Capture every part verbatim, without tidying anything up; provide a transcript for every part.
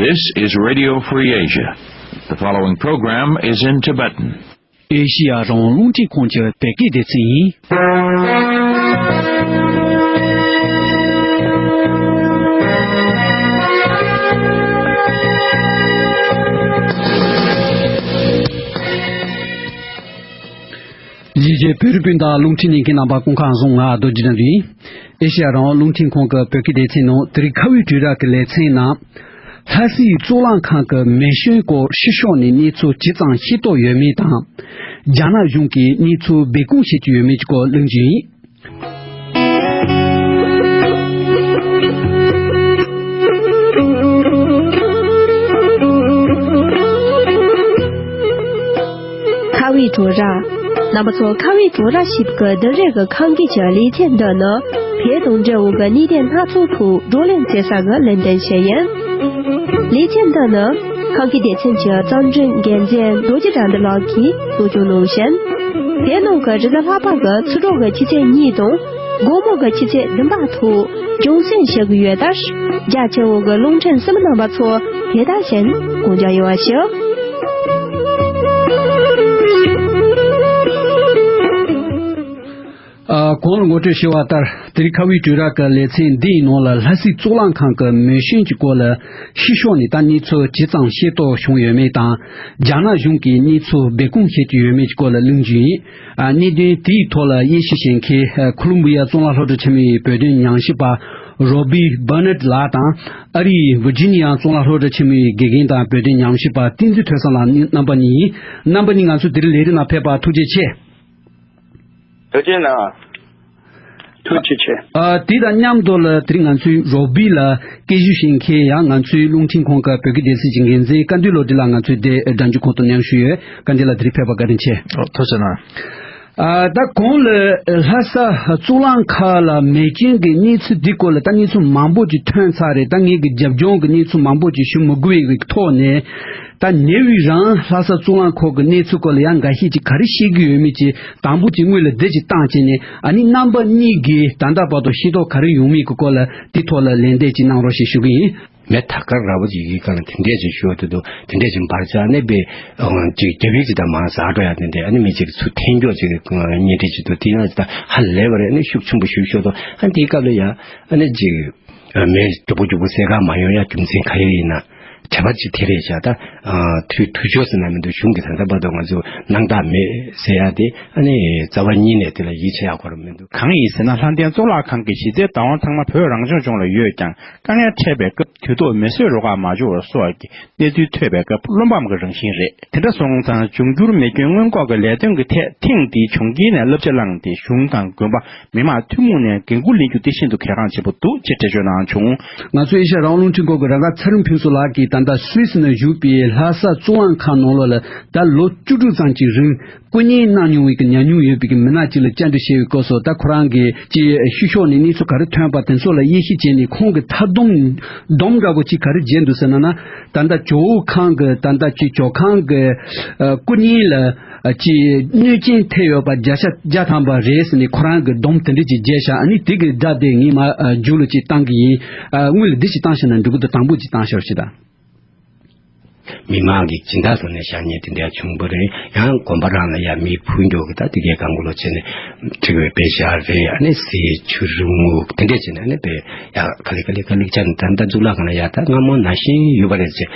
This is Radio Free Asia. The following program is in Tibetan. ཨེ་ཤི་ཡ་རང་དབང་རླུང་འཕྲིན་ཁང་གི་བོད་སྐད་སྡེ་ཚན་ཡིན། ལས་བྱེད་བོད་རིགས་སྤུན་ཟླ་རླུང་འཕྲིན་ཉན་མཁན་རྣམ་པ་སྐུ་ཁམས་བཟང་། ང་རྡོ་རྗེ་དགྲ་འདུལ་ཡིན། ཨེ་ཤ་ཡ་རང་དབང་རླུང་འཕྲིན་ཁང་གི་བོད་སྐད་སྡེ་ཚན་ནང་དེ་རིང་ཁ་བའི་དྲིལ་བསྒྲགས་ཀྱི་ལེ་ཚན་ནང་། ལྷ་སའི་གཙུག་ལག་ཁང་གི་མེ་སྐྱོན་སྐོར་ཕྱི་ཕྱོགས་ནས་གནས་ཚུལ་ཇི་ཙམ་ཤེས་རྟོགས་ཡོད་མེད་དང་། རྒྱ་ནག་གཞུང་གིས་གནས་ཚུལ་སྦས་སྐུང་བྱེད་ཀྱི་ཡོད་མེད་ཀྱི་སྐོར་གླེང་རྒྱུ་ཡིན། ཁ་བའི་དྲིལ་བསྒྲགས། རྣམ་པ་ཚོ་ཁ་བའི་དྲིལ་བསྒྲགས་ཞེས་པའི་འདི་རེས་ཀྱི་ཁམས་སྐད་ཀྱི་ལེ་ཚན་འདི་ནི། བོད་དང་འབྲེལ་བའི་གནད་དོན་སྣ་ཚོགས་ཐོག་བགྲོ་གླེང་བྱེད་ས་གི་ལེ་ཚན་ཞིག་ཡིན། ལེ་ཚན་འདི་ནི། ཁམས་སྐད་སྡེ་ཚན་གྱི་རྩོམ་སྒྲིག་འགན་འཛིན་རྡོ་རྗེ་དགྲ་འདུལ་ལགས་ཀྱིས་གཙོ་སྐྱོང་གནང་ཞིང་། བོད་ནང་གི་རེས་གཟའ་ལྷག་པ་གི་ཚེས་དྲུག་གི་ཕྱི་ཚེས་གཉིས་དང་། དགོང་མོ་གི་ཕྱི་ཚེས་བདུན་པ་ཐོག་རྒྱང་སྲིང་བྱེད་ཀྱི་ཡོད་དུས། རྒྱ་ཆེ་བོ་གི་རླུང་འཕྲིན་གསན་མི་རྣམ་པ་ཚོ་དེ་དག་བཞིན་གོ་རྒྱ་ཡོང་བ་ཞུ། ཨ། གོང་ལ་ངོ་སྤྲོད་ཞུས་པ་ལྟར། དེ་རིང་ཁ་བའི་དྲིལ་བསྒྲགས་ཀྱི་ལེ་ཚན་འདིའི་ནང་ལ། ལྷ་སའི་གཙུག་ལག་ཁང་གི་མེ་སྐྱོན་གྱི་སྐོར་ལ་ཕྱི་ཕྱོགས་ནས་ད་གནས་ཚུལ་ཇི་ཙམ་ཤེས་རྟོགས་བྱུང་ཡོད་མེད་དང་། རྒྱ་ནག་གཞུང་གིས་གནས་ཚུལ་སྦས་སྐུང་བྱེད་ཀྱི་ཡོད་མེད་ཀྱི་སྐོར་ལ་གླེང་རྒྱུ་ཡིན། ཨ། གནད་དོན་དེའི་ཐོག་ལ་དབྱེ་ཞིབ་བྱེད་མཁན། ཨ། ཁོ་ལོམ་བི་ཡ་གཙུག་ལག་སློབ་གྲྭ་ཆེན་མོའི་བོད་དོན་ཉམས་ཞིབ་པ་རོ་བྷི་བར་ནེད་ལགས་དང་། ཨ་རིའི་ཝི་ཇི་ནི་ཡ་གཙུག་ལག་སློབ་གྲྭ་ཆེན་མོའི་དགེ་རྒན་དང་བོད་དོན་ཉམས་ཞིབ་པ་བསྟན་འཛིན་ཐོས་བསམ་ལགས་རྣམ་པ་གཉིས་ཡིན། རྣམ་པ་གཉིས་ང་ཚོ་དེ་རིང་ལས་རིམ་ནང་ཕེབས་པར་ཐུགས་རྗེ་ཆེ། ཐུགས་རྗེ་གནང་། ཐུགས་རྗེ་ཆེ། ཨ། དེ་དང་མཉམ་དུ་ལ་དེ་རིང་ང་ཚོའི་རོ་བྷི་ལ་སྐད་ཞུ་བྱེད་མཁན་ཡང་ང་ཚོའི་རླུང་འཕྲིན་ཁང་གི་བོད་སྐད་སྡེ་ཚན་གྱི་འགན་འཛིན་བཀའ་འདུས་བློ་གྲོས་ལགས་ང་ཚོའི་དེ་སྒྲ་འཇུག་ཁང་དུ་མཉམ་ཞུགས་ཡོད། བཀའ་འདུས་ལགས་དེ་རིང་ཕེབས་པར་བཀའ་དྲིན་ཆེ། ཨོ། ཐུགས་རྗེ་གནང་། ཨ། ད་གོང་ལ་ལྷ་ས་གཙུག་ལག་ཁང་ལ་མེ་སྐྱོན་གྱི་གནས་ཚུལ་འདི་སྐོར་ལ་ད་གནས་ཚུལ་མང་པོ་ཅིག་ཐོན་ཚར་རེད། ད་ངས་ཀྱི་རྒྱབ་ལྗོངས་ཀྱི་གནས་ཚུལ་མང་པོ་ཅིག་ཞུ་མི་དགོས་པའི་ཐོག་ནས། ད་ཉེ་བའི་རང་ལྷ་ས་གཙུག་ལག་ཁང་གི་གནས་ཚུལ་སྐོར་ལ་ཡང་འགའ་ཤས་ཅིག་ག་རེ་བཤད་ཀྱི་ཡོད་མེད་ཅིག་དང་པོ་ཅིག་སྔོན་ལ་འདི་ཅིག་བཏང་བྱས་ནས། ཨ་ནི་རྣམ་པ་གཉིས་ཀྱིས་ད་ལྟ་བར་དུ་ཤེས་རྟོགས་ག་རེ་ཡོང་མེད་ཀྱི་སྐོར་ལ་དེ་ཐོག་ལ་ལན་འདེབས་ཅིག་གནང་རོགས་ཞེས་ཞུ་གི་ཡིན། མེ་ཐག་དཀར་ར་བོ་ཅིག་གི་སྒང་ལ་དེ་འདྲས་ཅིག་ཤོར་དུས་འདུག་དེ་འདྲས་ཅིག་འབར་ཆགས་ནས་པའི་ཅིག་རྒྱབ་ཡིག་ཅིག་དང་མང་ཟག་འགྲོ་ཡ་དེ་འདྲས། ཨ་ནི་མི་ཅིག་ཚུར་འཐེན་འགྱོག་ཅིག་གི་གཉེན་སྒྲིག་ཅིག་འདུག་དེ་ཡང་ཅིག་ད་ཧ་ལས་པ་རེད། ཨ་ནི་ཤུགས་ཆེན་པོ་ཞིག་ཤོར་དུས། ཨ་ནི་དེའི་སྐབས་ལ་ཡ་ཨ་ནི་ཅིག་མེ་མགྱོགས་པོ་མགྱོགས་པོ་སེལ་ག་མ་ཡོང་ཡ་རྒྱུ་མཚན་ག་རེ་ཡིན་ན། བྱ་བ་ཅིག་དེ་རེད་བཞག་ད། ཨ། དུས་དུས་ཚོད་ཟེར་ན་མི་འདུག་གཞུང་གི་ད་ལྟ་བར་དུ་ང་ཚོ་སྣང་དག་མེད་ཟེར་ཡ་དེ། ཨ་ནི་རྩ་བ་ཉིད་ནས་དེ་ལ་ཡིད་ཆེས་ཡག་པོ་རང་མི་འདུག་གང་ཡིན་ཟེར་ན། ལྷ་ལྡན་གཙུག་ལག་ཁང་གི་གཞི་རྩའི་བདག་དབང་ཚང་མ་བོད་རང་སྐྱོང་ལྗོངས་ལ་ཡོད་ཀྱང་། དཀའ་ངལ་འཕྲད་པའི་སྐབས་དུས་ཐོག་མེ་གསོད་རུ་ཁག་མ་འབྱོར་བ་སོགས་ཀྱི་གནས་ཚུལ་ཐོས་པའི་སྐབས་བློ་ཕམ་གྱི་རང་བཞིན་རེད། དེ་འདྲ་སོང་ཙང་། འབྱུང་འགྱུར་མེ་སྐྱོན་སྔོན་འགོག་གི་ལས་དོན་གྱི་ཐད་ཐེངས་འདིའི་བྱུང་རྐྱེན་ནས་བསླབ་བྱ་བླངས་ཏེ། གཞུང་དང་དགོན་པ། མི་མང་ཐུན་མོང་ནས་འགན་འཁུར་ལེན་རྒྱུ་དེ་ཤིན་ཏུ་གལ་འགངས་ཆེན་པོ་འདུག་ཅེས་འགྲེལ་བརྗོད་གནང་བྱུང་། ང་ཚོ་ཨེ་ཤ་ཡ་རང་དབང་རླུང་འཕྲིན་ཁང་གི་རང་འགན་ཚེ་རིང་ཕུན་ཚོགས་ལགས་ཀྱིས་ད་ལྟ་སུད་སི་ནང་བཞུགས་པའི་ལྷ་ས་གཙུག་ལག་ཁང་ནང་ལོགས་ལ་ད་ལོ་བཅུ་དྲུག་ཙམ་གྱི་རིང་སྐུ་ངལ་གནང་མྱོང་བའི་གི་ཉམས་མྱོང་ཡོད་པའི་གི་མི་སྣ་ཅིག་ལ་བཅར་འདྲི་བྱས་པའི་སྐབས་སུ། ད་ཁོ་རང་གིས་ཅིག་ཕྱི་ཕྱོགས་ནས་གནས་ཚུལ་ག་རེ་ཐོན་པ་དེ་ཚོ་ལ་དབྱེ་ཞིབ་བྱས་ནས། ཁོང་གིས་མཐའ་སྡོམ་སྡོམ་འདྲ་པོ་ཅིག་ག་རེ་བརྗོད་འདུག་ཟེར་ན་ན། ད་ལྟ་ཇོ་བོ་ཁང་གི་ད་ལྟ་ཅིག་ཇོ་ཁང་གི་ཨ་སྐུ་བརྙན་ལ་ཨ་ཅིག་གནོད་སྐྱོན་ཐེབས་ཡོད་པ་བརྒྱ་ཆ་བརྒྱ་ཐམ་པ་རེད་ཟེར་ནས་ཁོ་རང་གིས་སྡོམ་དེ་འདྲ་ཅིག་བརྒྱབ་ཤག་ཨ་ནི་དེ་གི་སྒྲ་དེ་ངས་མར་ཨ་མཇུག་ལ་ཅིག་བཏང་གི་ཡིན། ཨ་སྔོན་ལ་འདི་ཅིག་བཏང་ཤག་ན་འགྲིག་གི་འདུག་དང་པོ་ཅིག་བཏང་ཤག་ཅིག་དང་། མི་མང་གི་སྦྱིན་བདག་ཐོག་ནས་བཞག་མཁན་དེ་འདྲ་བྱུང་བ་རེད། ཡང་དགོན་པ་རང་ལ་ཡ་མེ་འཕུར་མགྱོགས་ཀྱི་ད་དེ་གའི་སྒང་གུ་ལོ་བྱས་ནས་འཁྲིག་པའི་དཔེ་བཞག་རེད། ཨ་ནི་གསེར་ཆུ་རུ་སྨུག་དེ་འདྲ་བྱས་ནས། ཨ་ནི་དཔེ་ཡ་ག་ལེ་ག་ལེ་ག་ལེ་བྱས་ནས། ད་ལྟ་གཙུག་ལག་ཁང་ལ་ཡ་ད་སྔ་མོ་ནང་བཞིན་ཡོད་པ་རེད་ཅེས།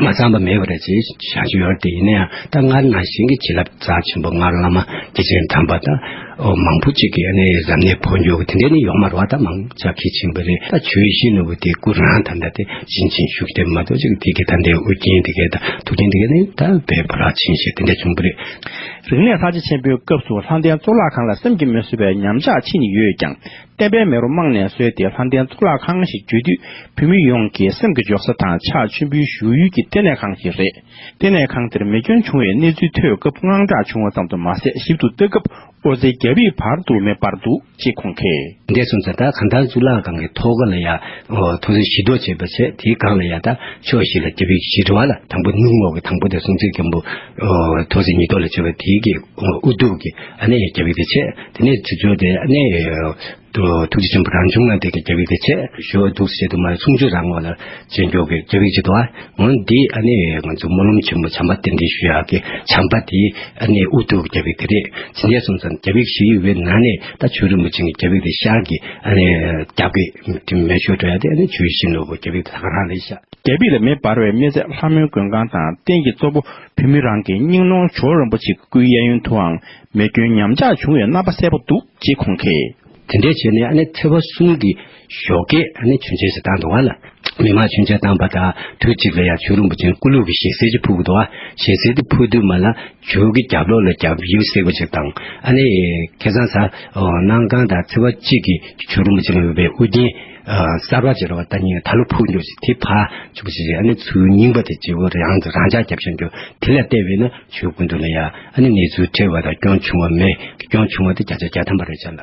མ་ཚང་པ་མེད་པ་རེད་ཅེས་བྱ་རྒྱུ་ཡོད་རེད། དེ་ཡིན་ན་ཡང་ད་སྔར་ནང་བཞིན་གྱི་བྱིན་རླབས་རྩ་ཆེན་པོ་སྔར་བླ་མ་སྐྱེས་ཆེན་དམ་པ་དང་། ཨོ། མང་པོ་ཅིག་གིས་ཨ་ནི་གཟབ་ནན་ཕོག་མགྱོགས་ཀྱི་དེ་འདྲ་ནི་ཡོང་མ་རེད་པ། ད་མང་ཆ་གིས་ཕྱིན་པ་རེད། ད་ཆོས་བཞིན་ནོར་བུ་དེ་སྐུ་རང་ད་ལྟ་དེ་བྱིན་ཅིང་བཞུགས་དེ་མ་གཏོགས་ཅིག་དེ་གའི་ད་ལྟའི་ཨོ་རྒྱན་དེ་གའི་ད་ཐུགས་རྒྱན་དེ་གའི་ནི་ད་བའི་བུ་ར་ཆེན་ཞིག་དེ་འདྲ་བྱུང་བ་རེད། རིག་གནས་གསར་བརྗེ་ཆེན་པོའི་སྐབས་སུ་ལྷ་ལྡན་གཙུག་ལག་ཁང་ལ་སེམས་ཀྱིས་མི་བཟོད་པའི་ཉམས་ཆག་ཕྱིན་ཡོད་ཀྱང་། བསྟན་པའི་མེ་རོ་རྨང་ནས་གསོས་ཏེ་ལྷ་ལྡན་གཙུག་ལག་ཁང་ཞིག་བརྗོད་དུས། བོད་མི་ཡོངས་ཀྱི་སེམས་ཀྱི་འཇོག་ས་དང་ཕྱག་མཆོད་འབུལ་ཞུ་ཡུལ་གྱི་བསྟི་གནས་ཁང་ཞིག་རེད། བསྟི་གནས་ཁང་དེར་མེ་སྐྱོན་བྱུང་བའི་གནས་ཚུལ་ཐོས་སྐབས་དངངས་སྐྲག་བྱུང་བ་ཙམ་དུ་མ་ཟད། ཞིབ་ཏུ་ལྟ་སྐབས་ཨོ་ཙེ་བརྒྱ་པའི་བར་དུ་མེ་འབར་འདུག་ཅེས་ཁོང་གིས། འདས་སོང་ཙང་ད་གང་ལྟར་གཙུག་ལག་ཁང་གི་ཐོག་ཁ་ལ་ཡ་ཐོག་ཚད་བཞི་ཐོག་བྱས་པ་བྱས། དེའི་སྒང་ལ་ཡ་ད་ཕྱོགས་བཞི་ལ་རྒྱ་བོད་ཀྱི་བཞི་འགྲོ་བ་ལ། དང་པོ་ནུབ་ངོས་ཀྱི་དང་པོ་དེ་སྲོང་བཙན་སྒམ་པོ་ཐོག་ཚད་ཉིས་ཐོག་ལ་བྱས་པ་དེའི་གི་དབུ་གདུགས་ཀྱི་ཨ་ནི་རྒྱ་བོད་དེ་བྱས། དེ་ནས་དེ་ཚོ་དེ་ཨ་ནི་ཐུགས་རྗེ་ཆེན་པོ་རང་བྱུང་ལ་དེ་གི་རྒྱ་བོད་དེ་བྱས། ཞོ་འདུག་ཟེར་དུ་མ་སུམ་ཅུ་རང་ངོས་ལ་བྱས་འགྱོ་གི་རྒྱ་བོད་ཅིག་འདུག་ཨ། འོན་ཏེ་ཨ་ནི་ང་ཚོ་སྨོན་ལམ་ཆེན་མོ་བྱམས་པ་རྟེན་འབྲེལ་ཞུ་ཡག་གི་བྱམས་པ་དེ་ཨ་ནི་དབུ་གདུགས་རྒྱ་བོད་དེ་རེད། ཇི་འདྲ་སོང་ཙང་རྒྱ་བོད་བཞི་ཡོད་པའི་ནང་ནས་ད་ཆོས་རིན་པོ་ཆེ་གི་རྒྱ་བོད་དེ་ཤར་གི་ཨ་ནི་རྒྱབ་ཀྱི་མེ་ཤོར་འགྲོ་ཡ་དེ་ཨ་ནི་ཆོས་བཞིན་ནོར་བུ་རྒྱ་བོད་དེ་ད་ག་རང་རེད་ཤག་རྒྱ་བོད་ལ་མེ་འབར་བའི་མི་ཚད་ལྷ་མོའི་མགོན་ཁང་དང་རྟེན་གྱི་གཙོ་བོ་བོད་མི་རང་གི་སྙིང་ནོར་ཇོ་བོ་རིན་པོ་ཆེ་སྐུའི་གཡས་གཡོན་དུའང་མེ་སྐྱོན་ཉམས་ཆག་བྱུང་བའི་རྣམ་པ་གསལ་པོ་འདུག་ཅེས་ཁོང་གིས། དེ་འདྲས་བྱས་ནས་ཨ་ནི་ཚེས་པ་གསུམ་གྱི་ཞོགས་ཀས་ཨ་ནི་མཆོད་མཇལ་ཞིག་བཏང་འདུག་བ་ལ། མི་མང་མཆོད་མཇལ་བཏང་པ་དང་དུས་གཅིག་ལ་ཡང་ཇོ་བོ་རིན་པོ་ཆེ་སྐུ་ལུས་ཀྱི་ཞལ་གསེར་ཅིག་ཕུལ་གྱི་འདུག་བ། ཞལ་གསེར་དེ་ཕུལ་དུས་མ་ལ་ཇོ་བོ་གི་རྒྱབ་ལོགས་ལ་རྒྱབ་ཡིབ་སེ་བ་ཅིག་དང་། ཨ་ནི་ཁ་སང་གཟའ་གནམ་གང་དང་ཚེས་པ་གཅིག་གི་ཇོ་བོ་རིན་པོ་ཆེ་ལ་ཡོད་པའི་དབུ་རྒྱན་གསར་པ་ཅིག་རེད་བ། ད་ཉིན་ད་ལོ་ཕུལ་འགྱོ་ཞིག་དེ་ཕར་ཆུ་བོ་ཞིག་ཨ་ནི་ཚུར་རྙིང་པ་དེ་བརྗེ་བོ་རང་རང་འཇགས་རྒྱབ་བཞག་འགྱོ། དེ་ལ་བལྟས་པས་ན་ཇོ་བོ་སྐུ་མདུན་ལ་ཡ་ཨ་ནི་གནས་ཚུལ་འཕྲད་པ་དང་སྐྱོན་བྱུང་བ་མེད། སྐྱོན་བྱུང་བ་དེ་བརྒྱ་ཆ་བརྒྱ་ཐམ་པ་རེད་ཤག་ལ།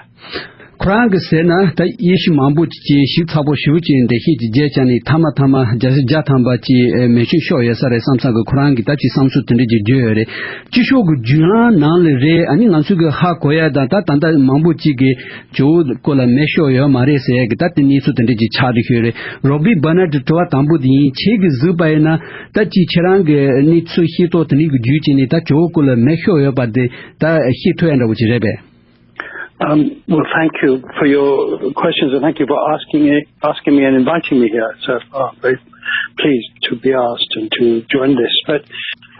ཁོ་རང་གིས་ཟེར་ན་ད་དབྱེ་ཞིབ་མང་པོ་ཅིག་བྱས་ཞིབ་ཚགས་པོ་ཞེ་པོ་ཅིག་འགྲེལ་བཤད་ཅིག་བརྒྱབ་བྱས་ནས་མཐའ་མ་མཐའ་མ་བརྒྱ་ཆ་བརྒྱ་ཐམ་པ་ཅིག་མེ་སྐྱོན་ཤོར་ཡོད་ས་རེད་བསམ་ས་གི་ཁོ་རང་གིས་ད་ཅིག་བསམ་ཚུལ་དེ་འདྲ་ཅིག་བརྗོད་ཡོད་རེད། སྤྱི་ཤོག་གི་བརྒྱུད་ལམ་ནང་ལ་རེད། ཨ་ནི་ང་ཚོ་གི་ཧ་གོ་ཡ་དང་ད་ད་ལྟ་མང་པོ་ཅིག་གིས་ཇོ་བོ་སྐུ་ལ་མེ་ཤོར་ཡོད་མ་རེད་ཟེར་ཡ་གི་ད་དེ་གནས་ཚུལ་དེ་འདྲ་ཅིག་ཆགས་བསྡད་ཡོད་རེད། རོ་བྷི་བྷ་ན་ཏི་དྲི་བ་དང་པོ་དེ་ཡིན། ཁྱེད་ཀྱིས་གཟིགས་པ་ཡིན་ན་ད་ཅིག་ཁྱེད་རང་གི་གནས་ཚུལ་ཤེས་རྟོགས་དེ་འདྲ་གི་བརྒྱུད་བྱས་ནས་ད་ཇོ་བོ་སྐུ་ལ་མེ་ཤོར་ཡོད་པ་དེ་ད་ཤེས་ཐུབ་ཡ་འདྲ་བོ་ཅིག་རེད་པས། Um, well, thank you for your questions and thank you for asking it, asking me and inviting me here. So, uh, very pleased to be asked and to join this. But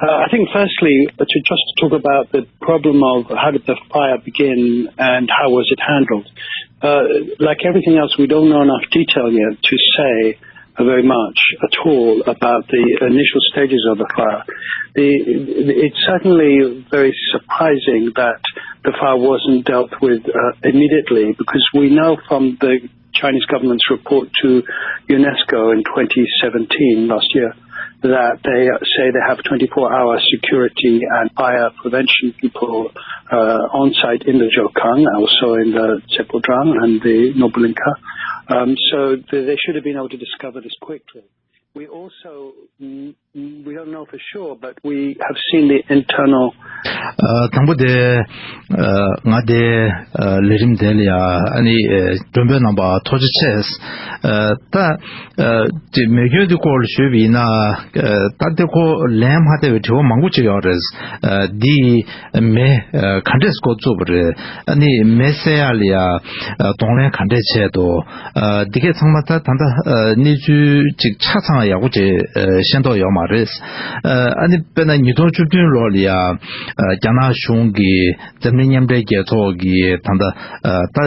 uh, I think, firstly, to just talk about the problem of how did the fire begin and how was it handled. Uh, like everything else, we don't know enough detail yet to say very much at all about the initial stages of the fire. The, it's certainly very surprising that the fire wasn't dealt with uh, immediately, because we know from the Chinese government's report to UNESCO in twenty seventeen, last year, that they say they have twenty-four hour security and fire prevention people uh, on site in the Zhoukang, also in the Zepodang and the Nobulinka. Um, so they, they should have been able to discover this quickly. We also, mm, mm, we don't know for sure, but we have seen the internal ཨ། དང་པོ་དེ། ཨ། ང་དེ། ཨ། ལས་རིམ་དེ་ལ་ཡ་ཨ་ནི་ཨ། མགྲོན་འབོད་གནང་བ་ཐུགས་རྗེ་ཆེ། ཨ། ད། ཨ། དེ་མེ་སྐྱོན་དེ་སྐོར་ལ་ཞུས་པ་ཡིན་ན། ཨ། ད་དེ་ཁོ་ལན་མ་བལྟས་པའི་དྲི་བ་མང་པོ་ཅིག་ཡོད་རེད། ཨ། འདི་མེ་ཨ། ག་འདྲས་འགོ་བཙུགས་པ་རེད། ཨ་ནི་མེ་བསད་ཡ་ལ་ཡ་ཨ། གདོང་ལེན་ག་འདྲས་བྱས་འདུག་ཨ། འདི་གས་ཚང་མ་ད་ད་ལྟ་ཨ། གནས་ཚུལ་ཅིག་ཆ་ཚང་ཡག་པོ་ཅིག་ཨ། ཤེས་རྟོགས་ཡོད་མ་རེད། ཨ། ཨ་ནི་དཔེར་ན་ཉིས་སྟོང་བཅུ་བདུན་ལོ་ལ་ཡ་ཨ། རྒྱ་ནག་གཞུང་གིས་འཛམ་གླིང་མཉམ་འབྲེལ་རྒྱལ་ཚོགས་ཀྱི་ད་ལྟ་ཨ། ད་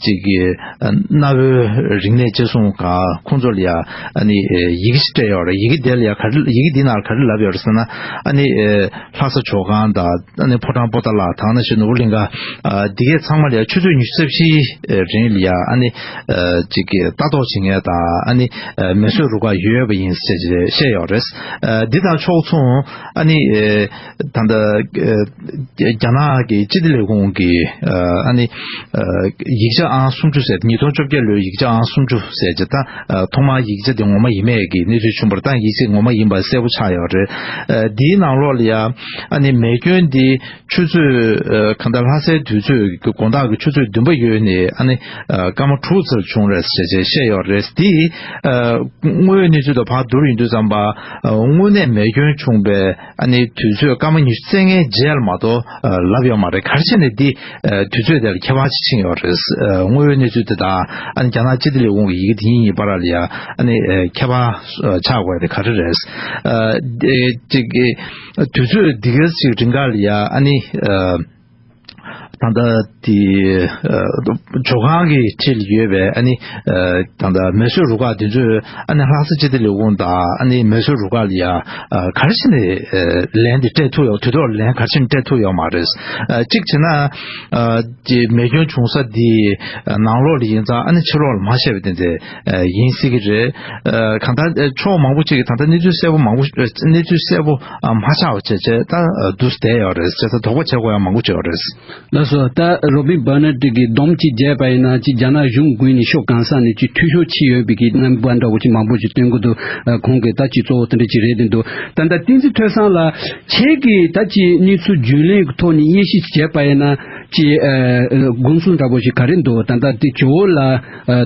ཅིག་གི་ཨ། གནའ་བོའི་རིག་གནས་གཅེས་སྲུང་ཁང་ཁོང་ཚོ་ལ་ཡ་ཨ་ནི་ཡི་གེ་ཞིག་སྤྲད་ཡོད་རེད། ཡི་གེ་དེ་ལ་ཡ་ག་རེ། ཡི་གེ་འདི་ནང་ག་རེ་ལབ་ཡོད་རེད་ཟེར་ན། ཨ་ནི་ཨ། ལྷ་ས་ཇོ་ཁང་དང་ཨ་ནི་ཕོ་བྲང་པོ་ཏཱ་ལ་དང་ནང་བཞིན་ནོར་བུ་གླིང་ཁ། ཨ། འདི་གས་ཚང་མ་ལ་ཡ་ཆུ་ཚོད་ཉི་ཤུ་རྩ་བཞིའི་རིང་ལ་ཡ་ཨ་ནི་ཨ། ཅིག་གི་ལྟ་རྟོག་བྱེད་མཁན་དང་ཨ་ནི་ཨ། མེ་གསོད་རུ་ཁག་ཡོད་པ་ཡིན་ཟེར་བཤད་ཡོད་རེད། ཨ། འདི་དང་ཕྱོགས་མཚུངས་ཨ་ནི་ཨ། ད་ལྟ་ཨ། རྒྱ་ནག་གི་སྤྱི་བདེ་ལས་ཁུངས་ཀྱི་ཨ། ཨ་ནི་ཨ། ཡིག་ཆ་ཨང་སུམ་ཅུ་ཟེར། ཉིས་སྟོང་བཅོ་བརྒྱད་ལོའི་ཡིག་ཆ་ཨང་སུམ་ཅུ་ཟེར་གྱི་ད་ཨ། ཐོག་མར་ཡིག་ཆ་དེ་ངོ་མ་ཡིན་མེད་ཀྱི་གནས་ཚུལ་བྱུང་བ་རེད། ད་ཡིག་ཆ་ངོ་མ་ཡིན་པ་གསལ་པོ་ཆགས་ཡོད་རེད། ཨ། འདིའི་ནང་ལོགས་ལ་ཡ་ཨ་ནི་མེ་སྐྱོན་འདི་ཆུ་ཚོད་ཨ། གང་ལྟར་ལྷ་སའི་དུས་ཚོད་ཀྱི་དགོང་དག་གི་ཆུ་ཚོད་བདུན་པ་ཡོལ་ནས་ཨ་ནི་ཨ། སྐར་མ་དྲུག་ཙམ་བྱུང་རེད་ཟེར་བྱས་བཤད་ཡོད་རེད། འདི་ཨ། དངོས་ཡོད་གནས་ཚུལ་དང་ཕར་བསྡུར་ཡོང་དུས་ཙམ་པ་ཨ། དངོས་གནས་མེ་སྐྱོན་བྱུང་པའི་ཨ་ནི་དུས་ཚོད་སྐར་མ་ཉི་ཤུ་རྩ་ལྔའི་རྗེས་ལ་མ་གཏོགས་ཨ། ལབ་ཡོད་མ་རེད། ག་རེ་བྱས་ནས་འདི་ཨ། དུས་ཚོད་དེ་ལ་ཁྱད་པར་ཅིག་ཕྱིན་ཡོད་རེད། ཨ། དངོས་ཡོད་གནས་ཚུལ་དེ་དང་ཨ་ནི་རྒྱ་ནག་སྤྱི་བདེ་ལས་ཁུངས་ཀྱི་ཡི་གེ་དེ་གཉིས་གཉིས་བར་ལ་ཡ་ཨ་ནི་ཨ། ཁྱད་པར་ཨ། ཆགས་དགོས་དེ་ག་རེ་རེད། ཨ། དེ་ཅིག་གི་དུས་ཚོད་འདི་ག་ཅིག་རིང་ག་ལ་ཡ་ཨ་ནི་ཨ། ད་ལྟ་དེ་ཨ། ཇོ་ཁང་གི་འཁྲིས་ལ་ཡོད་པའི་ཨ་ནི་ཨ། ད་ལྟ་མེ་གསོད་རུ་ཁག་དེ་ཚོས་ཨ་ནི་ལྷ་ས་སྤྱི་བདེ་ལས་ཁུངས་དང་ཨ་ནི་མེ་གསོད་རུ་ཁག་ལ་ཡ་ཨ། ག་རེ་བྱས་ནས་ཨ། ལན་དེ་སྤྲད་ཐུབ་ཡོད། དུས་ཐོག་ལན་ག་རེ་བྱས་ནས་སྤྲད་ཐུབ་ཡོད་མ་རེད། ཨ། གཅིག་བྱས་ན་ཨ། ཀྱི་མེ་སྐྱོན་བྱུང་ས་འདི་ནང་ལོགས་ལ་ཡིན་ཙང་ཨ་ནི་ཕྱི་ལོགས་ལ་མ་བཤད་པ་དེ་འདྲ་ཡིན་སྲིད་ཀྱི་རེད། གང་ལྟར་ཕྱོགས་མང་པོ་ཅིག་གིས་ད་ལྟ་གནས་ཚུལ་གསལ་པོ་མང་པོ། གནས་ཚུལ་གསལ་པོ་མ་ཆགས་པ་བྱས་བྱས་ད་འདུག་བསྡད་ཡོད་རེད། བྱས་ཙང་དོགས་པ་བྱེད་དགོས་ཡ་མང་པོ་ཅིག་ཡོད་རེད། ལགས་ སོ་ད་རོ་བིན་བར་ནར་ཌི་གི་སྡོམ་གཅིག་བརྒྱབ་པ་ཡིན་ན་ཅིག་རྒྱ་ནག་གཞུང་ངོས་ནས་ཕྱོགས་གང་ས་ནས་ཅིག་འཐུས་ཤོར་ཕྱིན་ཡོད་པའི་གི་རྣམ་པ་འདྲ་བོ་ཅིག་མང་པོ་ཅིག་སྟོན་གི་འདུག་ཁོང་གིས་ད་ཅིག་གཙོ་བོ་དེ་འདྲ་ཅིག་རེད་དེ་འདུག་ད་ལྟ་བསྟན་འཛིན་ཐོས་བསམ་ལགས་ཁྱེད་ཀྱིས་ད་ཅིག་གནས་ཚུལ་རྒྱུས་ལོན་གྱི་ཐོག་ནས་དབྱེ་ཞིབ་བྱས་པ་ཡིན་ན་ཅིག་དགོངས་ཚུལ་འདྲ་བོ་ཞིག་ག་རེ་འདུག་ད་ལྟ་དེ་ཇོ་བོ་ལ་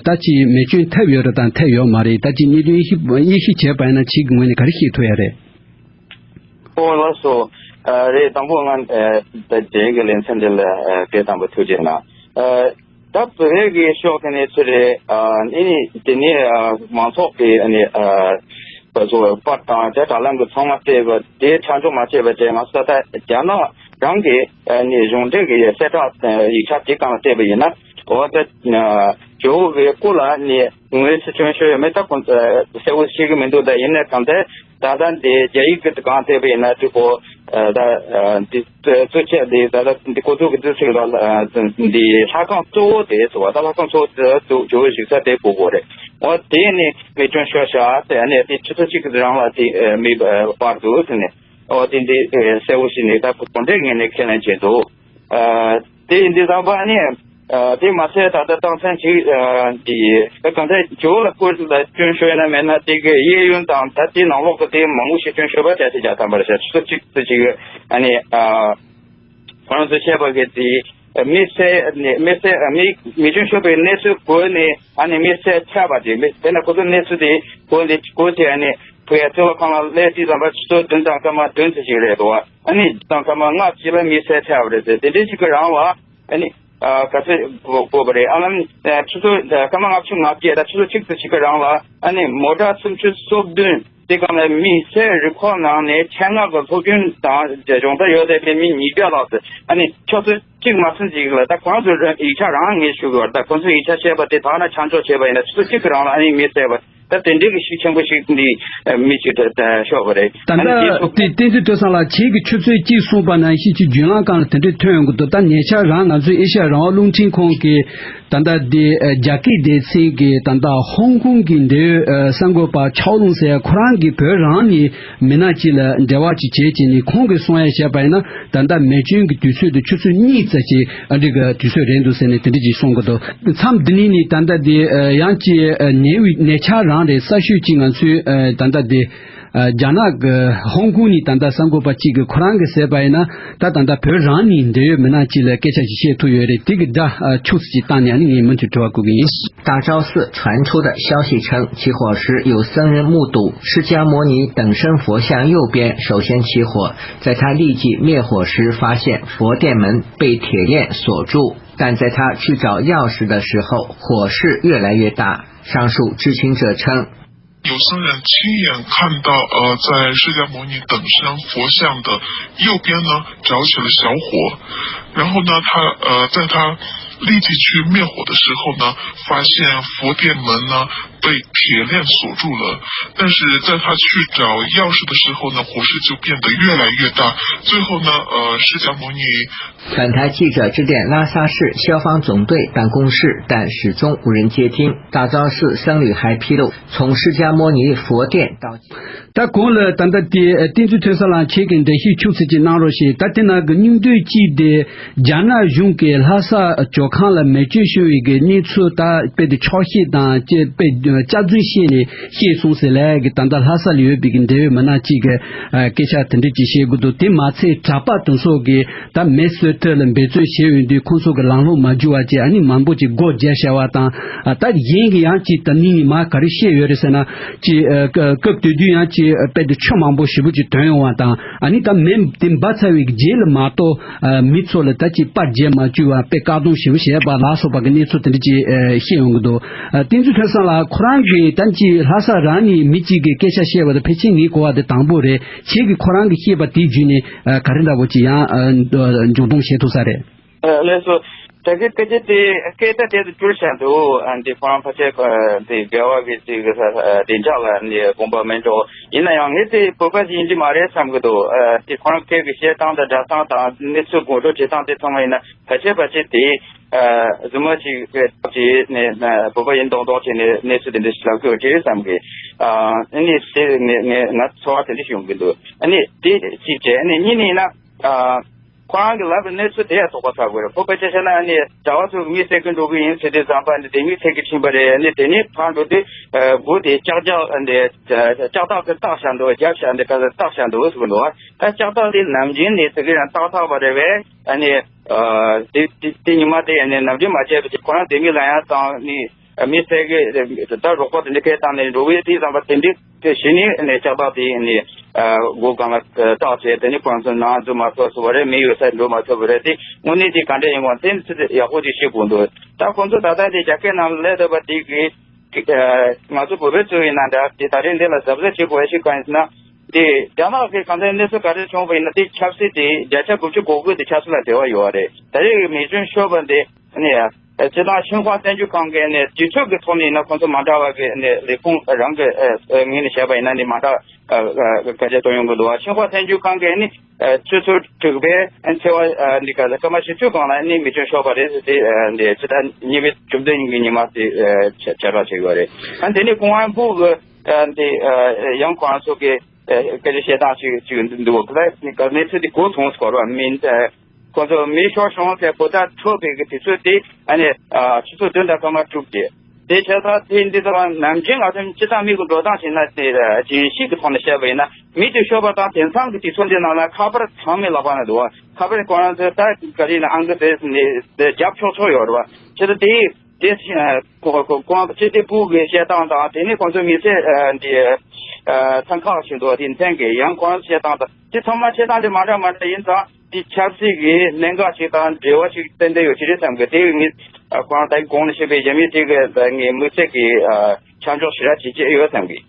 ད་ཅིག་མེ་སྐྱོན་ཐེབས་ཡོད་རེད་དང་ཐེབས་ཡོད་མ་རེད། ད་ཅིག་གནད་དོན་དབྱེ་ཞིབ་དབྱེ་ཞིབ་བྱས་པ་ཡིན་ན་ཁྱེད་ཀྱི་ངོས་ནས་ག་རེ་ཤེས་ཐུབ་ཡ་རེད། ཨོ་ལགས་སོ། ཨ་རེད། དང་པོ་ང་ཨ་ད་རྗེས་ཀྱི་ལེ་ཚན་འདི་ལ་ཨ་སྐད་དང་པོ་ཐུགས་རྗེ་གནང་། ཨ་ད་བོད་རིགས་ཀྱི་ཕྱོགས་ཀྱི་གནས་ཚུལ་རེད། ཨ་ཨ་ནི་དེ་ནས་ཨ་མང་ཚོགས་ཀྱི་ཨ་ནི་ཨ་བོད་སོ་པར་དང་དེ་དྲ་ལམ་གྱི་ཚང་མ་བལྟས་པ་དེ་ཆ་འཇོག་མ་བྱས་པ་བྱས། ང་ཚོ་ད་རྒྱ་ནག་རང་གི་ཨ་ནི་གཞུང་འབྲེལ་གྱི་གསལ་བསྒྲགས་ཡིག་ཆ་དེ་སྒང་ལ་བལྟས་པ་ཡིན་ན། འོ་ད་ཇོ་བོ་གི་སྐུ་ལ་ནི་ངོས་སུ་སྐྱོན་ཤོར་ཡོད་མེད་ད་ཁོང་ཚོ་གསལ་བོ་ཤེས་ཀྱི་མི་འདུག་ད་ཡིན་ནའི་གང་ལྟར་ད་ལྟ་འདི་རྒྱ་ཡིག་གི་སྒང་བལྟས་པ་ཡིན་ན་དེ་ཁོ་ད་འདི་གཙོ་ཆེ་འདི་ད་ལྟ་འདི་ཁོ་ཚོ་གི་འདི་ཚིག་ལ་འདི་ལྷ་ཁང་གཙོ་བོ་དེ་ཟེར་བ་ད་ལྷ་ཁང་གཙོ་བོ་དེ་ཇོ་བོ་བཞུགས་ས་དེ་གོ་གོ་རེད། འོ་དེ་ནི་མེ་སྐྱོན་ཤོར་ཤག་དེ་ནི་དེ་ཆུ་ཚོད་གཅིག་གི་རིང་ལ་དེ་མེ་སྤར་འདུག་ཟེར་ནས། ཨོ་དེ་འདི་གསལ་བོ་ཞིག་ནས་ད་གོ་འདྲེ་ངས་ནས་ཁས་ལེན་བྱས་འདུག་ཨ་དེ་ཡིན་དུས་ཙམ་པ་ནི་ཨ་དེ་མ་ཟད་ད་ལྟ་སྟངས་ཚན་ཅིག་ཨ་འདི་ད་གང་ལྟར་ཇོ་ལ་སྐོར་ལ་སྐྱོན་ཤོར་ཡོད་ན་མེད་ན་དེ་གི་གཡས་གཡོན་དང་ད་དེ་ནང་ལོགས་ཀྱི་དེ་མང་པོ་ཞིག་སྐྱོན་ཤོར་བ་བྱས་ཏེ་བརྒྱ་ཐམ་པར་བྱས་ཆུ་ཚོད་གཅིག་ཏུ་ཅིག་ཨ་ནི་ཨ་ཁོ་རང་ཚོས་བཤད་པ་གི་དེ་མི་བསད་ནས་མི་བསད་མི་མི་སྐྱོན་ཤོར་བའི་གནས་ཚུལ་གོ་ནས་ཨ་ནི་མི་བསད་ཆགས་པ་དེ་མི་དེ་ན་ཁོ་ཚོ་གནས་ཚུལ་དེ་གོ་ནས་གོ་དེ་ཨ་ནི། བུ་ཡ་ཚོ་ལ་ཁང་ལ་སླེབས་དུས་ཙམ་པ་ཆུ་ཚོད་བདུན་དང་སྐར་མ་བདུན་ཙམ་ཞིག་རེད་འདུག་ཨ་ནི་དང་སྐར་མ་ལྔ་བཅུ་ལ་མི་བསད་ཚར་བ་རེད་ཟེར། དེ་འདྲའི་ཞིག་གི་རང་ལ་ཨ་ནི་ག་ཚོད་དགོས་པ་རེད། ཨ་ལམ་ཆུ་ཚོད་སྐར་མ་ལྔ་བཅུ་ང་བརྒྱད་དང་ཆུ་ཚོད་གཅིག་ཙམ་ཞིག་གི་རང་ལ་ཨ་ནི་མོ་ཊ་སུམ་ཅུ་སོ་བདུན་དེ་གང་ལ་མི་བསད་རུ་ཁག་ནང་ནས་ཆེད་མངགས་ཀྱི་སློབ་སྦྱོང་དང་སྦྱོང་བརྡར་ཡོད་བསྡད་པའི་མི་ཉིས་བརྒྱ་ལྷག་ཙམ་ཨ་ནི་ཆུ་ཚོད་གཅིག་མ་ཟིན་ཅིག་ལ་ད་ཁོང་ཚོའི་ཡིག་ཆ་རང་ངས་ཞུ་དགོས་པ་རེད། ད་ཁོང་ཚོའི་ཡིག་ཆ་བཤད་པ་དེ་དག་ན་ཆ་འཇོག་བྱས་པ་ཡིན་ན་ཆུ་ཚོད་གཅིག་གི་རང་ལ་ཨ་ནི་མི་བསད་པ། ད་དེ་འདྲའི་གི་ཤུགས་ཆེན་པོ་ཞིག་འདི་མི་གཅིག་ད་ཤོར་བ་རེད། ད་ཨ་ནི་ལྟ་དེ་ཚོ་དེ་བསྟན་འཛིན་ཐོས་བསམ་ལགས་ཁྱེད་ཀྱིས་ཆུ་ཚོད་གཅིག་གསུངས་པ་ནང་བཞིན་གྱི་བརྒྱུད་ལམ་སྒང་ལ་དེ་འདྲའི་ཐོན་ཡོང་གི་འདུག་ད་ཉེ་ཆར་རང་ང་ཚོའི་ཨེ་ཤ་ཡ་རང་དབང་རླུང་འཕྲིན་ཁང་གི་ད་ལྟ་དེ་རྒྱ་སྐད་སྡེ་ཚན་གྱི་ད་ལྟ་ཧོང་ཀོང་གི་འབྲེལ་ཡོད་གསར་འགོད་པ་ཆའོ་ལུང་ཟེར་ཡ་ཁོ་རང་གིས་བོད་རང་ནས་མི་སྣ་གཅིག་ལ་འབྲེལ་བ་ཅིག་བྱས་བྱས་ནས་ཁོང་གིས་གསུང་ཡ་བྱས་པ་ཡིན་ན། ད་ལྟ་མེ་སྐྱོན་གྱི་དུས་ཚོད་དེ་ཆུ་ཚོད་གཉིས་ཙམ་ཅིག་ཨ་འདྲི་གི་དུས་ཚོད་རེད་འདུག་ཟེར་ནས་དེ་འདྲ་ཅིག་གསུང་གི་འདུག་མཚམས་འདི་ནས་ནི་ད་ལྟ་དེ་ཡང་ཅིག་ཉེ་བའི་ཉེ་ཆར་རང་རེད། གསར་ཤོས་ཅིག་ང་ཚོའི་ད་ལྟ་དེ་རྒྱ་ནག་གི་ཧོང་ཀོང་ནས་ད་ལྟ་གསར་འགོད་པ་གཅིག་གིས་ཁོ་རང་གིས་ཟེར་བ་ཡིན་ན། ད་ད་ལྟ་བོད་རང་ནས་འབྲེལ་ཡོད་མི་སྣ་གཅིག་ལ་སྐད་ཆ་ཅིག་བཤད་ཐུབ་ཡོད་རེད། དེ་གི་སྒྲ་ཆུ་ཚོད་ཅིག་བཏང་ནས་ཨ་ནི་ངས་མུ་མཐུད་དྲི་བ་བཀོད་གི་ཡིན། 大昭寺传出的消息称，起火时有僧人目睹释迦牟尼等身佛像右边首先起火，在他立即灭火时发现佛殿门被铁链锁住，但在他去找钥匙的时候，火势越来越大。上述知情者称，有僧人亲眼看到，呃，在释迦牟尼等身佛像的右边呢着起了小火，然后呢，他呃，在他立即去灭火的时候呢，发现佛殿门呢被铁链锁住了，但是在他去找钥匙的时候呢，火势就变得越来越大，最后呢，呃，释迦牟尼 本台记者致电拉萨市消防总队办公室，但始终无人接听。大昭寺僧侣还披露，从释迦牟尼佛殿到 ད་གོང་ལ་ད་ལྟ་དེ་བསྟན་འཛིན་ཐོས་བསམ་ལགས་ཁྱེད་ཀྱིས་འགྲེལ་བཤད་ཆུང་ཙམ་ཅིག་གནང་རོགས་ཞེས། ད་དེ་ནང་གི་སྙིང་དོན་གཅིག་དེ་རྒྱ་ནག་གཞུང་གིས་ལྷ་ས་ཇོ་ཁང་ལ་མེ་སྐྱོན་བྱུང་བའི་གི་གནས་ཚུལ་ད་དཔེ་དེ་འཁྱོག་བཤད་དང་དཔེ་སྐྱག་རྫུན་བཤད་ནས་བཤད་སོང་ཟེར་ལས་གི་ད་ལྟ་ལྷ་ས་ལ་ཡོད་པའི་གི་འབྲེལ་ཡོད་མི་སྣ་གཅིག་གིས་སྐད་ཆ་དེ་འདྲ་ཅིག་བཤད་གི་འདུག་དེ་མ་ཚད་གྲྭ་པ་དེ་ཚོ་གིས་ད་མེ་གསོད་ཐབས་ལ་འབད་བརྩོན་བྱས་ཡོང་དུས་ཁོང་ཚོ་གི་ལམ་ལྷོང་མ་འགྱུར་བ་བྱས། ཨ་ནི་མང་པོ་ཅིག་སྒོ་བརྒྱབ་བཞག་པ་དང་། ཨ་ད་གཞན་གྱི་ཡང་ཅིག་ད་ནི་ནི་མ་ག་རེ་བཤད་ཡོད་རེད་ཟེར་ན། ཅིག་ཨ་སྐབས་དེ་དུས་ཡང་ཅིག་དཔེ་དེ་ཆུ་མང་པོ་ཞེ་པོ་ཅིག་ཐོན་ཡོང་བ་དང་། ཨ་ནི་ད་མེ་དེ་འབར་ཚར་བའི་རྗེས་ལ་མ་གཏོགས་ཨ་མི་ཚོ་ལ་ད་ཅིག་པར་རྒྱག་མ་བཅུག་པ་དཔེ་བཀག་སྡོམ་ཞེ་པོ་བྱས་པ་ལ་སོགས་པ་གི་གནས་ཚུལ་དེ་འདྲ་ཅིག་ཨ་བཤད་ཡོང་གི་འདུག་ཨ་བསྟན་འཛིན་ཐོས་བསམ་ལགས་ཁོ་རང་གིས་ད་ཅིག་ལྷ་ས་རང་ནས་མི་གཅིག་གིས་སྐད་ཆ་བཤད་པ་དང་ཕལ་ཆེར་ངས་གོ་བ་དེ་དང་པོ་རེད། ཁྱེད་ཀྱིས་ཁོ་རང་གིས་བཤད་པ་དེ་བརྒྱུད་ནས་ཨ་ག་རེ་འདྲ་བོ་ཅིག་ཡང་ཨ་མཇུག་སྡོམ་བྱེད་ཐུབ་ས་རེད། ལགས་སོ། ད་གི་སྐད་ཆ་དེ་སྐད་ཆ་དེ་ཚོ་བསྒྱུར་བཞག་འདུག་ཨ་འདི་ཁོ་རང་ཕལ་ཆེར་ཨ་འདི་དགེ་བ་གི་ཅིག་གི་ས་བདེ་འཇགས་ལ་འདི་དགོངས་པ་མེད་འགྲོ། ཡིན་ན་ཡང་ངས་དེ་བོད་པ་ཞིག་ཡིན་གྱི་མ་རེད་བསམ་གི་འདུག་ཨ་འདི་ཁོ་རང་སྐད་ཀྱི་བཤད་སྟངས་དང་སྒྲ་གདངས་དང་གནས་ཚུལ་ངོ་སྤྲོད་བྱེད་སྟངས་དེ་ཚང་མ་ཡིན་ན་ཕལ་ཆེར་ཕལ་ཆེར་དེ་ཨ་རྫུན་མ་ཞིག་གི་ཐབས་ཀྱིས་ནས་བོད་པ་ཡིན་མདོག་མདོག་བྱས་ནས་གནས་ཚུལ་དེ་འདྲ་ཞིག་ལབ་དགོས་ཀྱི་རེད་བསམ་གི། ཨ་ནི་དེ་ངས་ངས་ང་ཚོར་བ་དེ་འདྲ་ཞིག་ཡོང་གི་འདུག་ཨ་ནི་དེ་གཅིག་བྱས། ཨ་ནི་གཉིས་ནས་ཡིན་ན་ཨ། ཁོ་རང་གི་ལབ་པའི་གནས་ཚུལ་དེ་ཡང་དོགས་པ་ཟ་དགོས་རེད། ཁོ་པ་ཆ་བཞག་ན་ཨ་ནི་གྲྭ་བ་ཚོ་མི་བསད་གི་འགྲོ་གི་ཡིན་ཟེར་དུས་ཙམ་པ་ནི་དེ་མི་བསད་གི་ཕྱིན་པ་རེད། ཨ་ནི་དེ་ནས་ཕར་འགྲོ་དུས་ཨ་སྒོ་དེ་ལྕགས་ལྕགས་ཨ་ནི་ལྕགས་ཐག་དེ་བཏགས་བཞག་འདུག་རྒྱབ་བཞག་འདི་ག་ཚོད་བཏགས་བཞག་འདུག་ཟེར་གི་འདུག་ད་ལྕགས་ཐག་དེ་ནམ་རྒྱུན་ནས་དེ་གི་རང་བཏགས་ཐག་པ་རེད་པས། ཨ་ནི་ཨ་དེ་དེ་དེ་ཉི་མ་དེ་ཨ་ནི་ནམ་རྒྱུན་མ་བྱས་པ་ཅིག་ཁོ་རང་དེ་མི་ལ་ཡང་བཏང་ནི། མི་ཚེ་གི་ད་རོགས་པ་དེ་འདྲ་སྐད་བཏང་ནས་འགྲོ་བའི་དུས་ཙམ་པ་དེ་འདྲའི་དེ་གཞི་ནས་ནས་ལྕགས་ཐག་དེ་ནས་སྒོ་སྒང་ལ་བཏགས་བྱས། དེ་ནས་ཁོང་ཚོ་ནང་འཛུལ་མ་ཐུབ་ཟེར་བ་རེད། མི་ཡོད་ས་འགྲོ་མ་ཐུབ་པ་རེད། དེ་དངོས་གནས་དེ་ག་འདྲ་ཡིན་གོང་དེ་ཚོ་ཡག་པོ་ཅིག་ཤེས་དགོས་འདུག་ད་ཁོང་ཚོ་ད་ལྟ་དེ་རྒྱ་སྐད་ནང་ལ་སླེབས་བསྡད་པ་དེ་གི་ང་ཚོ་བོད་པའི་གཙོས་ཡིན་ན་འདྲ་དེ་ད་རེས་འདི་ལ་གཟབ་གཟབ་བྱེད་དགོས་ཡ་ཞིག་གང་ཡིན་ཟེར་ན། དེ་རྒྱ་ནག་གི་གང་ལྟར་གནས་ཚུལ་ག་རེ་བྱུང་བ་ཡིན་ན། དེ་ཆབ་སྲིད་དེ་བརྒྱ་ཆ་དགུ་བཅུ་གོ་དགུ་དེ་ཆབ་སྲིད་ལ་འབྲེལ་བ་ཡོད་རེད། ད་རེས་ཀྱི་མེ་སྐྱོན་ཤོར་བ་འདི་ནི་ཨ་སྤྱི་བཏང་ཤིན་ཧྭ་བཙན་བྱོལ་ཁང་གི་ནི་དུས་ཚོད་ཀྱི་ཐོག་ནས་ཡིན་ན་ཁོང་ཚོ་མ་འདྲ་བ་གི་ནི་ལས་ཁུངས་རང་གི་ངོས་ནས་བཤད་པ་ཡིན་ན་ནི་མ་འདྲ་སྐད་ཆ་གཏོང་ཡོང་གི་འདུག་ཤིན་ཧྭ་བཙན་བྱོལ་ཁང་གི་ནི་ཆུ་ཚོད་དྲུག་པའི་ཚེས་པ་འདི་ག་སྐར་མ་བཞི་བཅུ་གོང་ལ་ནི་མེ་སྐྱོན་ཤོར་བ་རེད་ཟེར་ཏེ་འདི་ཕྱི་ཟླ་གཉིས་པའི་བཅུ་བདུན་ཉིན་གྱི་ཉི་མ་དེ་ཁྱབ་བསྒྲགས་བྱས་ཡོད་རེད། ཨ་དེ་ནི་ཀོང་ཝན་པུའུ་གི་འདི་ཡང་ཁོང་ཚོ་གི་སྐད་ཆ་བཤད་སྟངས་ཤིག་ཅིག་འདུག་ལ་གནས་ཚུལ་དེ་གོ་སོང་སྐོར་བ་མིན། ཁོ་ཚོ་མེ་ཤོར་བྱུང་ཟེར་གོ་བརྡ་འཕྲོད་པའི་གི་དུས་ཚོད་དེ་ཨ་ནི་ཆུ་ཚོད་བདུན་དང་སྐར་མ་དྲུག་དེ། དེ་བྱས་ཙང་དེ་འདི་ཚོ་ནམ་རྒྱུན་ང་ཚོ་སྤྱི་བཏང་མི་གི་འགྲོ་སྟངས་ཤིག་ན་དེ་རྒྱུན་ཤེས་ཀྱི་ཐོག་ནས་བཤད་པ་ཡིན་ན་མེ་དེ་ཤོར་བ་དང་དེང་སང་གི་དུས་ཚོད་འདི་ནང་ལ་ཁ་པར་ཚང་མའི་ལག་པ་ན་འདུག་ཁ་པར་ཁོ་རང་ཚོ་ད་ག་རེ་ཡིན་ན་ཨང་ཀི་དེ་ནས་རྒྱབ་ཆོག་ཆོག་ཡོད་རེད་བ། བྱས་ཙང་དེ། དེ་ཁོང་སྤྱི་བདེ་པུའུ་གི་བཤད་སྟངས་དང་དེ་ནས་ཁོང་ཚོའི་མི་ཚེ་འདི་འཚང་ཁ་ཞིག་འདུག་དེ་མཚན་གི་ཡང་ཁོང་བཤད་སྟངས་དང་དེ་ཚང་མ་བཤད་སྟངས་དེ་མ་འདྲ་མ་འདྲ་ཡིན་ཙང་དེ་ཆབ་སྲིད་ཀྱི་གནད་འགག་ཞིག་དང་འབྲེལ་བ་ཞིག་ཏན་ཏན་ཡོད་ཀྱི་རེད་བསམ་གི་དེ་ངས་ཁོང་ད་གོང་ནས་བཤད་པའི་རྒྱ་མི་དེ་གི་ངའི་དམིགས་བསལ་གྱི་ཆ་འཇོག་ཞེ་དྲག་བྱེད་ཀྱི་ཡོད་བསམ་གི་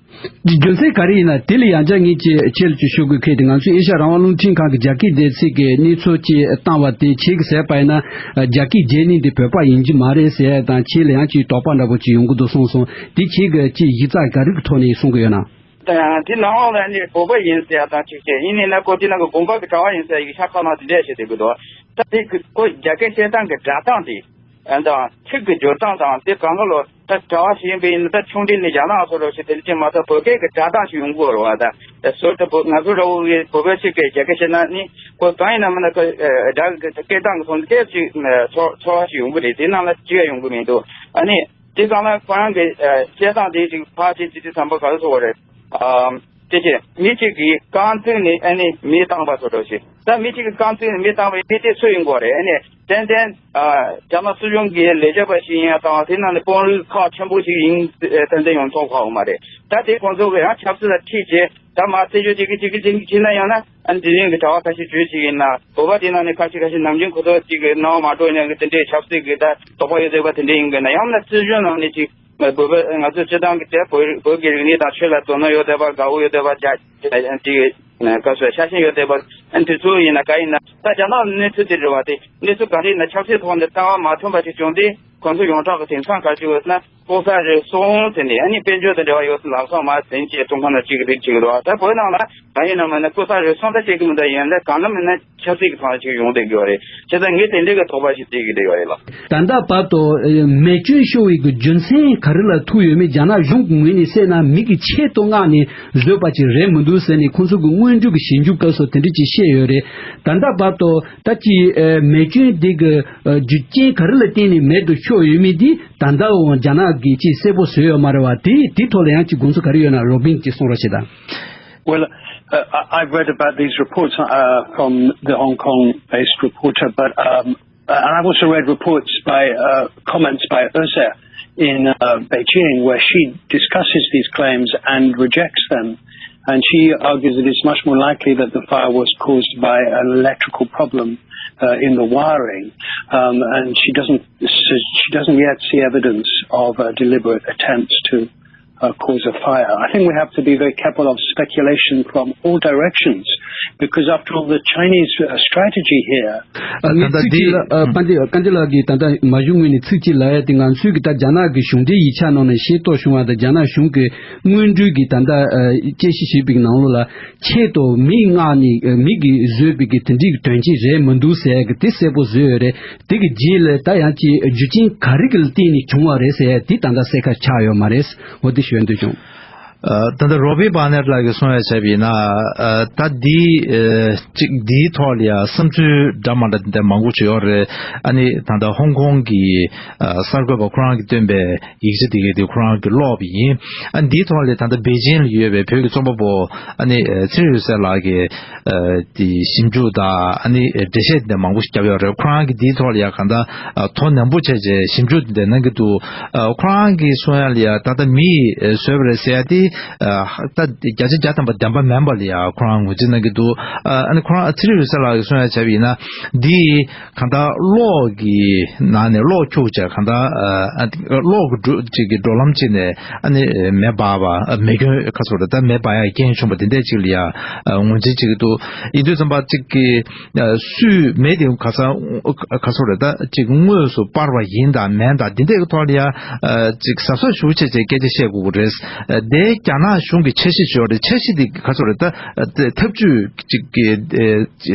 རྒྱུ་མཚན་ག་རེ་ཡིན་ན་དེ་ལ་ཡང་བསྐྱར་ངས་ཅིག་ཁྱེད་ལ་ཅིག་ཞུ་དགོས་ཁེལ་ཏེ། ང་ཚོའི་ཨེ་ཤ་ཡ་རང་དབང་རླུང་འཕྲིན་ཁང་གི་རྒྱ་སྐད་སྡེ་ཚན་གྱི་གནས་ཚུལ་ཅིག་བཏང་བ་དེ་ཁྱེད་ཀྱིས་ཟེར་བ་ཡིན་ན་རྒྱ་སྐད་བརྗེད་ནི་འདི་བོད་པ་ཡིན་གྱི་མ་རེད་ཟེར་ཡ་དང་ཁྱེད་ལ་ཡང་ཅིག་དོགས་པ་འདྲ་པོ་ཅིག་ཡོང་གི་འདུག་གསུངས་སོང་། དེ་ཁྱེད་ཀྱིས་ཅིག་གཞི་རྩ་ག་རེ་གི་ཐོག་ནས་གསུང་གི་ཡོད་ན། དེ་ནང་ལ་ནི་བོད་པ་ཡིན་ཟེར་ཡ་དང་ཅིག་བྱས་ཡིན་ནི་ན་ཁོ་དེ་ནང་གི་དགོན་པ་གི་གྲྭ་བ་ཡིན་ཟེར་ཡ་གི་ཤ་ཁ་ནང་དེ་འདྲས་བྱས་བསྡད་གི་འདུག་ད་དེ་ཁོ་རྒྱ་སྐད་བཤད་སྟངས་གི་སྒྲ་གདངས་དེ། ཨ་དང་ཚིག་གི་སྦྱོར་སྟངས་དང་དེ་གང་ག་ལོ་ད་གྲྭ་བ་ཞིག་ཡིན་པ་ཡིན་ན་ད་ཆུང་འདྲིས་ནས་རྒྱ་ནག་སོགས་རོགས་ཞིག་དེ་འདྲ་ཅིག་མ་གཏོགས་བོད་སྐད་ཀྱི་སྒྲ་གདངས་ཤིག་ཡོང་གི་རེད་བ། ད་སོ་ད་བོད་ང་ཚོ་འདྲ་བོ་གི་བོད་པ་ཞིག་གིས་རྒྱ་སྐད་བཤད་ན་ནི་ཁོ་གང་ཡིན་ན་མིན་ན་ཁོ་སྒྲ་གི་སྐད་གདངས་ཀྱི་ཐོག་ནས་སྐད་ཅིག་ཚོར་ཚོར་བ་ཞིག་ཡོང་གི་རེད། དེ་ནང་ལ་ཅི་ཡང་ཡོང་གི་མི་འདུག་ཨ་ནི་དེ་གང་ལ་ཁོ་རང་གི་བཤད་སྟངས་དེ་ཅིག་ཕར་ཅིག་ཅིག་ཅིག་བསམ་པ་ག་རེ་ཚོར་བ་རེད། ཨ་དེ་ཅི་མི་གཅིག་གིས་རྐང་བཙུགས་ནས་ཨ་ནི་མེ་བཏང་པ་སོགས་འགྲོ་ཞིག་ད་མི་གཅིག་གིས་རྐང་བཙུགས་ནས་མེ་བཏང་བའི་མི་དེ་སུ་ཡིན་དགོས་རེད། ཨ་ནི་ཏན་ཏན་རྒྱ་ནག་སྲིད་གཞུང་གི་ལས་བྱེད་པ་ཞིག་ཡིན་ཡ་དང་དེ་ནང་ནས་དཔོན་རིགས་ཁག་ཆེན་པོ་ཞིག་ཡིན་ཏན་ཏན་ཡོང་ཐོག་ཁག་འོང་མ་རེད། ད་དེ་ཁོང་ཚོ་གི་རང་ཆབ་སྲིད་ལ་ཁྲིད་བྱས་ད་མ་རྩད་གཅོད་བྱེད་ཀྱི་བྱེད་ཀྱི་བྱེད་ཀྱི་བྱེད་ན་ཡང་ན་ཨ་ནི་དེ་རིང་གི་གྲྭ་བ་ཁ་ཤས་བྱོས་ཞིག་ཡིན་ན་བོད་པ་དེ་ནང་ནས་ཁ་ཤས་ཁ་ཤས་ནམ་རྒྱུན་ཁོ་ཚོ་གཅིག་གི་སྣང་བ་མ་འགྲོ་ཡ་གི་དེ་འདྲའི་ཆབ་སྲིད་ཀྱི་ད་དོགས་པ་ཡོད་བསྡད་པ་དེ་འདྲ་ཡིན་དགོས་ན་ཡང་ན་སྲིད་གཞུང་ནང་ནས་ཅིག་བོད་པ་ང་ཚོ་སྤྱི་བཏང་གི་དེ་བོད་བོད་ཀྱི་རིག་གནས་དང་ཆོས་ལ་དོ་སྣང་ཡོད་བསྡད་པ་དགའ་བོ་ཡོད་བསྡད་པ་རྒྱ་དེ་ག་ཚོད་ཤ་ཞེན་ཡོད་བསྡད་པ་ཨ་དེ་ཚོ་ཡིན་ན་ག་ཡིན་ན་ད་རྒྱ་ནག་གནས་ཚུལ་དེ་རེད་བ། དེ་གནས་ཚུལ་ག་རེ་ཡིན་ན་ཆབ་སྲིད་ཐོག་ནས་ལྟ་བ་མ་མཐུན་པ་ཞིག་བྱུང་དུས་ཁོང་ཚོ་ཡོངས་གྲགས་ཀྱི་དེང་སང་ག་རེ་བྱེད་དགོས་ཟེར་ན་ལྐོག་ཟ་རུལ་སུངས་ཟེར་ནས་ཨ་ནི་དཔལ་འབྱོར་དང་འབྲེལ་བ་ཡོད་ས་ལག་ཚོགས་མ་ཟིན་བྱས་ཀྲུང་ཧྭ་ནང་གཅིག་གི་རིགས་བྱེད་ཀྱི་འདུག་ད་བོད་ནང་ལ་ག་ཡིན་ན་མིན་ན་ལྐོག་ཟ་རུལ་སུངས་ད་བྱེད་ཀྱི་མི་འདུག་ཡིན་ལ་གང་ལ་མིན་ན་ཆབ་སྲིད་ཀྱི་ཐོག་ནས་ཅིག་ཡོང་བསྡད་ཀྱི་ཡོད་རེད། བྱས་ཙང་ངས་དེ་འདྲའི་གི་དོགས་པ་ཞིག་བསྡད་ཀྱི་བསྡད་ཡོད་རེད་ལགས། ད་ལྟ་བར་དུ་མེ་སྐྱོན་ཤོར་བའི་གི་རྒྱུ་མཚན་ག་རེ་ལ་ཐུག་ཡོད་མེད་རྒྱ་ནག་གཞུང་གི་ངོས་ནས་བཤད་ན་མི་གི་ཆེད་དུ་མངགས་ནས་བཟོས་པ་ཅིག་རེད་མི་འདུག་ཟེར་ནས་ཁོང་ཚོ་གི་སྔོན་འགྲོ་གི་ཞིབ་འཇུག་སྐབས་སུ་དེ་འདྲ་ཅིག་བཤད་ཡོད་རེད། ད་ལྟ་བར་དུ་ད་ཅིག་མེ་སྐྱོན་འདི་གི་རྒྱུ་རྐྱེན་ག་རེ་ལ་བརྟེན་ནས་མེད་དུ་ཤོར་ཡོད་མེད་འདི་ད་ལྟའང་རྒྱ་ནག་གིས་ཅིག་གསལ་པོ་བཟོས་ཡོད་མ་རེད་བ། དེ་དེ་ཐོག་ལ་ཡང་ཅིག་དགོངས་ཚུལ་ག་རེ་ཡོད་ན་རོ་བིན་གྱིས་གསུང་རོགས་བྱེད་དང་། Well, uh, I- I've read about these reports uh, from the Hong Kong based reporter, but um, uh, and I've also read reports by uh, comments by Öse in uh, Beijing, where she discusses these claims and rejects them. And she argues that it's much more likely that the fire was caused by an electrical problem uh, in the wiring, um, and she doesn't she doesn't yet see evidence of a deliberate attempt to uh, cause a fire. I think we have to be very careful of speculation from all directions because, after all, the Chinese uh, strategy here. ཨ་ངས་ད་ཚིག་གཅིག་ལ་ཨ་པཎ་ཌི་པཎ་ཌི་ལགས་ཀྱིས་ད་ལྟ་མ་གཞི་ངོས་ནས་ཚིག་གཅིག་ལབ་ཡ་དེ་ང་ཚོའི་གི་ད་རྒྱ་ནག་གི་གཞུང་འབྲེལ་ཡིག་ཆ་ནང་ནས་ཤེས་རྟོགས་བྱུང་བ་དང་རྒྱ་ནག་གཞུང་གི་སྔོན་འགྲོའི་གི་ད་ལྟ་ཨ་དཔྱད་ཞིབ་བྱས་པའི་ནང་ལོགས་ལ་ཆེད་དུ་མི་མངགས་ནས་ཨ་མི་གིས་བཟོས་པའི་གི་དེ་འདྲའི་གི་དོན་རྐྱེན་རེད་མི་འདུག་ཟེར་ཡ་གི་དེ་གསལ་པོ་བཟོས་ཡོད་རེད། དེ་གི་རྗེས་ལ་ད་ཡང་ཅིག་རྒྱུ་རྐྱེན་ག་རེ་གི་ལ་བརྟེན་ནས་བྱུང་བ་རེད་ཟེར་ཡ་དེ་ད་ལྟ་གསལ་ཁ་ཆགས་ཡོད་མ་རེད། འོ་དེ་ཞུ་འདོད་བྱུང་། ད་ལྟ་རོ་བྷི་བྷ་ནེར་ལགས་ཀྱིས་གསུངས་ཡ་བྱས་པ་ཡིན་ན། ད་འདི་གཅིག་འདིའི་ཐོག་ལ་ཡ་བསམ་ཚུལ་འདྲ་མ་འདྲ་དེ་འདྲ་མང་པོ་ཅིག་ཡོད་རེད། ཨ་ནི་ད་ལྟ་ཧོང་ཀོང་གི་གསར་འགོད་པ་ཁོ་རང་གིས་བཏོན་པའི་ཡིག་ཆ་དེ་གའི་དེ་ཁོ་རང་གིས་ཀློག་པ་ཡིན། ཨ་འདིའི་ཐོག་ལ་ད་ལྟ་པེ་ཅིང་ལ་ཡོད་པའི་བོད་ཀྱི་རྩོམ་པ་པོ་ཨ་ནི་ཚེ་རིང་འོད་ཟེར་ལགས་ཀྱིས་དེ་ཞིབ་འཇུག་དང་ཨ་ནི་འགྲེལ་བཤད་དེ་འདྲ་མང་པོ་ཞིག་བརྒྱབ་ཡོད་རེད། ཁོ་རང་གིས་འདིའི་ཐོག་ལ་ཡ་གང་ལྟར་དོ་ནན་པོ་བྱས་བྱས་ཞིབ་འཇུག་དེ་འདྲ་གནང་གི་འདུག་ཁོ་རང་གིས་གསུང་ཡ་ལ་ཡ་ད་ལྟ་མིས་བཟོས་པ་རེད་ཟེར་ཡ་དེ་ད་བརྒྱ་ཆ་བརྒྱ་ཐམ་པ་བདེན་པ་མིན་པ་ལ་ཡ་ཁོ་རང་ངོས་འཛིན་གནང་གི་འདུག་ཨ་ནི་ཁོ་རང་ཚེ་རིང་འོད་ཟེར་ལགས་ཀྱིས་གསུང་ཡ་བྱས་པ་ཡིན་ན་འདི་གང་ལྟར་གློག་གི་ནང་ནས་གློག་འཁྱུག་བྱས་གང་ལྟར་གློག་གི་འགྲོ་ཅིག་གི་འགྲོ་ལམ་ཅིག་ནས་ཨ་ནི་མེ་འབར་བ་མེ་སྐྱོན་ཁ་ཚོ་རེད། ད་མེ་འབར་ཡ་རྐྱེན་བྱུང་བ་དེ་འདྲས་ཅིག་ལ་ཡ་ངོས་འཛིན་བྱེད་ཀྱི་འདུག་ཡིན་དུས་ཙམ་པ་ཅིག་གི་སུས་མེ་དེ་ག་ས་ག་ཚོ་རེད། ད་ཅིག་དངོས་སུ་སྤར་བ་ཡིན་དང་མིན་དང་དེ་འདྲས་ཀྱི་ཐོག་ལ་ཡ་ཅིག་གཟབ་གཟབ་ཞུ་བྱས་བྱས་སྐད་ཆ་བཤད་དགོས་ཀྱི་རེད། དེ་རྒྱ་ནག་གཞུང་གི་འཆར་གཞི་ཅིག་ཡོད་རེད། འཆར་གཞི་དེ་ག་ཚོ་རེད། ད་ཐབས་ཇུས་ཅིག་གི་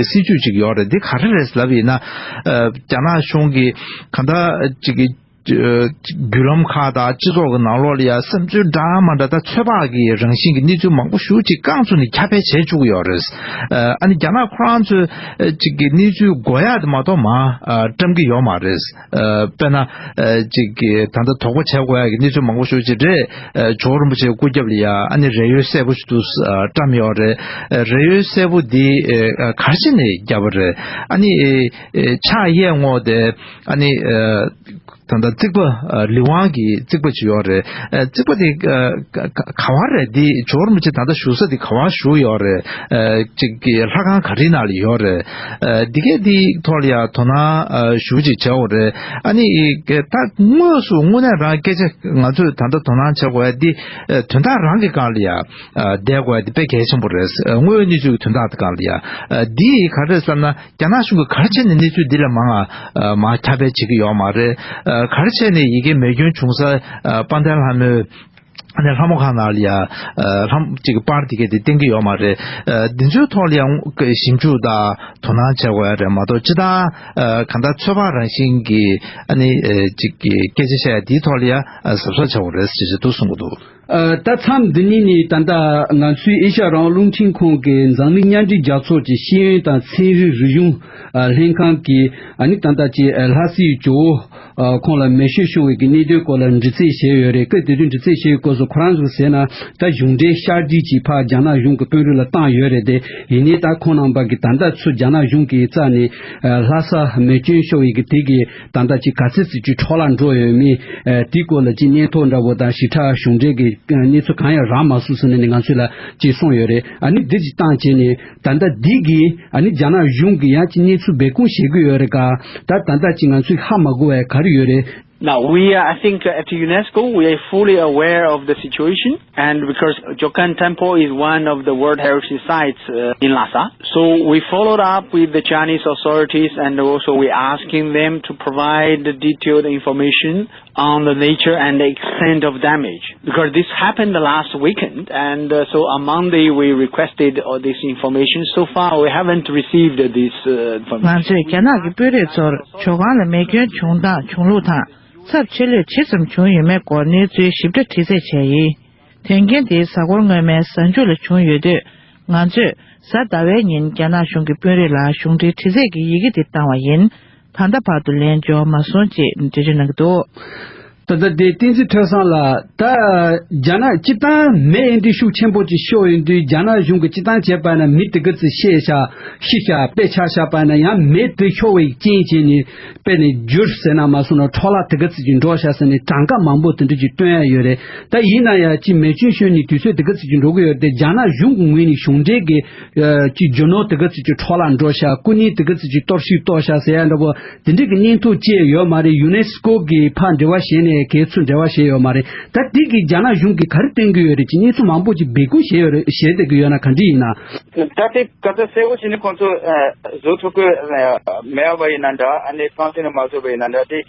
སྲིད་ཇུས་ཅིག་ཡོད་རེད། འདི་ག་རེ་རེད་ལབ་ཡིན་ན། རྒྱ་ནག་གཞུང་གིས་གང་ལྟར་ཅིག་གི་བརྒྱུད་ལམ་ཁག་དང་སྤྱི་ཚོགས་ཀྱི་ནང་ལོགས་ལ་ཡང་བསམ་ཚུལ་འདྲ་མ་འདྲ་དང་ཚོད་དཔག་གི་རང་བཞིན་གྱི་གནས་ཚུལ་མང་པོ་ཞེ་ཅིག་རྐང་བཙུགས་ནས་ཁྱབ་སྤེལ་བྱེད་བཅུག་གི་ཡོད་རེད། ཨ་ནི་རྒྱ་ནག་ཁོ་རང་ཚོས་ཅིག་གི་གནས་ཚུལ་འགོད་ཡག་དེ་མ་གཏོགས་མ་བཀྲམ་གྱི་ཡོད་མ་རེད། དཔེར་ན་ཅིག་གི་ད་ལྟ་དོགས་པ་བྱེད་དགོས་ཡག་གི་གནས་ཚུལ་མང་པོ་ཞེ་ཅིག་རེད། ཇོ་བོ་རིན་པོ་ཆེའི་སྐུ་རྒྱབ་ལ་ཡ་ཨ་ནི་རས་ཡོལ་སེར་པོ་ཞིག་ཏུ་བཀྲམ་ཡོད་རེད། རས་ཡོལ་སེར་པོ་འདི་ག་རེ་བྱས་ནས་བརྒྱབ་པ་རེད། ཨ་ནི་ཕྱག་གཡས་ངོས་དེ་ཨ་ནི་ད་ལྟ་རྩིག་པ་ལི་ཝང་གི་རྩིག་པ་ཅིག་ཡོད་རེད། རྩིག་པ་དེ་ག་བ་རེད། འདི་ཇོ་བོ་རིན་པོ་ཆེ་ད་ལྟ་བཞུགས་ས་དེ་ག་བ་བཞུགས་ཡོད་རེད། ཅིག་གི་ལྷ་ཁང་ག་རེའི་ནང་ལ་ཡོད་རེད། འདི་གས་འདི་ཐོག་ལ་ཡང་དོ་སྣང་ཞེ་ཅིག་བྱེད་དགོས་རེད། ཨ་ནི་ད་དངོས་སུ་དངོས་གནས་རང་སྐད་ཆ་ང་ཚོས་ད་ལྟ་དོ་སྣང་བྱེད་དགོས་ཡ་འདི་དོན་དག་རང་གི་སྒང་ལ་ཡ་བསྡད་དགོས་ཡ་འདི་དཔེ་གལ་ཆེན་པོ་རེད། དངོས་ཡོད་གནས་ཚུལ་གྱི་དོན་དག་གི་སྒང་ལ་ཡ་འདི་ག་རེ་རེད་བསམ་ན། རྒྱ་ནག་གཞུང་གིས་ག་རེ་བྱས་ནས་གནས་ཚུལ་འདི་ལས་མང་ང་མར་ཁྱབ་སྤེལ་བྱེད་ཀྱི་ཡོད་མ་རེད། ག་རེ་བྱས་ནས་ཡི་གེ་མེ་སྐྱོན་བྱུང་ས་དཔལ་ལྡན་ལྷ་མོའི་ཨ་ནི་ལྷ་མོ་ཁང་ནང་ལ་ཡ་ལྷ་མོ་གཅིག་གི་པར་དེ་གས་དེ་བསྟན་གྱི་ཡོད་མ་རེད། འདི་ཚོའི་ཐོག་ལ་ཡང་ཞིབ་འཇུག་དང་དོ་སྣང་བྱེད་དགོས་ཡ་རེད་མ་གཏོགས་སྤྱིར་བཏང་གང་ལྟར་ཚོད་དཔག་རང་བཞིན་གྱི་ཨ་ནི་གཅིག་གི་སྐད་ཆ་བཤད་ཡ་འདིའི་ཐོག་ལ་ཡ་གཟབ་གཟབ་བྱེད་དགོས་རེད་ཅེས་ཅེས་འདུག་གསུང་གི་འདུག་ད་མཚམས་འདི་ཉིད་ནས་ད་ལྟ་ང་ཚོའི་ཨེ་ཤ་ཡ་རང་དབང་རླུང་འཕྲིན་ཁང་གི་འཛམ་གླིང་མཉམ་འབྲེལ་རྒྱལ་ཚོགས་ཀྱི་ཤེས་ཡོན་དང་ཚན་རིག་རིག་གཞུང་ལྷན་ཁང་གི་ཨ་ནི་ད་ལྟ་ཀྱི་ལྷ་སའི་ཇོ་བོ་ཁོང་ལ་མེ་སྐྱོན་བྱུང་བའི་གི་གནད་དོན་སྐོར་ལ་འདྲི་རྩད་བྱས་ཡོད་རེད། སྐབས་དེ་དུས་འདྲི་རྩད་བྱས་ཡོད་སྐབས་སུ་ཁོ་རང་ཚོས་ཟེར་ན་ད་གཞུང་འབྲེལ་ཤར་སྒྲིལ་གྱིས་ཕར་རྒྱ་ནག་གཞུང་གི་དཔོན་རིགས་ལ་བཏང་ཡོད་རེད་དེ། ཡིན་ནའི་ད་ཁོང་རྣམ་པ་གི་ད་ལྟ་ཚུར་རྒྱ་ནག་གཞུང་གི་རྩ་ནས་ལྷ་ས་མེ་སྐྱོན་ཤོར་བའི་གི་དེ་གི་ད་ལྟ་ཅིག་ག་ཚོད་ཙམ་ཅིག་འཕྲོ་བརླག་འགྲོ་ཡོད་མེད། ཨ་དེའི་སྐོར་ལ་ཅིག་སྙན་ཐོ་འདྲ་བོ་དང་ཞིབ་ཕྲ་གཞུང་འབྲེལ་གྱི་ཨ་གནས་ཚུལ་གང་ཡང་རག་མ་སོང་ཟེར་ནས་ནི་ང་ཚོ་ལ་ཅིག་གསུངས་ཡོད་རེད། ཨ་ནི་འདི་ཅིག་བཏང་བྱས་ནས་ད་ལྟ་འདི་གི་ཨ་ནི་རྒྱ་ནག་གཞུང་གི་ཡང་ཅིག་གནས་ཚུལ་སྦས་སྐུང་བྱེད་ཀྱི་ཡོད་རེད་ག་ད་ད་ལྟ་ཅིག་ང་ཚོས་ཧ་མ་གོ་བའི་ག་རེ་ཡོད་རེད། Now, we are, I think, uh, at UNESCO, we are fully aware of the situation, and because Jokan Temple is one of the World Heritage Sites uh, in Lhasa, so we followed up with the Chinese authorities, and also we asking them to provide the detailed information on the nature and the extent of damage, because this happened last weekend, and uh, so on Monday we requested all this information. So far, we haven't received this uh, information. ང་ཚོས་རྒྱ་ནག་གི་དཔོན་རིགས་ཚོར་ཇོ་ཁང་ལ་མེ་སྐྱོན་བྱུང་སྟངས་བྱུང་ལུགས་དང་། ཚབས་ཆེ་ལོས་ཇི་ཙམ་བྱུང་ཡོད་མེད་སྐོར་གནས་ཚུལ་ཞིབ་ཕྲ་དྲི་རྩད་བྱས་ཡིན། དོན་རྐྱེན་དེ་གཟའ་འཁོར་སྔོན་མའི་གཟའ་མཇུག་ལ་བྱུང་ཡོད་དུས། ང་ཚོས་གཟའ་ཟླ་བའི་ཉིན་རྒྱ་ནག་གཞུང་གི་དཔོན་རིགས་ལ་གཞུང་འབྲེལ་དྲི་རྩད་ཀྱི་ཡི་གེ་དེ་བཏང་བ་ཡིན། ད་ལྟ་བར་དུ་ལན་འབྱོར་མ་སོང་ཅེས་འགྲེལ་བརྗོད་གནང་གི་འདུག་ད་ལྟ་དེ་བསྟན་འཛིན་ཐོས་བསམ་ལགས། ད་རྒྱ་ནག་སྤྱིར་བཏང་མེ་འདི་ཤུགས་ཆེན་པོ་ཅིག་ཤོར་ཡོང་དུས་རྒྱ་ནག་གཞུང་གིས་སྤྱིར་བཏང་བྱས་པ་ན་མི་དེ་ག་ཚོད་ཤི་ཤག་ཤི་ཤག་དཔེ་ཆགས་ཤག་པ་ན་ཡང་མེ་དེ་ཤོར་བའི་རྐྱེན་བྱས་ནས་དཔེ་ནས་འགྱུར་ཟེར་ན་མ་སོང་ན་འཕྲོ་བརླག་དེ་ག་ཚོད་ཅིག་འགྲོ་ཤག་ཟེར་ནས་གྲངས་ཀ་མང་པོ་དེ་འདྲ་ཅིག་སྟོན་ཡ་ཡོད་རེད། ད་ཡིན་ན་ཡང་ཅིག་མེ་སྐྱོན་ཤོར་ནས་དུས་ཚོད་དེ་ག་ཚོད་ཅིག་འགྲོ་གི་ཡོད་རེད་དེ་རྒྱ་ནག་གཞུང་གི་ངོས་ནས་གཞུང་འབྲེལ་གྱི་ཅིག་རྒྱུ་ནོར་དེ་ག་ཚོད་ཅིག་འཕྲོ་བརླག་འགྲོ་ཤག་སྐུ་ཉིད་དེ་ག་ཚོད་ཅིག་གཏོར་བཤིག་གཏོར་ཤག་ཟེར་ཡ་འདྲ་པོ་དེ་འདྲ་གི་སྙན་ཐོ་བཅས་ཡོད་མ་རེད། ཡུ་ནེ་སི་ཀོ་གིས་ཕར་འབྲེལ་བ་བྱས་ནས་གས་ཚུར་འབྲེལ་བ་བྱས་ཡོད་མ་རེད། ད་དེ་གི་རྒྱ་ནག་གཞུང་གིས་ག་རེ་སྟོན་གི་ཡོད་རེད་ཅིག་གནས་ཚུལ་མང་པོ་ཅིག་སྦས་སྐུང་བྱས་ཡོད་རེད་བྱས་བསྡད་གི་ཡོད་ན་ག་འདྲ་ཡིན་ན། ད་དེ་ག་ཚོད་གསལ་པོ་བྱས་ནས་ཁོང་ཚོ་བཟོ་ཐུབ་གི་མེད་པ་ཡིན་ན་འདྲ་ཨ་ནི་རྐང་འཐེན་མ་བཟོ་བ་ཡིན་ན་འདྲ་དེ་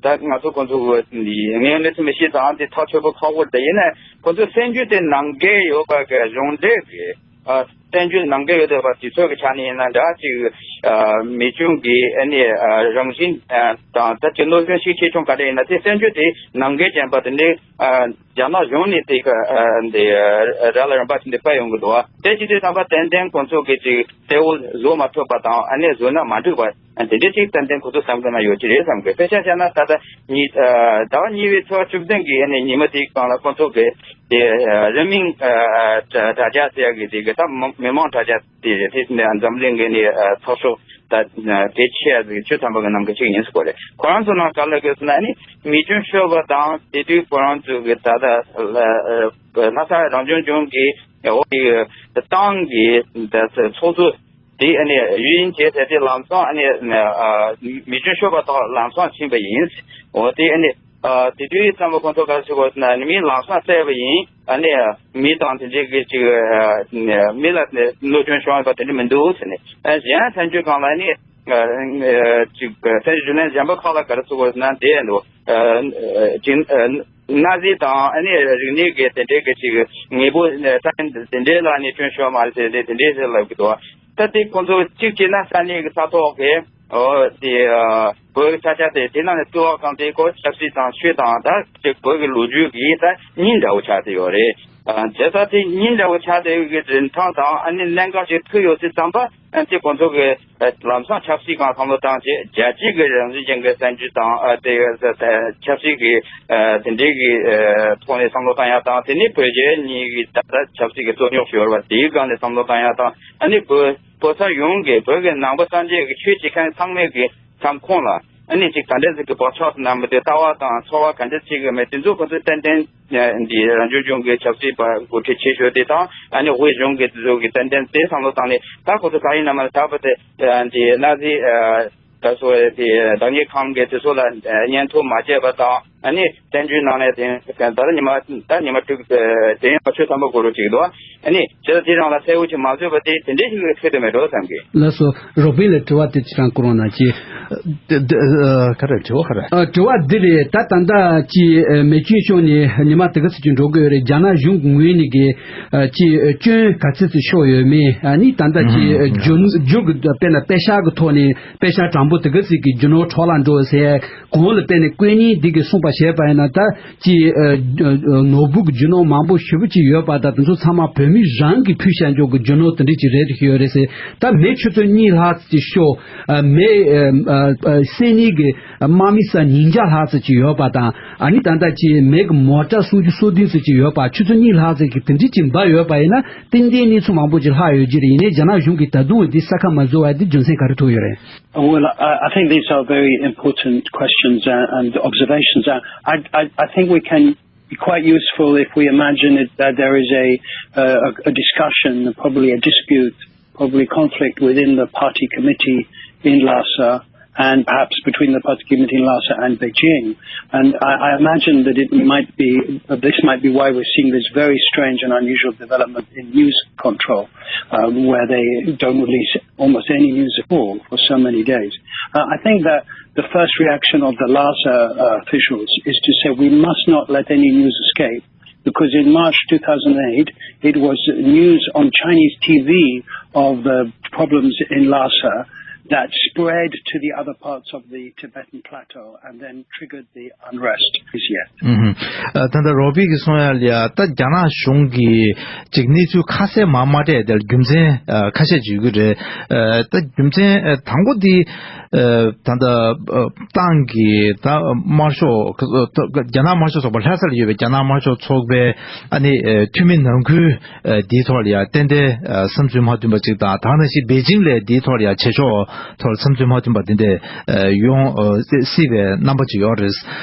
ད་ང་ཚོ་ཁོང་ཚོ་ངས་གནས་ཚུལ་མི་ཤེས་ཙང་དེ་ཐག་ཆོད་པོ་ཁག་པོ་རེད། ཡིན་ནའི་ཁོང་ཚོ་གསན་རྒྱུ་དེ་ནང་འགལ་ཡོད་པ་གི་གཞུང་འབྲེལ་གི་ཨ། བཙན་བྱོལ་ནང་འགལ་ཡོད་བསྡད་པ་དེ་ཚོ་གི་ཆ་ནས་ཡིན་ན་འདྲ་ཅིག་ཨ། མི་ཆུང་གི་ཨ་ནི་ཨ། རང་བཞིན་ཨ། དང་ད་ཅིག་གནོད་སྐྱོན་ཤུགས་ཆེ་ཆུང་ག་འདྲ་ཡིན་ན་དེ་བཙན་བྱོལ་དེ་ནང་འགལ་ཅན་པ་དེ་འདྲའི་ཨ། རྒྱ་ནག་གཞུང་ནས་དེ་ག་ཨ། འདི་ཨ། ར་ལ་རིམ་པ་དེ་འདྲ་སྤེལ་ཡོང་གི་འདུག་དེ་ཅི་དེ་ཙམ་པ་ཏན་ཏན་ཁོང་ཚོ་གི་ཅིག་གསལ་བོ་བཟོ་མ་ཐུབ་པ་དང་ཨ་ནི་བཟོས་ན་མ་འགྲིག་པ། དེ་འདྲའི་ཅིག་ཏན་ཏན་ཁོ་ཚོ་བསམ་གི་ན་ཡོད་ཀྱི་རེད་བསམ་གི། དཔེ་ཆ་བཞག་ན་ད་ལྟ་ཉི་ཨ། ཟླ་བ་གཉིས་པའི་ཚེས་བཅུ་བདུན་གི་ཨ་ནི་ཉི་མ་དེའི་སྒང་ལ་ཁོང་ཚོ་གི་དེ་ཨ། རིན་མིང་ཨ། དྲ་དྲ་རྒྱ་ཟེར་ཡ་གི་དེ་གི་ད་མི་མི་མང་དྲ་རྒྱ་དེ་རེད། དེ་ནས་འཛམ་གླིང་གི་ནི་ཨ། ཚགས་ཤོག་ད་གལ་ཆེ་ཡ་ཟིག་ཆོས་ཚན་པ་གི་ནང་གི་གཅིག་ཡིན་ཟེར་གོ་རེད། ཁོ་རང་ཚོ་ནང་ག་ལ་གི་ཟེར་ན་ཨ་ནི་མི་སྐྱོན་ཤོར་བ་དང་དེ་དུས་ཁོ་རང་ཚོ་གི་ད་ལྟ་ལྷ་ས་རང་སྐྱོང་ལྗོངས་ཀྱི་འོ་དེ་ཏང་གི་ད་ཚོགས་གཙོ། དེ་ཨ་ནི་ཡུན་རིང་བྱས་ཏེ་དེ་ལམ་སང་ཨ་ནི་ཨ། མི་སྐྱོན་ཤོར་བ་དག་ལམ་སང་ཕྱིན་པ་ཡིན། འོ་དེ་ཨ་ནི་ཨ། དེ་དུས་ཙམ་པ་ཁོང་ཚོ་ག་རེ་ཟེར་དགོས་ཟེར་ན་ཨ་ནི་མི་ལམ་སང་བསད་པ་ཡིན། ཨ་ནི་མི་དང་དེ་འདྲའི་གི་ཅིག་ཨ། མི་ལ་གནོད་སྐྱོན་བྱུང་བ་དེ་འདྲ་མི་འདུག་ཟེར་ནས་ཨ། གཞན་ཐན་ཆུ་གང་ལ་ཨ་ནི་ཨ། ཅིག་ཐན་ཆུ་ལན་གཞན་པ་ཁག་ལ་ག་རེ་ཟེར་དགོས་ཟེར་ན་དེ་འདུག་ཨ། ཅིག་ཨ། ན་ཟི་དང་ཨ་ནི་རིག་གནས་ཀྱི་དེ་འདྲའི་གི་ཅིག་དངོས་པོ་ཨ། ས་ཡིན་དེ་འདྲའི་ལ་ནི་སྐྱོན་ཤོར་མ་རེད་ཟེར་ཏེ་དེ་འདྲའི་ཟེར་ལབ་གི་འདུག་ད་དེ་ཁོང་ཚོ་གཅིག་བྱས་ན་ས་གནས་ཀྱི་ས་ཐོག་གི་ཨོ་དེ་ཨ། བོད་ཀྱི་ས་ཆ་དེ་དེ་ནང་ནས་བཏུལ་བ་གང་དེ་ཁོ་ཆབ་སྲིད་དང་ཆོས་དང་ད་ཅིག་བོད་ཀྱི་ལོ་རྒྱུས་ཀྱི་ད་གཉིས་འདྲ་བོ་ཆགས་ཏེ་ཡོད་རེད། ཨ། བྱས་ཙང་དེ་གཉིས་འདྲ་བོ་ཆགས་ཏེ་ཡོད་ཀྱི་རིན་ཐང་དང་ཨ་ནི་གནད་འགག་ཅིག་ཐུག་ཡོད་ཟེར་ཙམ་པ་ཨ་དེ་ཁོང་ཚོ་གི་ལམ་སང་ཆབ་སྲིད་སྒང་བསམ་བློ་བཏང་རྗེས་རྒྱལ་སྤྱི་གི་རང་བཞིན་ཅན་གྱི་བཙན་བྱོལ་དང་ཨ་དེ་ཆབ་སྲིད་ཀྱི་ཨ་དེ་འདྲའི་གི་ཨ་ཐོག་ནས་བསམ་བློ་བཏང་ཡག་དང་དེ་ནི་བོད་རྒྱ་གཉིས་ཀྱི་ད་ལྟ་ཆབ་སྲིད་ཀྱི་རྩོད་རྙོག་ཞིག་ཡོད་རེད་པ། དེའི་སྒང་ནས་བསམ་བློ་བཏང་ཡག་དང་ཨ་ནི་བོད་བོད་ས་ཡོངས་ཀྱི་བོད་ཀྱི་ནང་པ་སངས་རྒྱས་ཀྱི་ཆོས་བྱེད་མཁན་ཚང་མའི་གི་བསམ་ཁོང་ལ་ཨ་ནི་ཅིག་ད་ལྟ་ཟིག་གི་བག་ཆགས་རྣམ་པ་དེ་ལྟ་བ་དང་ཚོར་བ་ག་འདྲ་ཅིག་གི་མེད་དེ་ཚོ་ཁོ་ཚོས་ཏན་ཏན་འདི་རང་སྐྱོང་ལྗོངས་ཀྱི་ཆབ་སྲིད་པ་འགོ་ཁྲིད་ཆེ་ཤོས་དེ་དང་ཨ་ནི་དབུས་གཞུང་གི་དེ་ཚོ་གི་ཏན་ཏན་དེ་བསམ་བློ་བཏང་ནས་ད་ཁོ་ཚོ་ག་ཡིན་ན་མ་ད་བར་དེ་འདི་གནའ་རྫས་ད་སོ་དེ་བདག་གཉེར་ཁང་གི་དེ་ཚོ་ལ་སྙན་ཐོ་མ་བྱས་པ་དང་ཨ་ནི་བཙན་བྱོལ་ནང་ནས་དེ་ད་ལྟ་ཉི་མ་ད་ཉི་མ་དྲུག་དེ་ཡང་ཆོས་ཚན་པ་འགོ་རུ་ཅིག་འདུག་ཨ་ནི་ཇི་ལྟར་དེ་རང་ལ་གསལ་བོ་ཅིག་མ་བཟོས་པ་དེ་དེ་འདྲའི་ཞིག་ལ་ཁེལ་དུ་མེད་འགྲོ་བསམ་གི། ལགས་སོ། རོགས་པས་ལ་དྲི་བ་དེ་ཅི་རང་བསྐུར་རོགས་གནང་གྱིས། དེ་དེ་ཨ་ག་རེ་དྲི་བ་ག་རེ། ཨ་དྲི་བ་འདི་རེད། ད་ད་ལྟ་ཅི་ཨ་མེ་ཆུང་ཤོང་ནས་ཉི་མ་དེ་ག་ཚོད་ཅིག་འགྲོ་གི་ཡོད་རེད། རྒྱ་ནག་གཞུང་གི་ངོས་ནས་གི་ཨ་ཅི་ཨ་སྐྱོན་ག་ཚོད་ཅིག་ཤོར་ཡོད་མེད། ཨ་ནི་ད་ལྟ་ཅི་ཨ་རྒྱུ་རྒྱུ་གི་དཔེར་ན་པེ་ཤག་གི་ཐོག་ནས་པེ་ཤག་དྲང་པོ་དེ་ག་ཚོད་ཀྱི་རྒྱུ་ནོར་འཕྲོ་བརླག་འགྲོ་ཟེར། གོང་ལ་བལྟས་ནས་བཀོད་ཉིན་འདི་གི་གསུངས་པ་བྱས་པ་ཡིན་ན་ད་ཅི་ཨ་ཨ་ནོར་བུ་གི་རྒྱུ་ནོར་མང་པོ་ཞེ་པོ་ཅིག་ཡོད་པ་དང་དེ་ཚོ་ཚང་མ་བོད་མི་རང་གིས་ཕུལ་བྱ་འཇོག་གི་རྒྱུ་ནོར་དེ་འདྲ་ཅིག་རེད་ཤི་ཡོད་རེད་ཟེར། ད་མེ་ཆུ་ཚོད་གཉིས་ལྷག་ཅིག་ཤོར། ཨ་མེ་ཨ་ཨ་སེམས་ནད་ཀྱི་དམག་མི་ས་ཉིས་བརྒྱ་ལྷག་ཙམ་ཅིག་ཡོད་པ་དང་ཨ་ནི་ད་ལྟ་ཅི་མེ་གི་མོ་ཊ་སུམ་ཅུ་སོ་བདུན་ཙམ་ཅིག་ཡོད་པ་ཆུ་ཚོད་གཉིས་ལྷག་ཙམ་གྱི་དེ་འདྲ་ཅིག་འབབ་ཡོད་པ་ཡིན་ན་ཏན་ཏན་གནས་ཚུལ་མང་པོ་ཅིག་ལྷག་ཡོད་ཀྱི་རེད། ཡིན་ནའི་རྒྱ་ནག་གཞུང་གིས་ད་དུང་འདི་ས་ཁ་མ་བཟོ་བ་འདི་རྒྱུ་མཚན་ག་རེ་ཐུག་ཡོད་རེད། Well, I, I think these are very important questions and, and observations. And I, I, I think we can be quite useful if we imagine it, that there is a, a, a discussion, probably a dispute, probably conflict within the party committee in Lhasa and perhaps between the party committee in Lhasa and Beijing. And I, I imagine that it might be, that this might be why we're seeing this very strange and unusual development in news control, um, where they don't release almost any news at all for so many days. Uh, I think that the first reaction of the Lhasa uh, officials is to say we must not let any news escape, because in March two thousand eight, it was news on Chinese T V of the problems in Lhasa that spread to the other parts of the Tibetan plateau and then triggered the unrest is yet. ཨུམ། ཨ་ད་ལྟ་རོ་པི་གིས་གསུངས་ཡ་ལ་ཡ་ད་རྒྱ་ནག་གཞུང་གིས་ཅིག་གནས་ཚུལ་ཁ་གསལ་མ་མ་སྤྲད་དེ་རྒྱུ་མཚན་ཨ་ཁ་ཤས་ཅིག་ཡོད་ཀྱི་རེད། ཨ་ད་རྒྱུ་མཚན་ཨ་དང་པོ་དེ་ཨ་ད་ལྟ་ཨ་ཏང་གི་ད་དམར་ཤོག་ཨ་རྒྱ་ནག་དམར་ཤོག་ཚོགས་པ་ལྷ་ས་ལ་ཡོད་པའི་རྒྱ་ནག་དམར་ཤོག་ཚོགས་པའི་ཨ་ནི་ཨ་འཐུས་མི་ནང་ཁུལ་ཨ་དེའི་ཐོག་ལ་ཡ་ཏན་ཏན་ཨ་བསམ་ཚུལ་མ་མཐུན་པ་ཅིག་དང་དེ་ནང་བཞིན་པེ་ཅིང་ལ་དེའི་ཐོག་ལ་ཡ་བྱེད་ཕྱོགས་ཐོག་ལ་བསམ་ཚུལ་མ་མཐུན་པ་དེ་འདྲས་ཨ་ཡོང་ཨ་སྲིད་པའི་རྣམ་པ་ཅིག་ཡོད་རེད།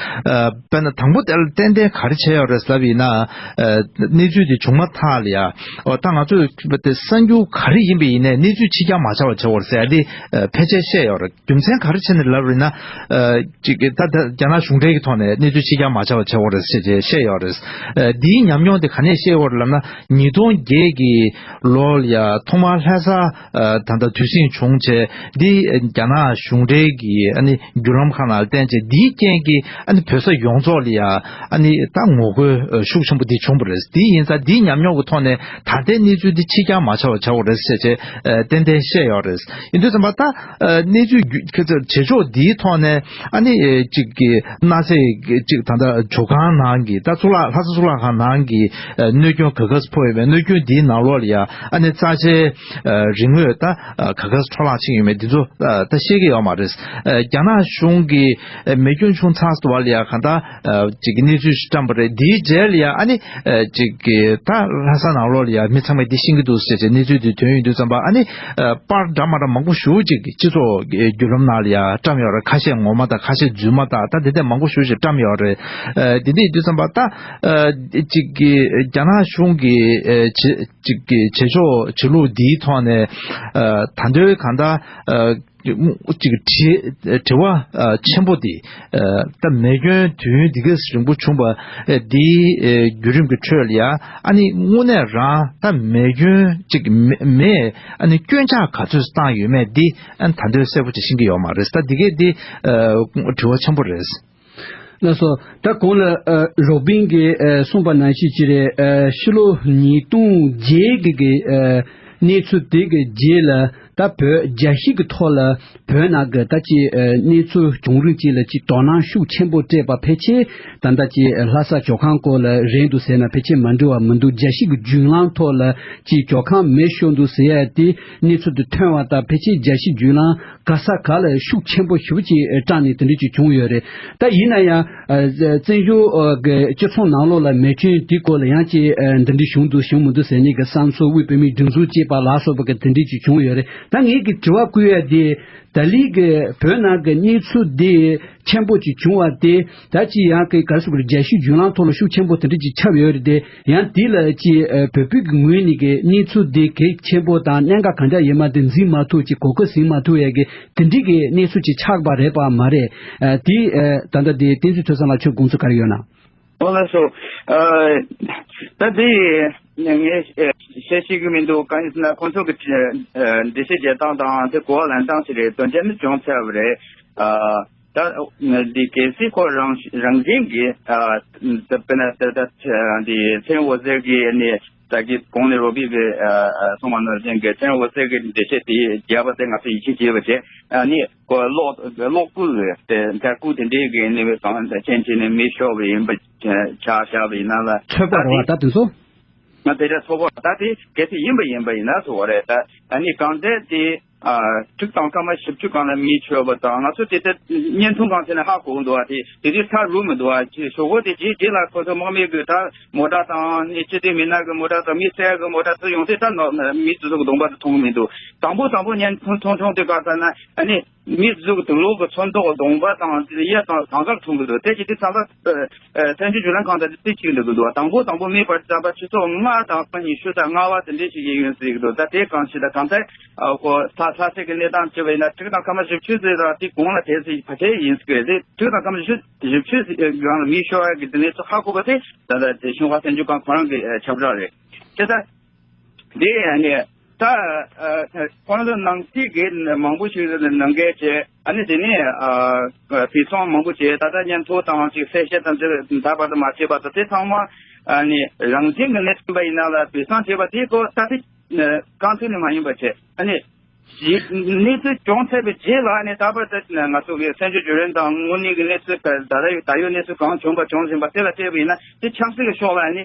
ཨ་དཔེར་ན་དང་པོ་དེ་ལ་ཏན་ཏན་ག་རེ་བྱས་ཡོད་རེད་ཟེར་བ་ཡིན་ན་ཨ་གནས་ཚུལ་དེ་བྱུང་མ་ཐག་ལ་ཡ་ཨོ་ད་ང་ཚོས་དེ་གསར་འགྱུར་ག་རེ་ཡིན་པ་ཡིན་ནའི་གནས་ཚུལ་ཕྱི་གྱར་མ་བྱ་བ་བྱེད་དགོས་རེད་ཟེར་ཡ་དེ་ཨ་ཕལ་ཆེར་བཤད་ཡོད་རེད། རྒྱུ་མཚན་ག་རེ་བྱས་ནས་ལབ་རེད་ན། ཨ་ཅིག་ད་ད་རྒྱ་ནག་གཞུང་འབྲེལ་གྱི་ཐོག་ནས་གནས་ཚུལ་ཕྱི་གྱར་མ་བྱ་བ་བྱེད་དགོས་རེད་ཟེར་བྱས་བཤད་ཡོད་རེད། ཨ་འདིའི་ཉམས་མྱོང་དེ་ག་ནས་ཤེས་ཡོད་རེད་ལབ་ན་ཉིས་སྟོང་བརྒྱད་ཀྱི་ལོ་ལ་ཡ་ཐོག་མར་ལྷ་ས་ཨ་ད་ལྟ་དུས་ཟིང་བྱུང་བྱས་ འདི་རྒྱ་ནག་གཞུང་འབྲེལ་གྱི་ཨ་ནི་བརྒྱུད་ལམ་ཁག་ནང་ལ་བརྟེན་བྱས་འདིའི་རྐྱེན་གྱིས་ཨ་ནི་བོད་ས་ཡོངས་རྫོགས་ལ་ཡ་ཨ་ནི་ད་ངོ་རྒོལ་ཤུགས་ཆེན་པོ་འདི་བྱུང་བ་རེད། འདི་ཡིན་ཙང་འདིའི་ཉམས་མྱོང་གི་ཐོག་ནས་ད་ལྟའི་གནས་ཚུལ་འདི་ཕྱི་གྱང་མ་ཆགས་པ་བྱ་དགོས་རེད་ཟེར་བྱས་ཏན་ཏན་བཤད་ཡོད་རེད། ཡིན་དུས་ཙམ་པ་ད་གནས་ཚུལ་བརྒྱུད་བྱེད་ཕྱོགས་འདིའི་ཐོག་ནས་ཨ་ནི་གཅིག་གི་གནའ་རྫས་གཅིག་ད་ལྟ་ཇོ་ཁང་ནང་གི་ད་གཙུག་ལག་ལྷ་ས་གཙུག་ལག་ཁང་ནང་གི་གནོད་སྐྱོན་ག་ག་ཚོད་ཕོག་ཡོད་མེད། གནོད་སྐྱོན་འདིའི་ནང་ལོགས་ལ་ཡ་ཨ་ནི་རྩ་ཆེའི་རིག་དངོས་ད་ག་ག་ཚོད་འཕྲོ་བརླག་ཕྱིན་ཡོད་མེད་འདི་ཚོ་ད་ཤེས་ཀྱི་ཡོད་མ་རེད། རྒྱ་ནག་གཞུང་གིས་མེ་སྐྱོན་བྱུང་ཚར་སོང་བ་ལ་ཡ་གང་ལྟར་ཅིག་གི་གནས་ཚུལ་ཞིག་བཀྲམ་པ་རེད། འདིའི་རྗེས་ལ་ཡ་ཨ་ནི་ཅིག་གི་ད་ལྷ་ས་ནང་ལོགས་ལ་ཡ་མི་ཚང་མས་འདི་ཤེས་ཀྱི་འདུག་ཟེར་བྱས་གནས་ཚུལ་འདི་ཐོན་ཡོང་དུས་ཙམ་པ་ཨ་ནི་པར་འདྲ་མ་འདྲ་མང་པོ་ཞེ་ཅིག་སྤྱི་ཚོགས་བརྒྱུད་ལམ་ནང་ལ་ཡ་བཀྲམ་ཡོད་རེད། ཁ་ཤས་ངོ་མ་དང་ཁ་ཤས་རྫུན་མ་དང་ད་དེ་འདྲ་མང་པོ་ཞེ་ཅིག་བཀྲམ་ཡོད་རེད། དེ་འདྲ་ཡིན་དུས་ཙམ་པ་ད་ཅིག་གི་རྒྱ་ནག་གཞུང་གི་བྱེད་ཅིག་གི་བྱེད་ཕྱོགས་བྱེད་ལུགས་འདིའི་ཐོག་ནས་ད་ལྟའི་གང་ལྟར་ཅིག་དྲི་དྲི་བ་ཆེན་པོ་འདི་ད་མེ་སྐྱོན་དུས་ཡུན་འདི་གས་རིང་པོ་བྱུང་བ་འདིའི་བརྒྱུད་རིམ་གྱི་ཁྲོད་ལ་ཡ་ཨ་ནི་དངོས་གནས་རང་ད་མེ་སྐྱོན་ཅིག་མེ་མེ་ཨ་ནི་སྐྱོན་ཆག་ག་ཚོད་བཏང་ཡོད་མེད་འདི་ཨ་ནི་ད་ལྟའི་གསལ་པོ་ཅིག་ཤེས་ཀྱི་ཡོད་མ་རེད། ད་འདི་གས་འདི་དྲི་བ་ཆེན་པོ་རེད། ལགས་སོ། ད་གོང་ལ་ཨ་རོགས་པིན་གྱིས་ཨ་གསུངས་པ་ནང་བཞིན་ཅི་རེད། ཨ་ཕྱི་ལོ་ཉིས་སྟོང་བརྒྱད་གི་གི་ཨ་གནས་ཚུལ་དེ་གི་རྗེས་ལ་ད་བོད་རྒྱལ་སྤྱི་གི་ཐོག་ལ་བོད་ནང་གི་ད་ཅི་ཨ་གནས་ཚུལ་བྱུང་རིམ་ཅིག་ལ་ཅི་དོ་སྣང་ཤུགས་ཆེན་པོ་སྤྲད་པ་ཕལ་ཆེར་ད་ལྟ་ཅི་ལྷ་ས་ཇོ་ཁང་སྐོར་ལ་རེད་འདུག་ཟེར་ན་ཕལ་ཆེར་མ་འགྲིག་པ་མི་འདུག་རྒྱལ་སྤྱི་གི་བརྒྱུད་ལམ་ཐོག་ལ་ཅི་ཇོ་ཁང་མེ་ཤོར་འདུག་ཟེར་ཡ་དེ་གནས་ཚུལ་དེ་ཐོན་པ་དང་ཕལ་ཆེར་རྒྱལ་སྤྱི་བརྒྱུད་ལམ་ག་ས་ག་ལ་ཤུགས་ཆེན་པོ་ཞེ་པོ་ཅིག་བཀྲམ་ནས་དེ་འདྲ་ཅིག་བྱུང་ཡོད་རེད། ད་ཡིན་ན་ཡང་ཨ་བཙན་བྱོལ་ཨ་གི་སྤྱི་ཚོགས་ནང་ལོགས་ལ་མེ་སྐྱོན་དེའི་སྐོར་ལ་ཡང་ཅིག་ཨ་འདི་འདྲ་བྱུང་འདུག་བྱུང་མི་འདུག་ཟེར་ནས་གི་བསམ་ཚུལ་དབུས་བོད་མིའི་སྒྲིག་འཛུགས་ཅེས་པ་ལ་སོགས་པ་གི་དེ་འདྲ་ཅིག་བྱུང་ཡོད་རེད། ད་ངས་གི་དྲི་བ་བསྐུལ་ཡ་དེ་ད་ལིའི་གི་བོད་ནང་གི་གནས་ཚུལ་དེ་ཆེན་པོ་ཅིག་བྱུང་བ་དེ་ད་ཅི་ཡང་གི་ག་རེ་ཟེར་དགོས་རེད། རྒྱལ་སྤྱིའི་བརྒྱུད་ལམ་ཐོག་ལ་ཤུགས་ཆེན་པོ་དེ་འདྲ་ཅིག་ཁྱབ་ཡོད་རེད་དེ། ཡང་དེ་ལ་ཅིག་ཨ་བོད་པའི་གི་ངོས་ནས་གི་གནས་ཚུལ་དེ་གལ་ཆེན་པོ་དང་གནད་འགག་གང་འདྲ་ཡིན་མ་དེ་འཛིན་མ་ཐུབ་ཅིག་གོ་སྐབས་ཟིན་མ་ཐུབ་ཡ་གི་དེ་འདྲའི་གི་གནས་ཚུལ་ཅིག་ཆགས་པ་རེད་པ་མ་རེད། ཨ་དེ་ཨ་ད་ལྟ་དེ་བསྟན་འཛིན་ཐོས་བསམ་ལགས་ཁྱོད་དགོངས་ཚུལ་ག་རེ་ཡོད་ན། ཨོ་ལགས་སོ། ཨ་ད་དེ་ངས་བཤད་ཤེས་ཀྱི་མི་འདུག་གང་ཡིན་ཟེར་ན་ཁོང་ཚོ་གི་འགྲེལ་བཤད་བྱེད་སྟངས་དང་དེ་གོ་བ་ལེན་སྟངས་ཤིག་རེད། དོན་རྐྱེན་ནི་བྱུང་ཚར་བ་རེད། ཨ་ད་འདི་གལ་སྲིད་ཁོ་རང་རང་བཞིན་གྱིས་ཨ་ད་དཔེར་ན་ད་ད་འདི་ཚེ་རིང་འོད་ཟེར་གྱིས་ནི་ད་གི་གོང་ནས་རོ་པི་གི་ཨ་ཨ་གསུངས་པ་ནང་བཞིན་གྱི་ཚེ་རིང་འོད་ཟེར་གྱི་འགྲེལ་བཤད་དེ་རྒྱས་པ་དེ་ང་ཚོ་ཡིད་ཆེས་བྱས་པ་བྱས། ཨ་ནི་ཁོ་གློག་གློག་སྐུད་དེ་འདྲ་སྐུད་དེ་འདྲའི་གི་ནི་གང་ཅན་ཅིག་ནས་མེ་ཤོར་བ་ཡིན་པ་ཆ་བཞག་པ་ཡིན་ན་ལ་ཆོད་པ་ད་རེད་དེ་བ་ད་དེ་ཚོ། ང་དེ་འདྲ་ཚོགས་པ་ད་དེ་གལ་སྲིད་ཡིན་པ་ཡིན་པ་ཡིན་ན་ཚོགས་པ་རེད། ད་ཨ་ནི་གང་ཟེར་དེ་ཨ་དྲུག་དང་སྐར་མ་བཞི་བཅུ་སྒང་ལ་མེ་མཆོད་པ་དང་ང་ཚོ་དེ་ལྟར་བརྙན་ཐུང་གང་ཟེར་ན་ཧ་གོ་གི་འདུག་ཨ། དེ་དེ་དུས་ཚར་རུ་མི་འདུག་ཨ། ཅེས་ཞོགས་པ་དེ་རྗེས་རྗེས་ལ་ཁོ་ཚོ་དམག་མི་གི་ད་མོ་ཊ་དང་ནི་སྤྱི་བདེ་མི་སྣ་གི་མོ་ཊ་དང་མི་བསད་གི་མོ་ཊ་ཚོ་ཡོང་དུས་ད་ནོ་མི་དེ་ཚོ་གི་གདོང་པ་དེ་མཐོང་གི་མི་འདུག་དང་པོ་དང་པོ་བརྙན་ཐུང་ཐུང་ཐུང་དེ་ག་ཟེར་ན་ཨ་ནི། མི་གཟུགས་དུག་ལོག་གི་ཚོན་མདོག་གདོང་པ་དང་དེ་གཡས་དང་གང་གར་མཐོང་གི་འདུག་དེ་བྱས་དུས་ཚང་མ་ཨ་ཨ་བཙན་བྱོལ་བརྒྱུད་ལམ་ཁང་དང་དེ་གཅིག་འདུག་གི་འདུག་དང་པོ་དང་པོ་མེ་འབར་རྩ་བ་ཆུ་ཚོད་ལྔ་དང་སྐར་མ་ཉི་ཤུ་དང་ལྔ་པ་དེ་འདྲས་ཞིག་ཡིན་ཡོད་ཟེར་གི་འདུག་ད་དེ་གང་ཞིག་ད་གང་ལྟར་ཨ་ཁོ་ལྷ་ལྷ་སའི་གི་གནས་སྟངས་བྱས་པ་ཡིན་ན་དྲུག་དང་སྐར་མ་བཞི་བཅུ་ཟེར་དང་དེ་གོང་ལ་དེ་ཟེར་ཕལ་ཆེར་ཡིན་ཟེར་གི་རེད། དྲུག་དང་སྐར་མ་བཞི་བཅུ་བཞི་བཅུ་ཟེར་སྒང་ལ་མེ་ཤོར་བ་གི་དེ་གནས་ཚུལ་ཧ་གོ་བ་དེ་ད་ལྟ་དེ་ཤིན་ཧྭ་བཙན་བྱོལ་ཁང་ཁོ་རང་གི་ཨ་ཁྱབ་བསྒྲགས་རེད། དེ་ལྟར། དེ་ཡང་ནི་ད་ཨ་ཁོང་ཚོ་ནང་སྲིད་ཀྱི་མང་པོ་ཞིག་ནང་འགལ་བྱས། ཨ་ནི་དེ་ནས་ཨ་དེ་སོང་མང་པོ་བྱས། ད་ལྟ་བརྙན་ཐུང་དང་ཅིག་གསལ་བཤད་དང་དེ་ད་བར་དུ་མ་བྱས་པ་དང་དེ་ཚང་མ་ཨ་ནི་རང་བཞིན་གྱི་གནས་ཚུལ་ཡིན་ན་ལ་དེ་སང་བྱས་པ་དེ་ཀོ་ད་དེ་རྐང་ཚུགས་ནས་མ་ཡིན་པ་བྱས། ཨ་ནི་གནས་ཚུལ་བྱུང་ཚར་བའི་རྗེས་ལ་ཨ་ནི་ད་བར་དུ་ང་ཚོ་གི་བཙན་བྱོལ་བརྒྱུད་ལམ་དང་དངོས་གནས་ཀྱི་གནས་ཚུལ་ད་ལྟ་ད་ཡོད་གནས་ཚུལ་གང་བྱུང་པ་བྱུང་བཞིན་པ་དེ་ལ་བལྟས་པ་ཡིན་ན་དེ་ཆབ་སྲིད་ཀྱི་ཕྱོགས་ལ་ཨ་ནི།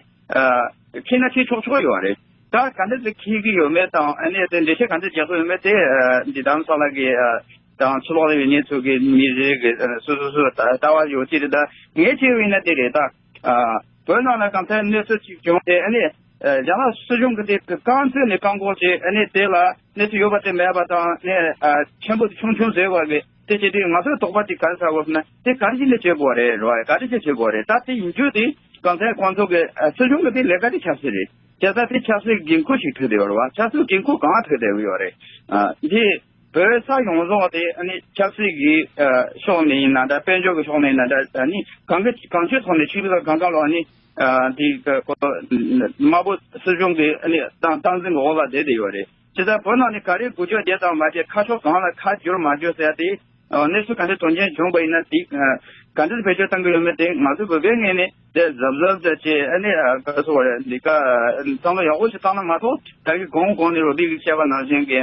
ཁྱེད་ན་ཁྱེད་ཆོག་ཆོག་ཡོད་རེད། ད་ག་འདྲ་ཟེ་ཁྱེད་ཀྱི་ཡོད་མེད་དང་ཨ་ནི་དེ་འགྲེལ་བཤད་ག་འདྲ་རྒྱག་གི་ཡོད་མེད་དེ་འདི་དམ་ས་ལ་གི་དང་ཕྱི་ལོགས་ལ་ཡོད་ཉེ་ཚོ་གི་མི་རེ་གི་སོ་སོ་སོ་ལྟ་བ་ཡོད་ཅི་རེད། ད་ངས་བྱས་པ་ཡིན་ན་དེ་རེད། ད་བོད་ནང་ལ་གང་ལྟར་གནས་ཚུལ་ཅིག་བྱུང་སྟེ་ཨ་ནི་རྒྱ་ནག་སྲིད་གཞུང་གི་དེ་རྐང་ཚུགས་ནས་བཀག་འགོག་བྱས། ཨ་ནི་དེ་ལ་གནས་ཚུལ་ཡོད་པ་དེ་མེད་པ་དང་ནས་ཆེན་པོ་ཆུང་ཆུང་བཟོས་པ་གི་དེ་བྱེད་དུས་ང་ཚོའི་དོགས་པ་དེ་ག་རེ་ཟ་བ་ཟེར་ན་དེ་ག་རེ་བྱས་ནས་བྱེད་དགོས་རེད་རོ། ག་རེ་བྱས་བྱེད་དགོས་རེད། ད་དེ་ཡིན་རྒྱུ་དེ་གང་ལྟར་ཁོང་ཚོ་གི་སྲིད་གཞུང་གི་དེ་ལས་ཀ་དེ་ཆབ་སྲིད་རེད། བྱས་ཙང་དེ་ཆབ་སྲིད་འགན་ཁུར་ཞིག་ཐུག་བསྡད་ཡོད་རེད་བ། ཆབ་སྲིད་འགན་ཁུར་གང་ཐུག་བསྡད་ཡོད་རེད། འདི་བོད་ས་ཡོངས་རྫོགས་དེ་ཨ་ནི་ཆབ་སྲིད་ཀྱི་ཕྱོགས་ནས་ཡིན་ན་འདྲ། དཔལ་འབྱོར་གྱི་ཕྱོགས་ནས་ཡིན་ན་འདྲ། ཨ་ནི་གང་གི་གང་ཅིའི་ཐོག་ནས་ཆོས་ལུགས་དང་གང་ག་ལོ་ཨ་ནི་དེ་དམར་པོ་སྲིད་གཞུང་གི་ཨ་ནི་སྟངས་སྟངས་འཛིན་གྱི་འོག་ལ་བསྡད་བསྡད་ཡོད་རེད། ཇི་ལྟར་བོད་ནང་ནས་ག་རེ་འགུལ་སྐྱོད་བྱས་ཙང་མ་བྱས་ཁ་ཕྱོགས་གང་ལ་ཁ་བསྒྱུར་མ་བསྒྱུར་ཟེར་ཏེ། ཨ་གནས་ཚུལ་ག་འདྲ་དོན་རྐྱེན་བྱུང་བ་ཡིན་ན་དེ་ཨ་ག་འདྲ་བེད་སྤྱོད་གཏང་གི་ཡོད་མེད་དེ་ང་ཚོ་བོད་པའི་ངོས་ནས་དེ་གཟབ་གཟབ་ཙམ་བྱས། ཨ་ནི་ཨ་ག་རེ་ཟེར་དགོས་རེད། འདི་ག་བསམ་བློ་ཡག་པོ་ཞིག་བཏང་ན་མ་གཏོགས། ད་གིན་གོང་གོང་ནས་རོ་སྦིས་ཀྱིས་བཤད་པ་ནང་བཞིན་གྱི་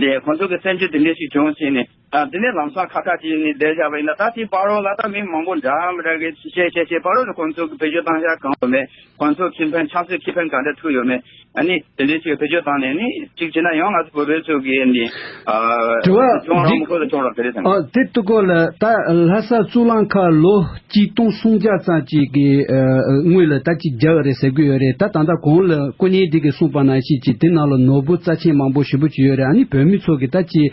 དེ་ཁོང་ཚོ་གི་སེམས་ཤུགས་དེ་འདྲ་ཞིག་བྱུང་བྱས་ནས། ཨ་དེ་ནས་ལམ་སང་ཁ་ཁ་བྱས་ནས་བསྡད་བཞག་པ་ཡིན་ན། ད་དེའི་བར་རོ་ལ་ད་མི་མང་པོ་འདྲ་མི་འདྲ་གི་བཤད་བཤད་བཤད་བར་རོ་ནས་ཁོང་ཚོ་གི་བེད་སྤྱོད་བཏང་བཞག་གང་ཡོད་མེད། ཁོང་ཚོ་ཁེ་ཕན་ཆབ་སྲིད་ཁེ་ཕན་ག་འདྲ་ཐུག་ཡོད་མེད། ཨ་ནི་དེ་འདྲའི་ཅིག་བེད་སྤྱོད་བཏང་ནས་ནི་གཅིག་བྱས་ན་ཡང་ང་ཚོ་བོད་པའི་ཚོ་གིས་ནི་ཨ་དྲི་བ་ཁྱོང་རང་འདི་མི་ཁོ་ལ་ཁྱོང་རང་དེ་རེད་བསམ། ཨ་དེ་ལྟ་སྐོར་ལ་ད་ལྷ་ས་གཙུག་ལག་ཁང་ལོ་གཅིག་སྟོང་སུམ་བརྒྱ་ཙམ་ཅིག་གི་ཨ་སྔོན་ལ་ད་ཅིག་རྒྱག་རེད་ཟེར་གི་ཡོད་རེད། ད་ད་ལྟ་གོང་ལ་སྐུ་ཉིད་འདི་གིས་གསུངས་པ་ནང་བཞིན་ཅིག་དེ་ནང་ལ་ནོར་བུ་རྩ་ཆེན་མང་པོ་ཞེ་པོ་ཅིག་ཡོད་རེད། ཨ་ནི་བོད་མི་ཚོ་གིས་ད་ཅིག་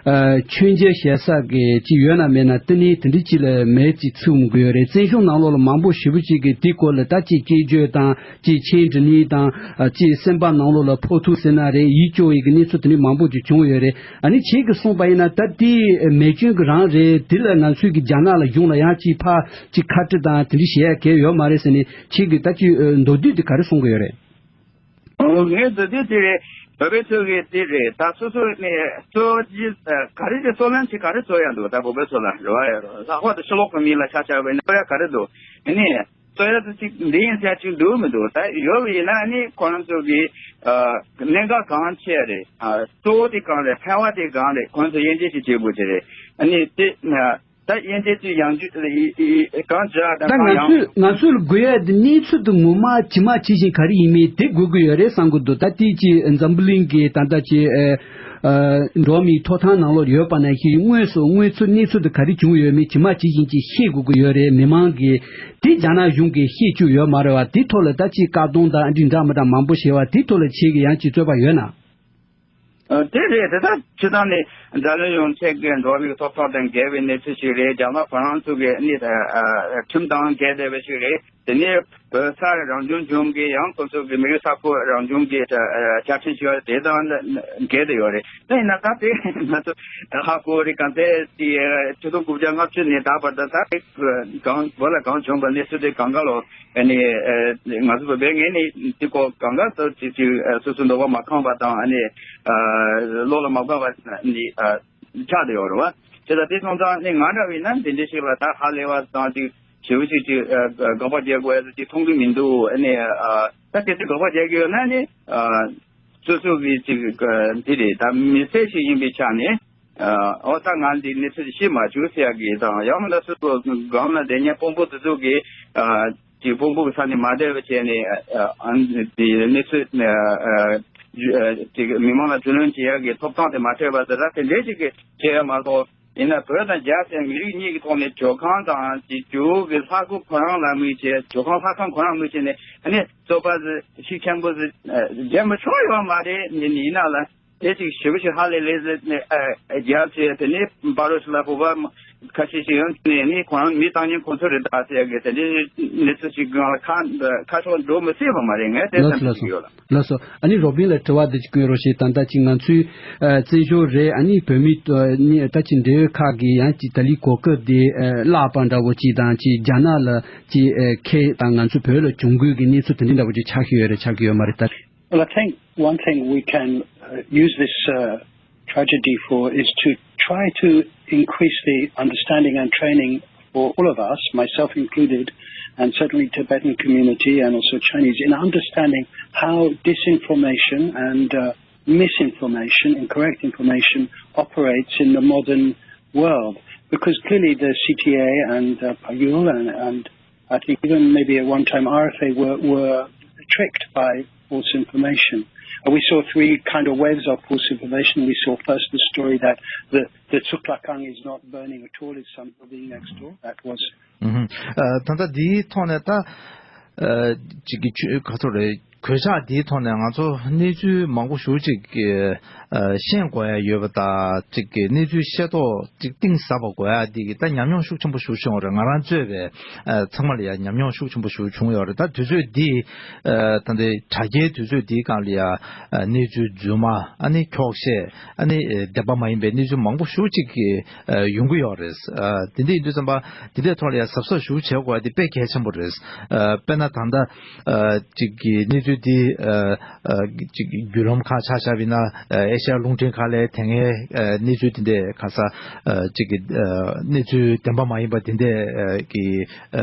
ཨ་མཆོད་མཇལ་ཞུ་ས་གི་ཅིག་ཡོད་ན་མེད་ན་དེ་ནི་དེ་འདྲའི་ཅིག་ལ་མེད་ཅིག་ཚུགས་མི་དགོས་ཡོད་རེད། བཙན་བྱོལ་ནང་ལོགས་ལ་མང་པོ་ཞེ་པོ་ཅིག་གིས་དེའི་སྐོར་ལ་ད་ཅིག་སྐད་བརྗོད་དང་ཅིག་མཆན་འབྲི་ནི་དང་ཨ་ཅིག་སེམས་པ་ནང་ལོགས་ལ་ཕོག་ཐུག་ཟེར་ན་རེད། ཡིད་སྐྱོ་བའི་གི་གནས་ཚུལ་དེ་འདྲའི་མང་པོ་ཅིག་བྱུང་ཡོད་རེད། ཨ་ནི་ཁྱེད་ཀྱིས་གསུངས་པ་ཡིན་ན་ད་དེ་མེ་སྐྱོན་གྱི་རང་རེད། དེ་ལ་ང་ཚོའི་གི་རྒྱ་ནག་ལ་གཞུང་ལ་ཡང་ཅིག་ཕར་ཅིག་ཁ་བྲལ་དང་དེ་འདྲའི་བྱེད་ཡ་གལ་ཡོད་མ་རེད་ཟེར་ནས་ཁྱེད་ཀྱིས་ད་ཅིག་མདོར་བསྡུས་དེ་ག་རེ་གསུང་གི་ཡོད་རེད། ངས་འདི་འདི་དེ་རེད། བོད་པའི་ཚོ་གིས་དེ་རེད། ད་སོ་སོ་ནས་གཙོ་ཆེ་ག་རེ་དེ་གཙོ་ལམ་ཆེ་ག་རེ་གཙོ་ཡ་འདུག་ད་བོད་པའི་ཚོ་ལ་རེ་བ་ཡ་རོ་ལྷག་པར་དུ་ཕྱི་ལོགས་ཀྱི་མི་ལ་ཆ་བཞག་པ་ཡིན་ན་གཙོ་ཡ་ག་རེ་འདུག་ཨ་ནི་གཙོ་ཡ་དེ་གཅིག་འདི་ཡིན་ཟེར་གཅིག་འདུག་མི་འདུག་ད་ཡོད་པ་ཡིན་ན་ཨ་ནི་ཁོ་རང་ཚོ་གིས་ཨ་གནད་འགག་གང་ཆེ་རེད། ཨ་གཙོ་བོ་དེ་གང་རེད། ཕལ་བ་དེ་གང་རེད། ཁོ་རང་ཚོ་དབྱེ་འབྱེད་ཅིག་བྱེད་དགོས་ཀྱི་རེད། ཨ་ནི་དེ་ད་དབྱེ་འབྱེད་དེ་ཡང་རྒྱུ་གང་བྱ་དང་ད་གང་ང་ཡང་ཚོས་ང་ཚོས་དགོས་ཡ་དེ་གནས་ཚུལ་དེ་ངོ་མ་ཇི་མ་ཇི་བཞིན་ག་རེ་ཡིན་མིན་དེ་དགོས་ཀྱི་ཡོད་རེད་བསམ་གྱི་འདུག་ད་ལྟའི་ཅིག་འཛམ་བུ་གླིང་གི་ད་ལྟ་ཅིག་ཨ་ཨ་འགྲོ་བ་མིའི་ཐོབ་ཐང་ནང་ལོགས་ཡོད་པ་ནང་བཞིན་དངོས་སུ་དངོས་ཚུལ་གནས་ཚུལ་དེ་ག་རེ་བྱུང་ཡོད་མེད་ཇི་མ་ཇི་བཞིན་ཅིག་ཤེས་དགོས་ཀྱི་ཡོད་རེད། མི་མང་གིས་དེ་རྒྱ་ནག་གཞུང་གིས་ཤེས་བཅུག་ཡོད་མ་རེད་བ། དེ་ཐོག་ལ་ད་ཅིག་བཀག་སྡོམ་དང་ཨ་འདྲི་འདྲ་མི་འདྲ་མང་པོ་བྱས་བ་དེ་ཐོག་ལ་ཁྱེད་ཀྱི་ཡང་ཅིག་རྩོད་པ་ཡོད་ན། ཨ་དེ་རེད། དེ་ལྟར་སྤྱི་བཏང་ནས་འཛམ་གླིང་ཡོངས་ཁྱབ་ཀྱི་འགྲོ་བ་མིའི་ཐོབ་ཐང་དང་འགལ་བའི་གནས་ཚུལ་ཞིག་རེད། རྒྱ་ནག་ཁོ་རང་ཚོ་གི་གནས་ཨ་ཨ་ཁྲིམས་དང་འགལ་བསྡད་པ་ཞིག་རེད། དེ་ནས་བོད་ས་རང་སྐྱོང་ལྗོངས་ཀྱི་ཡང་ཁོ་ཚོ་གི་མི་རིགས་ས་ཁུལ་རང་སྐྱོང་གི་ཨ་ཨ་བཅའ་ཁྲིམས་ཞིག་ཡོད་རེད། དེ་དང་འགལ་བསྡད་ཡོད་རེད། དེ་ཡིན་ན་ད་དེ་ང་ཚོ་ཧ་གོ་རེད། གང་ཚེ་དེ་ཆིག་སྟོང་དགུ་བརྒྱ་ལྔ་བཅུ་ནས་ད་བར་དུ་ད་གང་བོད་ལ་གང་བྱུང་བ་གནས་ཚུལ་དེ་གང་ག་ལོ། ཨ་ནི་ཨ་ང་ཚོ་བོད་པའི་ངོས་ནས་དེ་སྐོར་གང་ག་ཚོད་ཅིག་ཅིག་ཨ་སོ་སོའི་འདོད་པ་མ་ཁེངས་པ་དང་། ཨ་ནི་ཨ་བློ་ལ་མ་བབས་པ་ནི་ཨ་ཆགས་བསྡད་ཡོད་རེད་བ། བྱས་ཙང་དེ་སོང་ཙང་ནི་ང་འདྲ་བས་ན་འདི་འདྲ་ཞིག་ལ་ད་ཧ་ལས་པ་དང་ཅིག་ཞེ་པོ་ཅིག་ཅིག་ཨ་དགག་པ་རྒྱག་དགོས་ཡ་ཅིག་མཐོང་གི་མི་འདུག་ཨ་ནི་ཨ་ད་གལ་སྲིད་དགག་པ་རྒྱག་གི་ཡོད་ན་ནི་ཨ་སོ་སོ་གི་ཅིག་ཨ་འདི་རེད། ད་མི་སེར་ཞིག་ཡིན་པའི་ཆ་ནས། ཨ་འོ་ད་ང་འདི་གནས་ཚུལ་ཤེས་མ་བྱུང་ཟེར་ཡ་གི་དང་། ཡང་མིན་ན་སོ་སོ་སྒང་ལ་བསྡད་མཁན་དཔོན་པོ་དེ་ཚོ་གིས་ཨ་ཅིག་དཔོན་པོ་གི་ས་ནས་མ་བསྡད་པ་བྱས་ནས་ཨ་ཨ་འདི་གནས་ཚུལ་ཨ་ཨ་ཅིག་མི་མང་ལ་རྒྱུས་ལོན་བྱེད་ཡ་གི་ཐོབ་ཐང་དེ་མ་སྤྲད་པ་དེ་འདྲ་དེ་འདྲའི་ཅིག་གི་བྱས་ཡ་མ་གཏོགས། ཡིན་ན་བོད་དང་རྒྱ་ཟེར་མི་རིགས་གཉིས་ཀྱི་ཐོག་ནས་ཇོ་ཁང་དང་ཅིག་ཇོ་བོ་གི་ལྷ་སྐུ་ཁོ་རང་ལ་དམིགས་བྱས། ཇོ་ཁང་ལྷ་ཁང་ཁོ་རང་དམིགས་བྱས་ནས་ཨ་ནི་རྩོད་པ་ཟེར་ཤུགས་ཆེན་པོ་ཟེར་ཨ་བྱས་མི་ཆོག་ཡོད་མ་རེད། ཡིན་ཡིན་ན་ལ། དེ་ཅིག་ཞེ་པོ་ཞིག་ཧ་ལས་ལས་ཟེར་ནས་ཨ་རྒྱལ་ཚོས་དེ་ནས་བར་རོ་ཞིག་ལ་བོད་པ་ཁ་ཤས་ཤིག་ཡོང་ནས་ནི་ཁོ་རང་མི་བཏང་མཁན་ཁོ་ཚོ་རེད་ད་ཟེར་གི་དེ་འདྲའི་གནས་ཚུལ་ཞིག་སྒང་ལ་ཁ་ཁ་ཕྱོགས་འགྲོ་མི་སྲིད་པ་མ་རེད། ངས་དེ་ལགས་སོ་བསམ་ལགས་གྱི་ཡོད་ལ། ལགས་སོ། ཨ་ནི་རོ་བིན་ལ་དྲི་བ་འདི་ཅིག་བཀོད་རོགས་ཞེས། ད་ལྟ་ཅིག་ང་ཚོའི་ཨ་བཙན་བྱོལ་རེད། ཨ་ནི་བོད་མི་ཨ་ནི་ད་ཅིག་འབྲེལ་ཡོད་ཁག་གིས་ཡང་ཅིག་ད་ལི་གོ་སྐབས་འདི་ཨ་བརླག་པ་འདྲ་བོ་ཅིག་དང་ཅིག་རྒྱ་ནག་ལ་ཅིག་ཨ་ཁེ་དང་ང་ཚོ་བོད་ལ་གྱོང་གུད་ཀྱི་གནས་ཚུལ་དེ་འདྲ་འདྲ་བོ་ཅིག་ཆགས་ཀྱི་ཡོད་རེད་ཆགས་ཀྱི་ཡོད་མ་རེད་ད། Well, I think one thing we can uh, use this uh, tragedy for is to try to increase the understanding and training for all of us, myself included, and certainly Tibetan community and also Chinese, in understanding how disinformation and uh, misinformation, incorrect information, operates in the modern world. Because clearly the C T A and uh, Payul and, and I think even maybe at one time R F A were, were tricked by false information. And we saw three kind of waves of false information. We saw first the story that the, the Tsuklakang is not burning at all, it's some building next door. That was ད་ལྟ་འདིའི་ཐོག་ནས་ད་ཅིག་གི་ག་ཚོད་རེད། གོད་ཆག་འདིའི་ཐོག་ནས་ང་ཚོ་གནས་ཚུལ་མང་པོ་ཞེ་ཅིག་གི་ཤེས་དགོས་ཡ་ཡོད་པ་དང་། ཅིག་གི་གནས་ཚུལ་ཤེས་རྟོགས་ཅིག་གཏིང་ཟབ་པ་དགོས་ཡ་འདི་གི་ད་ཉམས་མྱོང་ཤུགས་ཆེན་པོ་ཞེ་པོ་བྱུང་བ་རེད། ང་རང་གཙོས་པའི་ཚང་མ་ལ་ཡ་ཉམས་མྱོང་ཤུགས་ཆེན་པོ་ཞེ་པོ་བྱུང་ཡོད་རེད། ད་དུས་ཚོད་འདི་ད་ལྟའི་དྲ་རྒྱའི་དུས་ཚོད་འདིའི་སྒང་ལ་ཡ་གནས་ཚུལ་རྫུན་མ། ཨ་ནི་འཁྱོག་བཤད། ཨ་ནི་བདེན་པ་མ་ཡིན་པའི་གནས་ཚུལ་མང་པོ་ཞེ་པོ་ཅིག་གི་ཡོང་གི་ཡོད་རེད། དེ་འདྲ་ཡིན་དུས་ཙམ་པ་དེ་འདྲའི་ཐོག་ལ་ཡང་གཟབ་གཟབ་ཞེ་པོ་བྱེད་དགོས་པ་དེ་དཔེ་གལ་ཆེན་པོ་རེད། དཔེར་ན་ད་ལྟ་ཅིག་གི་གནས་ ཚུལ་འདི་ཨ་ཨ་ཅིག་བརྒྱུད་ལམ་ཁག་ཆ་བཞག་པ་ཡིན་ན། ཨ་ཨེ་ཤ་ཡ་རླུང་འཕྲིན་ཁག་ལ་དེ་སྔའི་ཨ་གནས་ཚུལ་དེ་འདྲ་ག་ས་ཨ་ཅིག་གི་ཨ་གནས་ཚུལ་བདེན་པ་མ་ཡིན་པ་དེ་འདྲ་ཨ་གི་ཨ་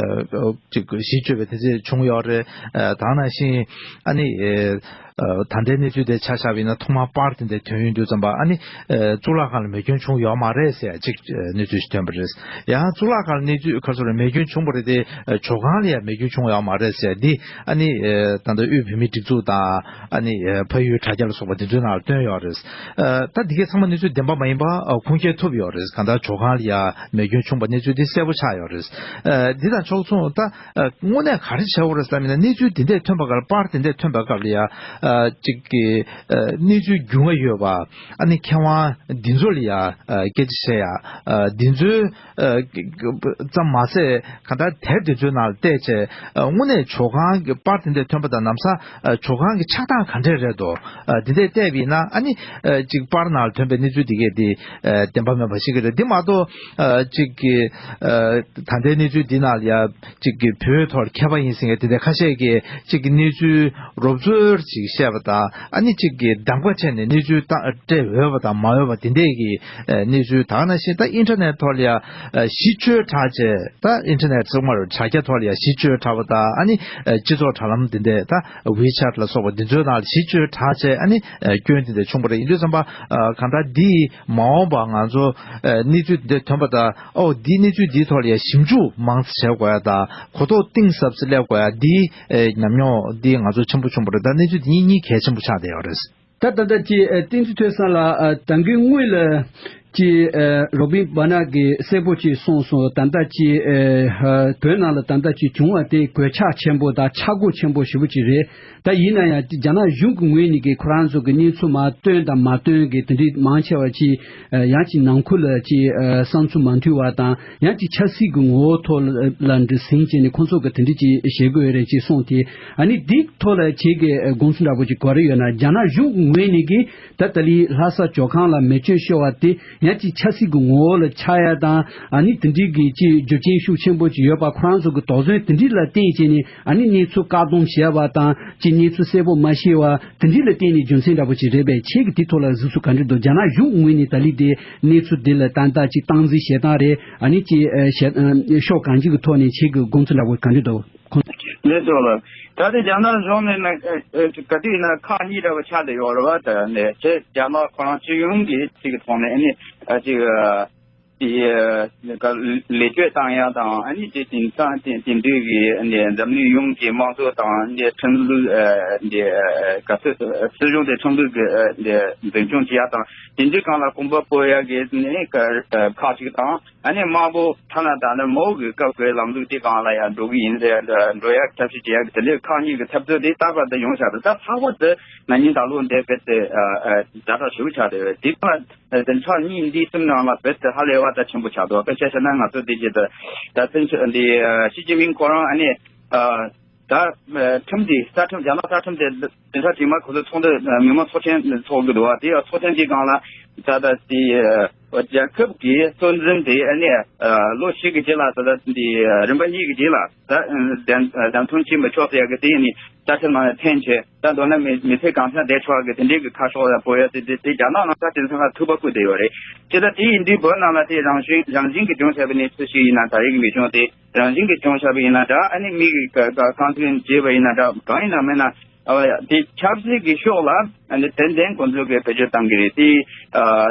ཅིག་གཞི་བཅོལ་བའི་དེ་འདྲ་བྱུང་ཡོད་རེད། ཨ་ད་ནང་བཞིན་ཨ་ནི་ཨ་ད་ལྟའི་གནས་ཚུལ་དེ་ཆ་བཞག་པ་ཡིན་ན། ཐོག་མར་པར་དེ་འདྲ་ཐོན་ཡོང་དུས་ཙམ་པ། ཨ་ནི་ཨ་གཙུག་ལག་ཁང་ལ་མེ་སྐྱོན་བྱུང་ཡོད་མ་རེད་ཟེར་ཅིག་ཨ་གནས་ཚུལ་ཞིག་ཐོན་པ་རེད། ཡང་གཙུག་ལག་ཁང་ལ་གནས་ཚུལ་ག་རེ་ཟེར་རེད། མེ་སྐྱོན་བྱུང་བ་རེད་དེ། ཨ་ཇོ་ཁང་ལ་ཡང་མེ་སྐྱོན་བྱུང་ཡོད་མ་རེད་ཟེར། འདི་ཨ་ནི་ཨ་ད་ལྟ་དབུས་བོད་མིའི་སྒྲིག་འཛུགས་དང་། ཨ་ནི་ཨ་ཕ་ཡུལ་དྲ་རྒྱ་ལ་སོགས་པ་འདི་ཚོའི་ནང་ལ་བཏོན་ཡོད་རེད། ཨ་ད་འདི་གའི་ཚང་མ་གནས་ཚུལ་བདེན་པ་མ་ཡིན་པ་ཨ་ཁུངས་སྐྱེལ་ཐུབ་ཡོད་རེད། གང་ལྟར་ཇོ་ཁང་ལ་ཡང་མེ་སྐྱོན་བྱུང་པ་གནས་ཚུལ་འདི་གསལ་པོ་ཆགས་ཡོད་རེད། ཨ་འདི་དང་ཕྱོགས་མཚུངས་ད་ཨ་དངོས་གནས་ག་རེ་བྱས་པ་རེད་བསམ་ཡིན་ན། གནས་ཚུལ་འདི་འདྲས་ཐོན་པ་ག་ལ། པར་འདི་འདྲས་ཐོན་པའི་སྐབས་ལ་ཡང་ཨ་ཅིག་གི་ཨ་གནས་ཚུལ་རྒྱུས་མངའ་ཡོད་པ། ཨ་ནི་མཁས་དབང་འདི་ཚོ་ལ་ཡང་ཨ་སྐད་ཆ་བཤད་ཡ། ཨ་འདི་ཚོའི་ཨ་ཙམ་མ་ཟད། གང་ལྟར་དེབ་འདི་ཚོའི་ནང་ལ་བལྟས་བྱས། ཨ་དངོས་གནས་ཇོ་ཁང་གི་པར་དེ་འདྲ་ཐོན་པ་དང་། ལམ་སང་ཨ་ཇོ་ཁང་གི་ཆགས་སྟངས་ག་འདྲས་རེད་འདུག་ཨ་འདི་འདྲས་བལྟས་པ་ཡིན་ན། ཨ་ནི་ཨ་ཅིག་པར་ནང་ལ་ཐོན་པའི་གནས་ཚུལ་འདི་གས་དེ་ཨ་བདེན་པ་མིན་པ་ཤེས་ཀྱི་རེད། འདི་མ་གཏོགས་ཨ་ཅིག་གི་ཨ་ད་ལྟའི་གནས་ཚུལ་འདི་ནང་ལ་ཡ་ཅིག་གི་བོད་ཐོག་མཁས་པ་ཡིན་ཟེར་མཁན་དེ་འདྲ་ཁ་ཤས་ཀྱིས་ཅིག་གི་གནས་ཚུལ་རོབ་ཚོད་ཅིག་བཤད་པ་དང་། ཨ་ནི་ཅིག་གི་གདམ་ག་བྱས་ནས་གནས་ཚུལ་བཏང་སྤྲད་འོས་པ་དང་མ་འོས་པ་དེ་འདྲས་ཀྱི་ཨ་གནས་ཚུལ། ད་ག་ནང་བཞིན་ད་ཨིན་ཊར་ནེཊ་ཐོག་ལ་ཡ་ཨ་གཞི་བཅོལ་དྲགས་བྱས། ད་ཨིན་ཊར་ནེཊ་ཚང་མར་དྲ་རྒྱ་ཐོག་ལ་ཡ་གཞི་བཅོལ་དྲགས་པ་དང་། ཨ་ནི་ཨ་སྤྱི་ཚོགས་དྲ་ལམ་དེ་འདྲས་ད་ཝི་ཆེ་ཊི་ལ་སོགས་པ་འདི་ཚོའི་ནང་ལ་གཞི་བཅོལ་དྲགས་བྱས། ཨ་ནི་ཨ་སྐྱོན་དེ་འདྲས་བྱུང་བ་རེད། ཡིན་དུས་ཙམ་པ་ཨ་གང་ལྟར་འདི་མ་འོངས་པ་ང་ཚོ་ཨ་གནས་ཚུལ་དེ་འདྲས་ཐོན་པ་དང་། ཨོ་འདི་གནས་ཚུལ་འདིའི་ཐོག་ལ་ཡ་ཞིབ་འཇུག་མང་ཙམ་བྱེད་དགོས་ཡ་དང་། གོ་རྟོགས་གཏིང་ཟབ་ཙམ་སླེབས་དགོས་ཡ། འདིའི་ཨ་ཉམས་མྱོང་འདི་ང་ཚོ་ཆེན་པོ་བྱུང་བ་རེད། ད་གནས་ཚུལ་འདི་གཉིས་གལ་ཆེན་པོ་ཆགས་བསྡད་ཡོད་རེད། ད་ད་ལྟ་ཅི་ཨ་བསྟན་འཛིན་ཐོས་བསམ་ལགས། ཨ་ད་གིན་སྔོན་ལ་ཅི་ཨ་རོ་བིན་པ་ན་གིས་གསལ་པོ་ཅིག་གསུངས་སོང་། ད་ལྟ་ཅི་ཨ་བོད་ནང་ལ་ད་ལྟ་ཅི་བྱུང་བ་དེ་གོད་ཆག་ཆེན་པོ་དང་ཆག་སྒོ་ཆེན་པོ་ཞེ་པོ་ཅིག་རེད། ད་ཡིན་ན་ཡང་ཅི་རྒྱ་ནག་གཞུང་གི་ངོས་ནས་ཀྱི་ཁོ་རང་ཚོ་གི་གནས་ཚུལ་མ་བཏོན་དང་མ་བཏོན་གི་དེ་འདྲའི་མང་ཆེ་བ་ཅི་ཨ་ཡང་ཅི་ནང་ཁུལ་ལ་ཅི་ཨ་བསམ་ཚུལ་མ་མཐུན་བ་དང་། ཡང་ཅི་ཆབ་སྲིད་ཀྱི་ངོ་བོ་ཐོག་ལ་འདྲི་ཟིན་བྱས་ནས་ཁོང་ཚོ་གི་དེ་འདྲ་ཅིག་བྱེད་དགོས་རེད་ཅེས་གསུངས་ཏེ། ཨ་ནི་འདི་ཐོག་ལ་ཁྱེད་ཀྱི་དགོངས་ཚུལ་འདྲ་པོ་ཅིག་ག་རེ་ཡོད་ན། རྒྱ་ནག་གཞུང་གི་ངོས་ནས་ཀྱི་ད་ལྟ་ལི་ལྷ་ས་ཇོ་ཁང་ལ་མེ་སྐྱོན་ཤོར་བ་དེ་ཡང་ཅིག་ཆབ་སྲིད་ཀྱི་ངོ་བོ་ལ་ཆགས་ཡ་དང་། ཨ་ནི་དེ་འདྲའི་གི་ཅིག་རྒྱུ་རྐྱེན་ཤུགས་ཆེན་པོ་ཅིག་ཡོད་པ། ཁོ་རང་ཚོ་གི་དོགས་ཟོན་དེ་འདྲ་ལ་བརྟེན་བྱས་ནས། ཨ་ནི་གནས་ཚུལ་བཀག་སྡོམ་བྱས་པ་དང་། ཅིག་གནས་ཚུལ་གསལ་པོ་མ་ཤེས་པ་དེ་འདྲ་ལ་བརྟེན་ནས་རྒྱུ་མཚན་འདྲ་པོ་ཅིག་རེད་པས། ཁྱེད་ཀྱི་དེ་ཐོག་ལ་གཟིགས་ཚུལ་ག་འདྲ་འདུག་རྒྱ་ནག་གཞུང་ངོས་ནས་ད་ལི་དེ་གནས་ཚུལ་དེ་ལ་ད་ལྟ་ཅིག་སྟངས་འཛིན་བྱེད་སྟངས་རེད། ཨ་ནི་ཅིག་ཨ་བྱེད་ཕྱོགས་གང་ཅིའི་ཐོག་ནས་ཁྱེད་ཀྱི་དགོངས་ཚུལ་འདྲ་པོ་ག་འདྲ་འདུག་ཁོང་། ལགས་སོ་ལགས། ད་ལྟ་རྒྱ་ནག་གཞུང་ནས་ནི་ཨ་ཨ་ག་དུས་ན་ཁག་གཉིས་འདྲ་པོ་ཆགས་བསྡད་ཡོད་རེད་བ། ད་ནས་ཁྱེད་རྒྱ་ནག་ཁོ་རང་སྤྱི་ཡོངས་ཀྱི་ཅིག་གི་ཐོག་ནས། ཨ་ནི་ཨ་ཅིག་ཨ་དེ་ཨ་ལས་གཅོད་བཏང་ཡ་དང་། ཨ་ནི་དེ་དེང་སང་དེ་དེང་དུས་ཀྱི་ཨ་ནི་འཛམ་གླིང་ཡོངས་ཀྱི་དམངས་གཙོ་དང་། ཨ་ནི་ཁྲིམས་ལུགས་ཨ་འདི་ཨ་ག་ཚོད་སྲིད་གཞུང་དེ་ཁྲིམས་ལུགས་ཀྱི་ཨ་འདི་འཛིན་སྐྱོང་བྱེད་ཡ་དང་། དེང་དུས་གང་ལ་གོམ་པ་སྤོ་ཡ་གི་ནི་ཁག་ཅིག་དང་། ཨ་ནི་དམར་པོ་ཐ་ན་ད་ནི་མའོ་གི་སྐབས་ཀྱི་ལམ་ལུགས་དེ་སྒང་ལ་ཡང་འགྲོ་གི་ཡིན་ཟེར། འགྲོ་ཡག་ཐབས་ཤེས་བྱེད་ཡག་གི་དེ་འདྲའི་ཁག་གཉིས་ཀྱི་འཐབ་རྩོད་དེ་རྟག་པར་དུ་ཡོང་བཞག་འདུག་ད་ལྷག་པར་དུ་ན་ནིང་ད་ལོ་འདི་རྦད་དེ་ཨ་ཨ་ཛ་དྲག་ཞེ་པོ་ཆགས་བསྡད་ཡོད། དེ་གང་ལ་བདུན་ཕྲག་གཉིས་འདི་གསུམ་ནང་ལ་རྦད་དེ་ཧ་ལས་པ་ད་ཆེན་པོ་ཆགས་འདུག་དཔེ་ཆ་བཞག་ན་ང་ཚོ་འདི་རྗེས་དུ་ད་བཙན་བྱོལ་འདི་ཨ་ཞི་ཅིན་ཕིང་ཁོ་རང་ཨ་ནི་ཨ་ད་ཁྲིམས་འདི་རྩ་ཁྲིམས་རྒྱ་ནག་རྩ་ཁྲིམས་དེ་བདུན་ཕྲག་རྗེས་མ་ཁོ་ཚོ་ཚོགས་འདུ་མི་མང་ཚོགས་ཆེན་ཚོགས་ཀྱི་འདུག་བ། དེ་ཡང་ཚོགས་ཆེན་དེའི་སྒང་ལ་ད་ལྟ་དེ་རྒྱལ་ཁབ་ཀྱི་གཙོ་འཛིན་དེ་ཨ་ནི་ལོ་བཞི་གི་རྗེས་ལ་ད་ལྟ་དེ་རིམ་པ་གཉིས་ཀྱི་རྗེས་ལ་ད་བདམས་བདམས་ཐོན་བྱེད་མི་ཆོག་ཟེར་ཡ་གི་དེ་ཡིན་ནི་རྩ་ཁྲིམས་ནང་ལ་འཐེན་བྱས། ད་མདོར་ན་མི་མི་ཚེ་གང་ཚང་བསྡད་ཆོག་གི་དེ་འདྲའི་གི་ཁ་ཕྱོགས་ལ་སྤོ་ཡ་དེ་དེ་དེ་རྒྱ་ནག་ནང་ད་དེང་སང་ཐུག་པ་ཁུར་བསྡད་ཡོད་རེད། ཅི་ད་དེ་ཡིན་དུས་བོད་ནང་ལ་དེ་རང་བཞིན་རང་བཞིན་གྱི་བྱུང་བྱས་པའི་གནས་ཚུལ་ཞིག་ཡིན་ན། ད་རེས་ཀྱི་མི་ཆུང་དེ་རང་བཞིན་གྱི་བྱུང་བྱས་པ་ཡིན་ན་འདྲ། ཨ་ནི་མི་གི་ག་ག་རྐང་ཚུན་བརྗེས་པ་ཡིན་ན་འདྲ། གང་ཡིན་ན་མིན་ན་ཨ་དེ་ཆབ་སྲིད་ཀྱི་ཕྱོགས་ལ་ཨ་ནི་ཏན་ཏན་ཁོང་ཚོ་གི་བེད་སྤྱོད་གཏང་གི་རེད། དེ་ཨ་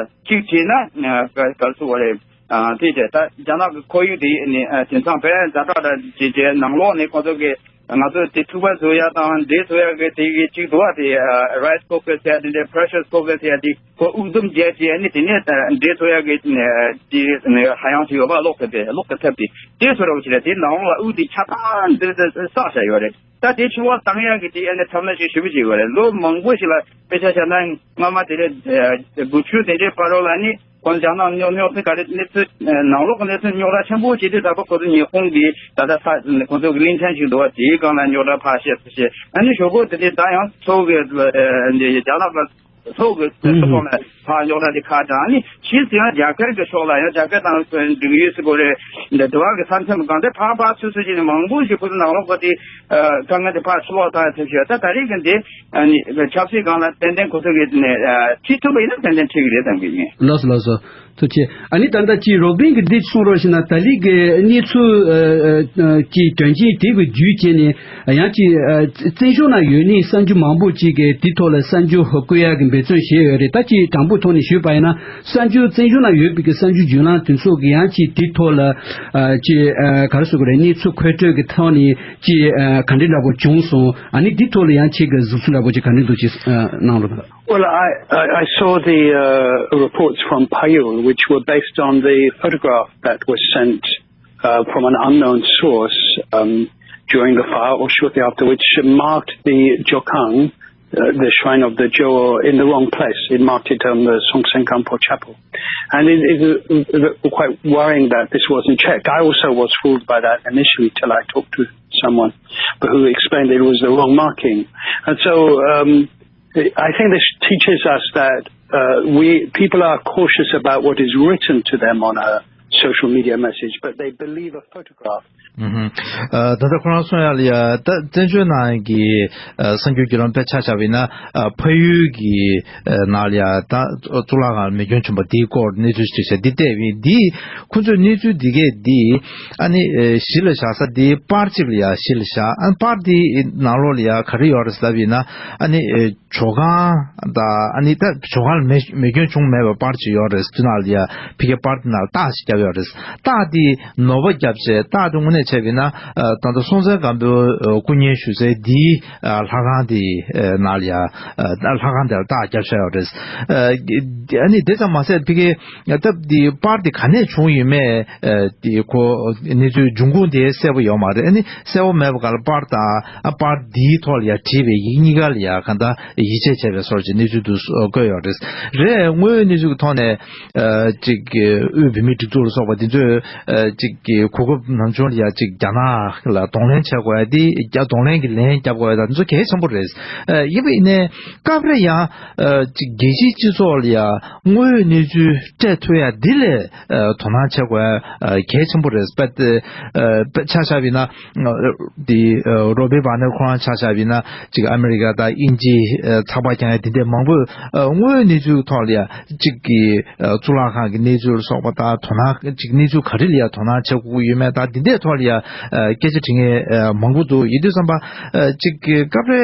གཅིག་བྱས་ན་ཨ་ག་ག་ཚོད་རེད། ཨ་དེ་བྱས་ད་རྒྱ་ནག་གི་ཁོར་ཡུག་དེ་ནི་ཨ་དེང་སང་དཔེ་ཛ་དྲག་འདྲ་བྱས་བྱས་ནང་ལོགས་ནས་ཁོང་ཚོ་གི་ང་ཚོ་དེ་ཐུག་པ་བཟོ་ཡ་དང་འབྲས་བཟོ་ཡ་གི་དེ་གི་གཅིག་འདུག་བ། དེ་ཨ་rice cooker་ཟེར་ཡ་དེ་འདྲའི་pressure cooker་ཟེར་ཡ་དེ་ཁོ་དབུགས་འཛུམ་རྒྱག་བྱས་ཨ་ནི་དེ་ནས་ད་འབྲས་བཟོ་ཡ་གི་ཨ་དེ་ཧ་ཡང་ཞིག་ཡོད་པ། གློག་ཐེབས་ཏེ་གློག་གི་ཐེབས་ཏེ་དེ་བཟོ་རོགས་བྱས་རེད། དེ་ནང་ལ་དབུགས་དེ་ཆ་ཚང་འདི་འདི་བསགས་བྱས་ཡོད་རེད། ད་དེ་འཕྲི་བ་བཏང་ཡ་གི་དེ་ཨ་ནི་ཐབས་ལམ་ཞིག་ཞེ་པོ་ཅིག་ཡོད་རེད། ལོ་མང་པོ་ཞིག་ལ་དཔེ་ཆ་བཞག་ན་སྔ་མ་དེ་རེད། དགུ་བཅུ་དེ་འདྲའི་བར་རོ་ལ་ནི་ཁོང་རྒྱ་ནག་རྙོག་རྙོག་དེ་ག་རེ་གནས་ཚུལ་ནང་ལོགས་ཀྱི་གནས་ཚུལ་རྙོག་དྲ་ཆེན་པོ་ཅིག་དེ་ད་ཁོ་ཁོ་ཚོ་ཉི་ཧོང་གི་ད་ལྟ་ས་ཁོ་ཚོ་གི་གླིང་ཕྲན་ཞིག་འདུག་བ། དེའི་སྒང་ལ་རྙོག་དྲ་ཕར་བཤད་ཚུར་བཤད། ཨ་ནི་ཞོགས་པ་དེ་དེ་ད་ཡང་ཚོགས་གི་རྒྱ་ནག་ལ་ ཚོགས་ཀྱི་ཨུ་ཧུ། ཐོག་ནས་ཕར་རྙོག་དྲ་དེ་ཁ་གྲངས་ནི་ཕྱིས་སུ་ཡང་རྒྱ་གར་གྱི་ཕྱོགས་ལ་ཡང་རྒྱ་གར་དང་འབྲེལ་ཡོད་སུ་གོ་རེ་འདི་དེ་བ་གི་ས་མཚམས་གང་དེ་ཕར་ཕར་ཚུར་ཚུར་བྱས་ནས་མང་པོ་ཞིག་ཁོ་ཚོ་ནང་ལོགས་པ་དེ་དཀའ་ངལ་དེ་ཕར་ཕྱིར་ལོག་བཏང་ཡ་ཐབས་ཤེས་ད་ད་རེས་ཀྱི་འདི་ཆབ་སྲིད་སྒང་ལ་ཏན་ཏན་ཁོ་ཚོ་གི་ནས་ཁྲིད་ཐུབ་པ་ཡིན་ན་ཏན་ཏན་ཁྲིད་ཀྱི་རེད་བསམ་གྱི་ཡིན། ལགས་སོ་ལགས་སོ། ཐུགས་རྗེ་ཆེ། ཨ་ནི་ད་ལྟ་ཅིག་རོ་བིན་གྱིས་འདི་གསུངས་རོགས་ཞུ་ན་ད་ལི་གི་གནས་ཚུལ་ཨ་ཨ་ཨ་ཅིག་དོན་རྐྱེན་དེ་གི་བརྒྱུད་བྱས་ནས་ཡང་ཅིག་ཨ་བཙན་བྱོལ་ནང་ཡོད་ནི་གསར་འགྱུར་མང་པོ་ཅིག་གིས་དེ་ཐོག་ལ་གསར་འགྱུར་བཀོད་ཡག་གི་འབད་བརྩོན་བྱས་ཡོད་རེད། ད་ཅིག་དྲང་པོའི་ཐོག་ནས་ཞུས་པ་ཡིན་ན་གསར་འགྱུར་བཙན་བྱོལ་ནང་ཡོད་པའི་གི་གསར་འགྱུར་བརྒྱུད་ལམ་དེ་ཚོ་གི་ཡང་ཅིག་དེ་ཐོག་ལ་ཨ་ཅིག་ཨ་ག་རེ་ཟེར་དགོས་རེད། གནས་ཚུལ་མཁོ་སྤྲོད་ཀྱི་ཐོག་ནས་ཅིག་ཨ་ག་འདྲ་འདྲ་པོ་བྱུང་སོང་། ཨ་ནི་དེ་ཐོག་ལ་ཡང་ཁྱེད་ཀྱི་གཟིགས་ཚུལ་འདྲ་པོ་ཅིག་ག་འདྲ་འདུག་ཅིག་ཨ་གནང་རོགས་གནང་། Well, I, I, I saw the uh, reports from Payul, which were based on the photograph that was sent uh, from an unknown source um, during the fire or shortly after, which marked the Jokang, uh, the shrine of the Jowo, in the wrong place. It marked it on the Songtsen Gampo Chapel. And it is uh, quite worrying that this wasn't checked. I also was fooled by that initially till I talked to someone who explained it was the wrong marking. And so um, I think this teaches us that uh, we people are cautious about what is written to them on a social media message, but they believe a photograph. ད་ལྟ་ཁོ་རང་གསུང་ཡག་ལ་ཡ་ད་བཙན་བྱོལ་ནང་གི་གསར་འགྱུར་བརྒྱུད་ལམ་དཔེ་ཆ་བཞག་པ་ཡིན་ན་ཕ་ཡུལ་གྱི་ནང་ལ་ཡ་ད་གཙུག་ལག་ཁང་མེ་སྐྱོན་བྱུང་བ་འདིའི་སྐོར་གནས་ཚུལ་ཞིག་བྱས་འདི་བལྟས་པ་ཡིན། འདི་ཁོ་ཚོས་གནས་ཚུལ་འདི་གས་འདི་ཨ་ནི་གཞི་ལ་བཞག་ས་འདི་པར་གཅིག་ལ་ཡ་གཞི་ལ་བཞག་ཨ་པར་འདི་ནང་ལོགས་ལ་ཡ་ག་རེ་ཡོད་རེད་ཟེར་ལབ་ཡིན་ན་ཨ་ནི། ཇོ་ཁང་དང་ཨ་ནི་ད་ཇོ་ཁང་ལ་མེ་མེ་སྐྱོན་བྱུང་མེད་པའི་པར་ཅིག་ཡོད་རེད། དེ་ནང་ལ་ཡ་ཕ་གིའི་པར་དེ་ནང་ལ་རྟགས་ཤིག་བརྒྱབ་ཡོད་རེད། རྟགས་དེ་ནོར་བ་བརྒྱབ་བྱས་རྟགས་དེ་དངོས་གནས་བྱས་པ་ཡིན་ན་ད་ལྟ་སྲོང་བཙན་སྒམ་པོའི་སྐུ་བརྙན་བཞུགས་སའི་འདིའི་ལྷ་ཁང་དེ་ནང་ལ་ཡ་ལྷ་ཁང་དེ་ལ་རྟགས་བརྒྱབ་བཞག་ཡོད་རེད། ཨ་ནི་དེ་ཙམ་མ་ཟད་ཕ་གིའི་སྟབས་དེ་པར་དེ་ག་ནས་བྱུང་ཡོད་མེད་དེ་ཁོ་གནས་ཚུལ་འབྱུང་ཁུངས་དེ་གསལ་པོ་ཡོད་མ་རེད། ཨ་ནི་གསལ་པོ་མེད་པ་ག་ལ་པར་དང་ཨ་པར་འདིའི་ཐོག་ལ་ཡ་བྲིས་པའི་ཡིག་གཉིས་ཀ་ལ་ཡ་གང་ལྟར་ཡིད་ཆེས་བྱས་པའི་བཟོ་འདྲ་ཅིག་གནས་ཚུལ་དུ་བཀོད་ཡོད་རེད། རེད། དངོས་ཡོད་གནས་ཚུལ་གྱི་ཐོག་ནས་ཅིག་དབུས་བོད་མིའི་སྒྲིག་འཛུགས་ལ་སོགས་པ་འདི་ཚོས་ཅིག་གོ་སྐབས་ནམ་བྱུང་ལ་ཡ་ཅིག་རྒྱ་ནག་ལ་གདོང་ལེན་བྱེད་དགོས་ཡ་འདི་རྒྱ་གདོང་ལེན་གྱི་ལན་རྒྱབ་དགོས་ཡ་ད་འདི་ཚོ་གལ་ཆེན་པོ་རེད། ཡིན་པ་ཡིན་ནའི་སྐབས་རེ་ཡང་ཅིག་རྒྱལ་སྤྱིའི་སྤྱི་ཚོགས་ལ་ཡ་དངོས་ཡོད་གནས་ཚུལ་སྤྲད་ཐུབ་ཡ་འདི་ལས་དོ་སྣང་བྱེད་དགོས་ཡ་གལ་ཆེན་པོ་རེད། དཔེ་དཔེ་ཆ་བཞག་པ་ཡིན་ན། འདི་རོ་བྷི་བྷ་ནེར་ཁོ་རང་ཆ་བཞག་པ་ཡིན་ན་ཅིག་ཨ་མི་རི་ཀ་དང་དབྱིན་ཇི་ཚགས་པར་རྒྱག་ཡ་དེ་འདྲས་མང་པོས་དངོས་ཡོད་གནས་ཚུལ་ཐོག་ལ་ཡ་ཅིག་གི་གཙུག་ལག་ཁང་གི་གནས་ཚུལ་སོགས་པ་དང་དོ་སྣང་ཅིག་གནས་ཚུལ་ག་རེ་ལ་ཡ་དོ་སྣང་བྱེད་དགོས་ཀྱི་ཡོད་མེད་དང་དེ་འདྲས་ཐོག་ལ་ཡ་སྐད་ཆ་དྲི་མཁན་མང་པོ་འདུག་ཡིན་དུས་ཙམ་པ་ཅིག་གི་སྐབས་རེ་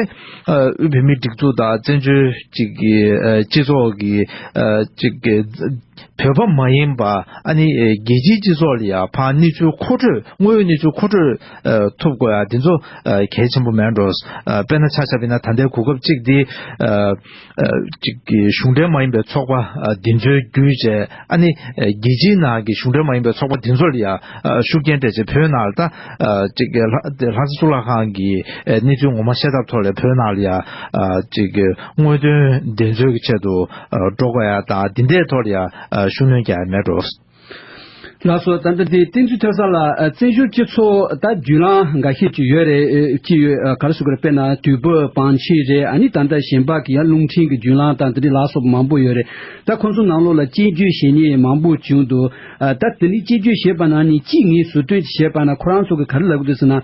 དབུས་བོད་མིའི་སྒྲིག་འཛུགས་དང་བཙན་བྱོལ་ཅིག་གི་སྤྱི་ཚོགས་ཀྱི་ཅིག་གི་བོད་པ་མ་ཡིན་པ་ཨ་ནི་རྒྱལ་སྤྱིའི་སྤྱི་ཚོགས་ལ་ཡང་ཕར་གནས་ཚུལ་མཁོ་སྤྲོད་དངོས་ཡོད་གནས་ཚུལ་མཁོ་སྤྲོད་ཐུབ་དགོས་ཡ་དེ་ཚོ་གལ་ཆེན་པོ་མེད་འགྲོ། དཔེར་ན་ཆ་བཞག་པ་ཡིན་ན་ད་ལྟའི་གོ་སྐབས་གཅིག་འདི་ཅིག་གི་གཞུང་འབྲེལ་མ་ཡིན་པའི་ཚོགས་པ་འདི་ཚོའི་བརྒྱུད་བྱས་ཨ་ནི་རྒྱལ་སྤྱིའི་ནང་གི་གཞུང་འབྲེལ་མ་ཡིན་པའི་ཚོགས་པ་འདི་ཚོ་ལ་ཡང་ཤུགས་རྐྱེན་སྤྲད་བྱས་བོད་ནང་ལ་ད་ཅིག་ལྷ་ས་གཙུག་ལག་ཁང་གི་གནས་ཚུལ་ངོ་མ་ཤེས་ཐབས་ཐོག་ལ་བོད་ནང་ལ་ཡང་ཅིག་དངོས་དོན་བདེན་འཚོལ་གྱི་ཆེད་དུ། འགྲོ་དགོས་ཡ་དང་འདི་འདྲའི་ཐོག་ལ་ཡ་ཤུགས་སྣོན་རྒྱག་ཡ་མེད་འགྲོ། ལགས་སོ། ད་ལྟ་དེ་བསྟན་འཛིན་ཐོས་བསམ་ལགས་བཙན་བྱོལ་སྤྱི་ཚོགས་ད་བརྒྱུད་ལམ་འགའ་ཤས་ཅིག་ཡོད་རེད། ཅིག་ཡོད་ག་རེ་ཟེར་དགོས་རེད། དཔེར་ན་དུས་བབ་བང་ཆེན་རེད། ཨ་ནི་ད་ལྟ་གཞན་པ་གི་ཡང་རླུང་འཕྲིན་གྱི་བརྒྱུད་ལམ་དང་དེ་འདྲའི་ལ་སོགས་པ་མང་པོ་ཡོད་རེད། ད་ཁོང་ཚོ་ནང་ལོགས་ལ་སྐྱེལ་བརྗོད་བྱེད་མཁན་མང་པོ་བྱུང་འདུག་ད་དེ་ནི་སྐྱེལ་བརྗོད་བྱས་པ་ན་ནི་གཅིག་ངས་ཟུར་འདོན་ཅིག་བྱས་པ་ན་ཁོ་རང་ཚོ་གི་ག་རེ་ལབ་གི་འདུག་ཟེར་ན།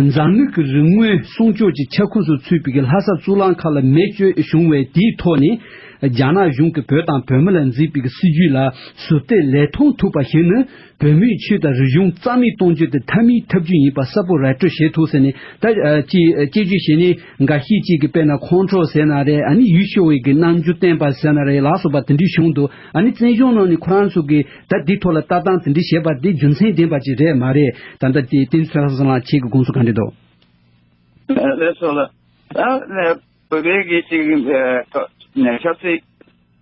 འཛམ་གླིང་གི་རིག་དངོས་སྲུང་སྐྱོབ་ཀྱི་ཁྱབ་ཁོངས་སུ་ཚུད་པའི་གི་ལྷ་ས་གཙུག་ལག་ཁང་ལ་མེ་སྐྱོན་བྱུང་བའི་དེའི་ཐོག་ནས། རྒྱ་ནག་གཞུང་གིས་བོད་དང་བོད་མི་ལ་འཛིན་པའི་གི་སྲིད་བྱུས་ལ་ཟུར་བལྟས་ལེགས་མཐོང་ཐུབ་པ་ཞིག་ནི་བོད་མིའི་ཆོས་དང་རིག་གཞུང་རྩ་མེད་གཏོང་རྒྱུ་དེ་མཐའ་མའི་ཐབས་ཇུས་ཡིན་པ་གསལ་པོ་ར་སྤྲོད་བྱེད་ཐུབ་ཟེར་ནས། ད་ཅི་སྐྱེལ་བརྗོད་བྱེད་མཁན་འགའ་ཤས་ཅིག་གིས་དཔེར་ན་ཁོང་ཁྲོ་ཟེར་ན་རེད། ཨ་ནི་ཡུལ་ཤུལ་བའི་གི་རྣམ་འགྱུར་བསྟན་པ་ཟེར་ན་རེད། ལ་སོགས་པ་དེ་འདྲའི་བྱུང་འདུག་ཨ་ནི་བཙན་བྱོལ་ནང་ནས་ཁོ་རང་ཚོ་གིས་ད་འདི་ཐོག་ལ་ལྟ་སྟངས་དེ་འདྲའི་བྱས་པ་དེ་རྒྱུ་མཚན་ལྡན་པ་ཅིག་རེད་མ་རེད། ད་ལྟ་དེ་བསྟན་འཛིན་ཚེ་བཟང་ལགས་ཁྱེད་ཀྱི་དགོངས་ཚུལ་ག་འདྲ་འདུག་ལགས་སོ་ལགས། ད་ནས་བོད་པའི་གི་ཅིག་ཆབ་སྲིད་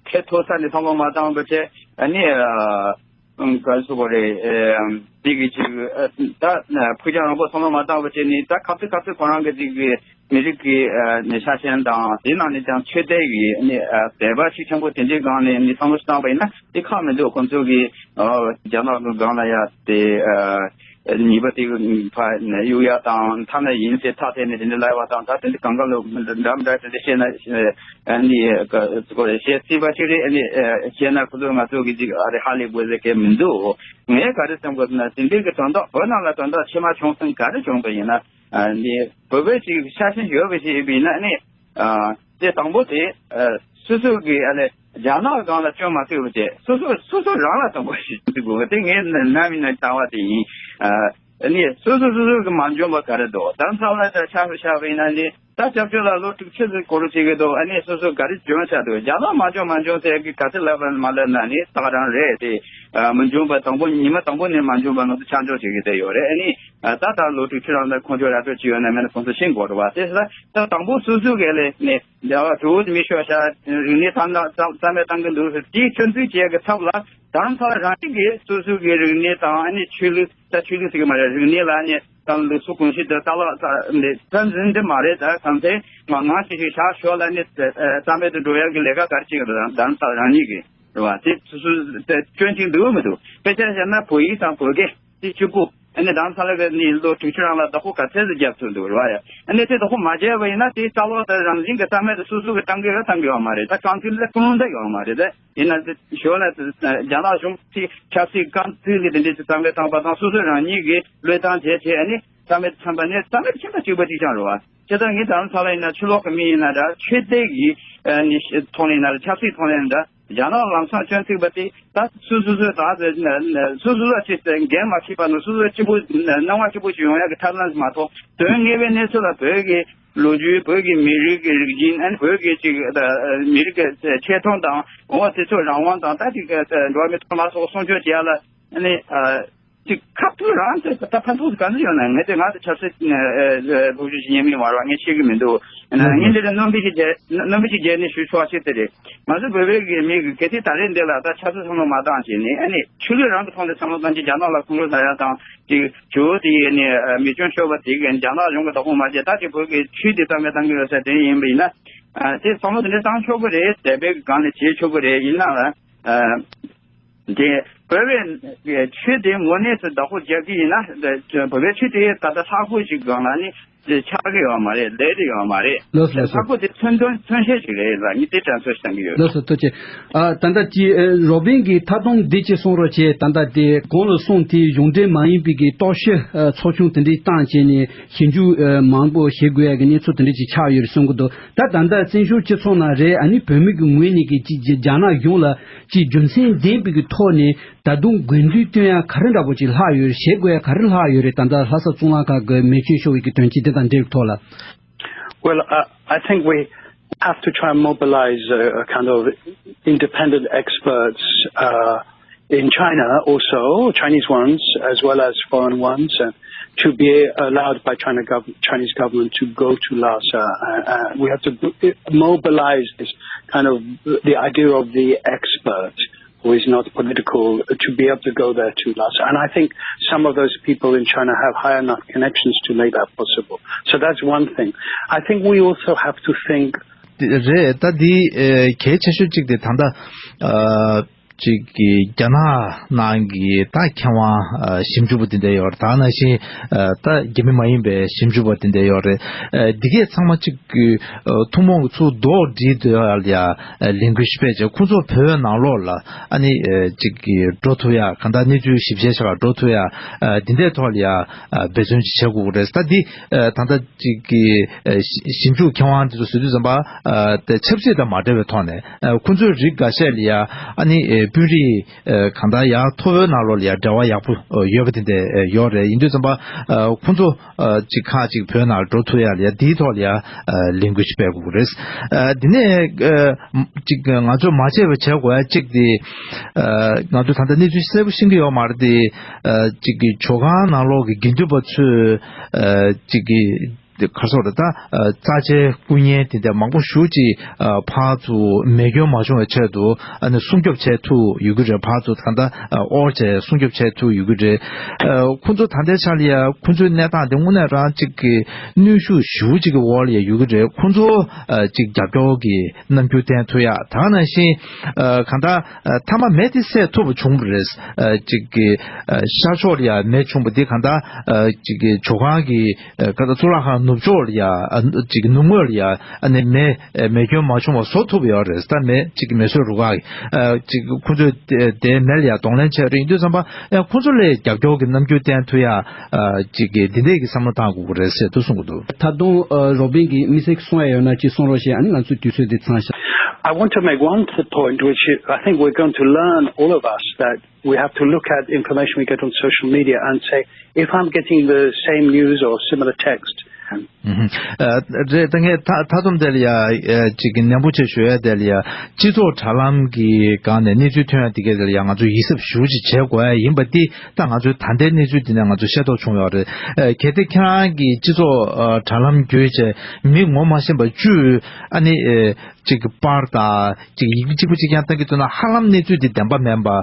ཐད་ཐོག་ས་ནས་བསམ་བློ་མ་བཏང་བ་བྱས་ཨ་ནི་ག་རེ་ཟེར་དགོས་རེད། འདི་གི་ཅིག་ད་ཕུགས་རྒྱང་རིང་པོ་བསམ་བློ་མ་བཏང་བ་བྱས་ནས་ད་ག་ཚོད་ག་ཚོད་ཁོ་རང་གི་ཅིག་གི་མི་རིགས་ཀྱི་ནས་ཆ་ཤས་དང་དེ་ནང་ནས་ཀྱང་ཆོས་དད་ཀྱི་ནས་དད་པ་ཤུགས་ཆེན་པོ་དེ་འདྲའི་སྒང་ནས་ནས་བསམ་བློ་ཞིག་བཏང་བ་ཡིན་ན་དེ་ཁག་མི་འདུག་ཁོང་ཚོ་གི་རྒྱ་ནག་གི་སྒང་ལ་ཡ་དེ། ཉེས་པ་དེ་ཕར་གཡུག་ཡག་དང་ཐ་ན་ཡིན་ཟེར་ཐག་ཐེག་ནས་དེ་འདྲ་ལབ་པ་དང་ད་དེ་འདྲ་གང་ག་ལ་འདྲ་མི་འདྲ་དེ་འདྲ་བཤད་ན་ཨ་ནི་བཤད་སྲིད་པ་ཞིག་རེད། ཨ་ནི་བཤད་ན་ཁོ་ཚོ་ང་ཚོ་གི་ཅིག་ཨ་རེ་ཧ་ལས་དགོས་ཟེར་མཁན་མི་འདུག་ངས་ག་རེ་བསམ་དགོས་ཟེར་ན་དེ་འདྲའི་གི་དོན་དག་བོད་ནང་ལ་དོན་དག་ཕྱི་མ་བྱུང་སོང་ག་རེ་བྱུང་པ་ཡིན་ན། ཨ་ནི་བོད་པའི་ཅིག་ཤ་ཞེན་ཡོད་པ་ཞིག་ཡིན་པ་ཡིན་ན་ཨ་ནི། ཨ་དེ་དང་པོ་དེ་ཨ་སོ་སོ་གི་ཨ་ལས་རྒྱ་ནག་སྒང་ལ་སྐྱོན་མ་བཙུགས་པ་བྱས་སོ་སོ་སོ་སོ་རང་ལ་དང་པོ་ཞིག་བཙུགས་དགོས་པ་དེ་ངའི་ནམ་ཡིན་ན་བྱ་བ་དེ་ཡིན། ཨ་ནི་སོ་སོ་སོ་སོ་གི་མ་འཇོན་པ་ག་རེ་འདུག་དེང་སང་ལ་ད་ཆ་ཤས་བཞག་པ་ཡིན་ན་ནི་ད་སྐྱབས་བཅོལ་ལ་ལོ་དྲུག་ཅུ་ཙམ་འགོར་བྱེད་ཀྱི་འདུག་ཨ་ནི་སོ་སོ་ག་རེ་འཇོན་ཆགས་འདུག་རྒྱ་ནག་མ་འཇོན་མ་འཇོན་ཟེར་གི་ག་ཚོད་ལབ་པ་མ་ལབ་ན་ནི་ད་ག་རང་རེད་དེ། ཨ་མ་འཇོན་པ་དང་པོ་ཉི་མ་དང་པོ་ནས་མ་འཇོན་པ་ང་ཚོ་ཆ་འཇོག་བྱེད་ཀྱི་བསྡད་ཡོད་རེད། ཨ་ནི། ད་ལྟ་ལོ་དྲུག་ཅུ་རང་ལ་ཁོང་ཚོས་ར་སྤྲོད་ཅི་ཡོད་ན་མེད་ན་ཁོང་ཚོ་ཤེས་དགོས་རེད་བ། དེ་ལ་ད་དང་པོ་སོ་སོ་གི་ལས་ནས་འདྲ་བ་གྲོས་མི་ཤོར་ཤ་རིག་གནས་ཐམ་ན་རྩ་རྩ་མེད་བཏང་གི་འདུག་དེའི་སྐྱོན་འཛུགས་བྱེད་ཀྱི་ཐབས་ལ་དང་ཐ་རང་ཉིད་ཀྱིས་སོ་སོ་གི་རིག་གནས་དང་ཨ་ནི་ཆོས་ལུགས་ད་ཆོས་ལུགས་ཟེར་གི་མ་རེད། རིག་གནས་ལ་ནི་དང་ལུགས་སྲོལ་གོམས་གཤིས་དེ་ལྟ་ལ་ད་འཛིན་འདི་མ་རེད། ད་གང་ཚེ་ང་ང་ཞིག་ཞིག་ཤ་ཤོར་ལ་ནི་རྩ་མེད་དུ་འགྲོ་ཡག་གི་ལས་ཀ་ག་རེ་བྱེད་ཀྱི་འདུག་དང་ཐ་རང་ཉིད་ཀྱིས་རེད་བ། དེ་སོ་སོ་སྐྱོན་ཅིག་འདུག་མི་འདུག་དཔེ་ཆ་བཞག་ན་བོད་ཡིག་དང་བོད་སྐད། དེ་གཅིག་པུ། ཨ་ནི་དང་ས་ལ་གི་ནི་ལོ་དྲུག་ཅུ་རང་ལ་བདག་པོ་ག་ཚད་ཟིག་རྒྱབ་ཐུབ་འདུག་རེད་བ་ཡ། ཨ་ནི་དེ་བདག་པོ་མ་བརྒྱབ་པ་ཡིན་ན་དེ་རྩ་བ་དང་རང་བཞིན་གྱི་རྩ་མེད་དུ་སོ་སོ་གི་བཏང་གི་རེད་བཏང་གི་ཡོད་མ་རེད། ད་གང་ཚུལ་ལ་ཀུན་སློང་འདི་ཡོད་མ་རེད་དེ། ཡིན་ན་དེ་ཞོར་ལ་དེ་རྒྱ་ནག་གཞུང་ཚིག་ཆབ་སྲིད་རྐང་ཚུལ་གྱི་དེ་འདྲའི་ཚིག་རྩ་མེད་བཏང་པ་དང་སོ་སོ་རང་ཉིད་ཀྱི་བློས་བཏང་བྱས་བྱས་ཨ་ནི་རྩ་མེད་ཚན་པ་ནི་རྩ་མེད་ཁྱིམ་པ་གཅིག་པ་གཅིག་རྐྱང་རེད་བ། ཇི་ལྟར་ངས་དང་ས་ལ་ཡིན་ན་ཕྱི་ལོགས་ཀྱི་མི་ཡིན་ན་འདྲ་ཆོས་དད་ཀྱི་ནི་ཐོག་ནས་ཡིན་ན་འདྲ་ཆབ་སྲིད་ཐོག་ནས་ཡིན་ན་འདྲ། རྒྱ་ནག་ལམ་སང་སྐྱོན་བཙུགས་པ་དེ་ད་སོ་སོ་སོ་ད་སོ་སོ་ལ་ཅིག་འགན་མ་འཁྱེར་བ་ནི་སོ་སོ་གཅིག་པུ་སྣང་བ་གཅིག་པུ་ཞིག་ཡོང་ཡག་གི་ཐབས་ལམ་ཞིག་མ་གཏོགས་དོན་དངོས་པའི་གནས་ཚུལ་ལ་བོད་ཀྱི་ལོ་རྒྱུས་བོད་ཀྱི་མི་རིགས་ཀྱི་རིག་གཞུང་ཨ་ནི་བོད་ཀྱི་ཅིག་མི་རིགས་ཀྱི་ཆེ་མཐོང་དང་འོ་དེ་ཚོ་རང་དབང་དང་ད་ཅིག་འགྲོ་བ་མིའི་ཐོབ་ཐང་སོགས་སྲུང་སྐྱོབ་བྱེད་ཡག་ལ་ཨ་ནི། ཅིག་ཁ་ཐུག་རང་ཚོ་ད་ཕན་ཐོགས་ག་ཚོད་ཡོད་ན་ངས་དེ་ང་ཚོ་ཆབ་སྲིད་ལོ་རྒྱུས་ཤིག་ཉན་མི་མ་རེད་བ། ངས་ཤེས་ཀྱི་མི་འདུག་ངས་འདི་ལ་རྣམ་པ་ཞིག་བརྒྱབ་རྣམ་པ་ཞིག་བརྒྱབ་ནས་ཞུ་ཆོག་ཤེས་དེ་རེད། ང་ཚོ་བོད་པའི་གི་མི་གི་གལ་ཏེ་ད་རེས་འདི་ལ་ད་ཆབ་སྲིད་བསམ་བློ་མ་བཏང་བྱས་ནས་ཨ་ནི་ཆོས་ལུགས་རང་གི་ཐོག་ནས་བསམ་བློ་བཏང་རྒྱུ་རྒྱ་ནག་ལ་ཁོང་ཁྲོ་ཟ་ཡ་དང་ཅིག་ཇོ་བོ་དེ་ཡིན་ནས་མི་སྐྱོན་ཤོར་བ་དེ་གི་རྒྱ་ནག་གཞུང་གི་བདག་པོ་མ་བྱས་ད་ཅིག་བོད་ཀྱི་ཆོས་དེ་རྩ་མེད་བཏང་གི་ཡོད་ས་དེ་ཡིན་པ་ཡིན་ན་དེ་བསམ་བློ་དེ་འདྲ་བཏང་ཆོག་གི་རེད། དད་པའི་སྒང་ནས་བྱེད་ཆོག་གི་རེད། ཡིན་ནའང་། དེ་བོད་པའི་ཆོས་དེ་དངོས་གནས་སུ་བདག་པོ་རྒྱག་གི་ཡིན་ན་བོད་པའི་ཆོས་དེ་ད་ལྟ་ལྷག་པོ་ཞིག་སྒང་ལ་ནི་ཆགས་ཀྱི་ཡོད་མ་རེད། ལས་དེ་ཡོད་མ་རེད། ལགས་སོ་ལགས་སོ། ལྷག་པོ་དེ་མཚོན་དོན་མཚོན་བྱེད་ཅིག་རེད་ལ་ངས་དེ་དྲན་གསོ་ཞིག་བཏང་གི་ཡོད། ལགས་སོ་ཐུགས་རྗེ། ཨ་ད་ལྟ་ཅི་རོ་བིན་གྱི་མཐའ་སྡོམ་འདི་ཅི་གསུང་རོགས་བྱས། ད་ལྟ་དེ་གོང་ལ་གསུངས་དེ་གཞུང་འབྲེལ་མ་ཡིན་པའི་གི་རྟོག་ཞིབ་ཚོགས་ཆུང་དེ་འདྲའི་བཏང་བྱས་ནས་ཞིབ་འཇུག་མང་པོ་བྱེད་དགོས་ཡ་གི་གནས་ཚུལ་དེ་འདྲ་ཅིག་ཆགས་ཡོད་རེད་གསུང་གི་འདུག་ད་ད་ལྟ་བཙན་བྱོལ་སྤྱི་ཚོགས་ནང་རེད། ཨ་ནི་བོད་མི་གི་ངོས་ནས་ཀྱི་ཅིག་རྒྱ་ནག་གཞུང་ལ་ཅིག་རྒྱུ་མཚན་ལྡན་པའི་གི་ཐོག་ནས་ད་དུང་དགོས་འདུན་བཏོན་ཡ་ག་རེ་འདྲ་པོ་ཅིག་ལྷག་ཡོད་རེད། བྱེད་དགོས་ཡ་ག་རེ་ལྷག་ཡོད་རེད། ད་ལྟ་ལྷ་ས་གཙུག་ལག་ཁང་གི་མེ་སྐྱོན་ཤོར་བའི་གི་དོན་རྐྱེན་དེ་དང་འབྲེལ་བའི་ཐོག་ལ། Well, I, I think we have to try and mobilize a, a kind of independent experts uh, in China also, Chinese ones as well as foreign ones, and to be allowed by China gov- Chinese government to go to Lhasa. Uh, uh, we have to b- mobilize this kind of the idea of the expert who is not political to be able to go there to Lhasa. And I think some of those people in China have high enough connections to make that possible. So that's one thing. I think we also have to think རེད། ད་འདི་གལ་ཆེ་ཤོས་གཅིག་དེ་ད་ལྟ་ཅིག་གི་རྒྱ་ནག་ནང་གི་ད་མཁས་དབང་ཞིབ་འཇུག་པ་དེ་འདྲ་ཡོད་རེད། ད་ནང་བཞིན་ད་རྒྱ་མི་མ་ཡིན་པའི་ཞིབ་འཇུག་པ་དེ་འདྲ་ཡོད་རེད། འདི་གས་ཚང་མ་ཅིག་གི་ཐུན་མོང་གི་ཚུར་རྡོག་སྒྲིལ་འདོད་ཡ་ལ་ཡ་ལས་འགུལ་ཞིག་སྤེལ་བྱས་ཁོང་ཚོ་བོད་ནང་ལོགས་ལ་ཨ་ནི་ཅིག་གི་འགྲོ་ཐུབ་ཡ་གང་ལྟར་གནས་ཚུལ་ཞིབ་བཤེར་བྱ་བར་འགྲོ་ཐུབ་ཡ་འདི་འདྲའི་ཐོག་ལ་ཡ་འབད་བརྩོན་ཅིག་བྱེད་དགོས་ཀྱི་རེད། ད་འདི་ད་ལྟ་ཅིག་གི་ཞིབ་འཇུག་མཁས་དབང་དེ་ཚོ་ཟེར་དུས་ཙམ་པ་དེ་ཆབ་སྲིད་དང་མ་འབྲེལ་བའི་ཐོག་ནས་ཁོང་ཚོའི་རིགས་འགའ་ཤས་ལ་ཡ་ཨ་ནི་དཔོན་རིགས་གང་ལྟར་ཡ་ཐོ་བོད་ནང་ལོགས་ལ་ཡ་འབྲེལ་བ་ཡག་པོ་ཡོད་པ་དེ་འདྲ་ཡོད་རེད། ཡིན་དུས་ཙམ་པ་ཁོང་ཚོ་ཅིག་ཁག་ཅིག་བོད་ནང་འགྲོ་ཐུབ་ཡ་ལ་ཡ་དེའི་ཐོག་ལ་ཡ་ལས་འགུལ་ཅིག་སྤེལ་དགོས་ཀྱི་རེད། དེ་ནས་ཅིག་ང་ཚོས་མ་བརྗེད་པ་བྱེད་དགོས་ཡ་གཅིག་དེ་ང་ཚོས་ད་ལྟ་གནས་ཚུལ་གསལ་པོ་ཤེས་ཀྱི་ཡོད་མ་རེད་དེ། ཅིག་གི་ཇོ་ཁང་ནང་ལོགས་ཀྱི་དགེ་འདུན་པ་ཚོས་ཅིག་གི་ དེ་ག་སོགས་རེད་ད། ཨ་རྩ་ཆེའི་སྐུ་བརྙན་དེ་འདྲ་མང་པོ་ཞེ་ཅིག་ཨ་ཕར་ཚུར་མེ་སྐྱོན་མ་བྱུང་བའི་ཆེད་དུ་ཨ་ནི་སྲུང་སྐྱོབ་བྱེད་ཐུབ་ཡོད་ཀྱི་རེད། ཕར་ཚུར་གང་ལྟར་ཨ་དབོར་བྱས་སྲུང་སྐྱོབ་བྱེད་ཐུབ་ཡོད་ཀྱི་རེད། ཨ་ཁོང་ཚོ་ད་ལྟའི་ཆ་ལ་ཡ་ཁོང་ཚོའི་གནས་སྟངས་དེ་དངོས་གནས་རང་ཅིག་གི་གནོན་ཤུགས་ཞེ་ཅིག་གི་འོག་ལ་ཡ་ཡོད་ཀྱི་རེད། ཁོང་ཚོ་ཨ་ཅིག་རྒྱབ་སྐྱོར་གྱི་རྣམ་འགྱུར་བསྟན་ཐུབ་ཡ། ད་ག་ནང་བཞིན་ཨ་གང་ལྟར་ཨ་མཐའ་མ་མེ་དེ་བསད་ཐུབ་པ་བྱུང་བ་རེད། ཨ་ཅིག་གི་ཨ་ཤར་ཕྱོགས་ལ་ཡ་མེ་བྱུང་བ་དེ་གང་ལྟར་ཨ་ཅིག་གི་ཇོ་ཁང་གི་ཨ་ག་ད་གཙུག་ལག་ཁང་ནུབ་ཕྱོགས་ལ་ཡ་ཨ་ཅིག་གི་ནུབ་ངོས་ལ་ཡ་ཨ་ནི་མེ་ཨ་མེ་སྐྱོན་མ་བྱུང་བ་བཟོ་ཐུབ་ཡོད་རེད། ད་མེ་ཅིག་གི་མེ་གསོད་རུ་ཁག་གི་ཨ་ཅིག་ཁོ་ཚོས་དེ་དེའི་མེ་ལ་ཡ་གདོང་ལེན་བྱས་རེད། ཡིན་དུས་ཙམ་པ་ཨ་ཁོ་ཚོ་ལ་རྒྱབ་སྐྱོར་གྱི་རྣམ་འགྱུར་བསྟན་ཐུབ་ཡ་ཨ་ཅིག་གི་འདི་འདྲས་ཀྱི་བསམ་བློ་བཏང་དགོས་ཀྱི་རེད་ཟེར་དུ་གསུང་གི་འདུག་ད་དུང་ཨ་རོ་བིན་གྱིས་དམིགས་བསལ་གསུང་ཡ་ཡོད་ན་ཅིག་གསུང་རོགས་ཞེས། ཨ་ནི་ང་ཚོའི་དུས་ཚོད་འདི་ཚང་ཤག I want to make one t- point, which I think we're going to learn, all of us, that we have to look at information we get on social media and say, if I'm getting the same news or similar text, ཨ་རེད། ད་ངས་ད་ད་དུང་དེ་ལ་ཡ་ཅིག་གི་ནན་པོ་ཆེ་ཞུ་ཡ་དེ་ལ་ཡ་སྤྱི་ཚོགས་དྲ་ལམ་གྱི་སྒང་ནས་གནས་ཚུལ་ཐོན་ཡ་དེ་གའི་དེ་ལ་ཡ་ང་ཚོ་ཡིད་གཟབ་ཞེ་ཅིག་བྱེད་དགོས་ཡ་ཡིན་པ་དེ་ད་ང་ཚོའི་ད་ལྟའི་གནས་ཚུལ་འདི་ནས་ང་ཚོ་ཤེས་རྟོགས་བྱུང་ཡོད་རེད། གལ་ཏེ་ཁྱེད་རང་གིས་སྤྱི་ཚོགས་དྲ་ལམ་བརྒྱུད་བྱས་མི་ངོ་མ་ཤེས་པ་བཅུ་ཨ་ནི། ཅིག་གི་པར་དང་ཅིག་ཡིག་གཅིག་པ་གཅིག་རྐྱང་བཏང་གི་འདུག་ན་ཧ་ལམ་གནས་ཚུལ་འདི་བདེན་པ་མིན་པ་ཨ་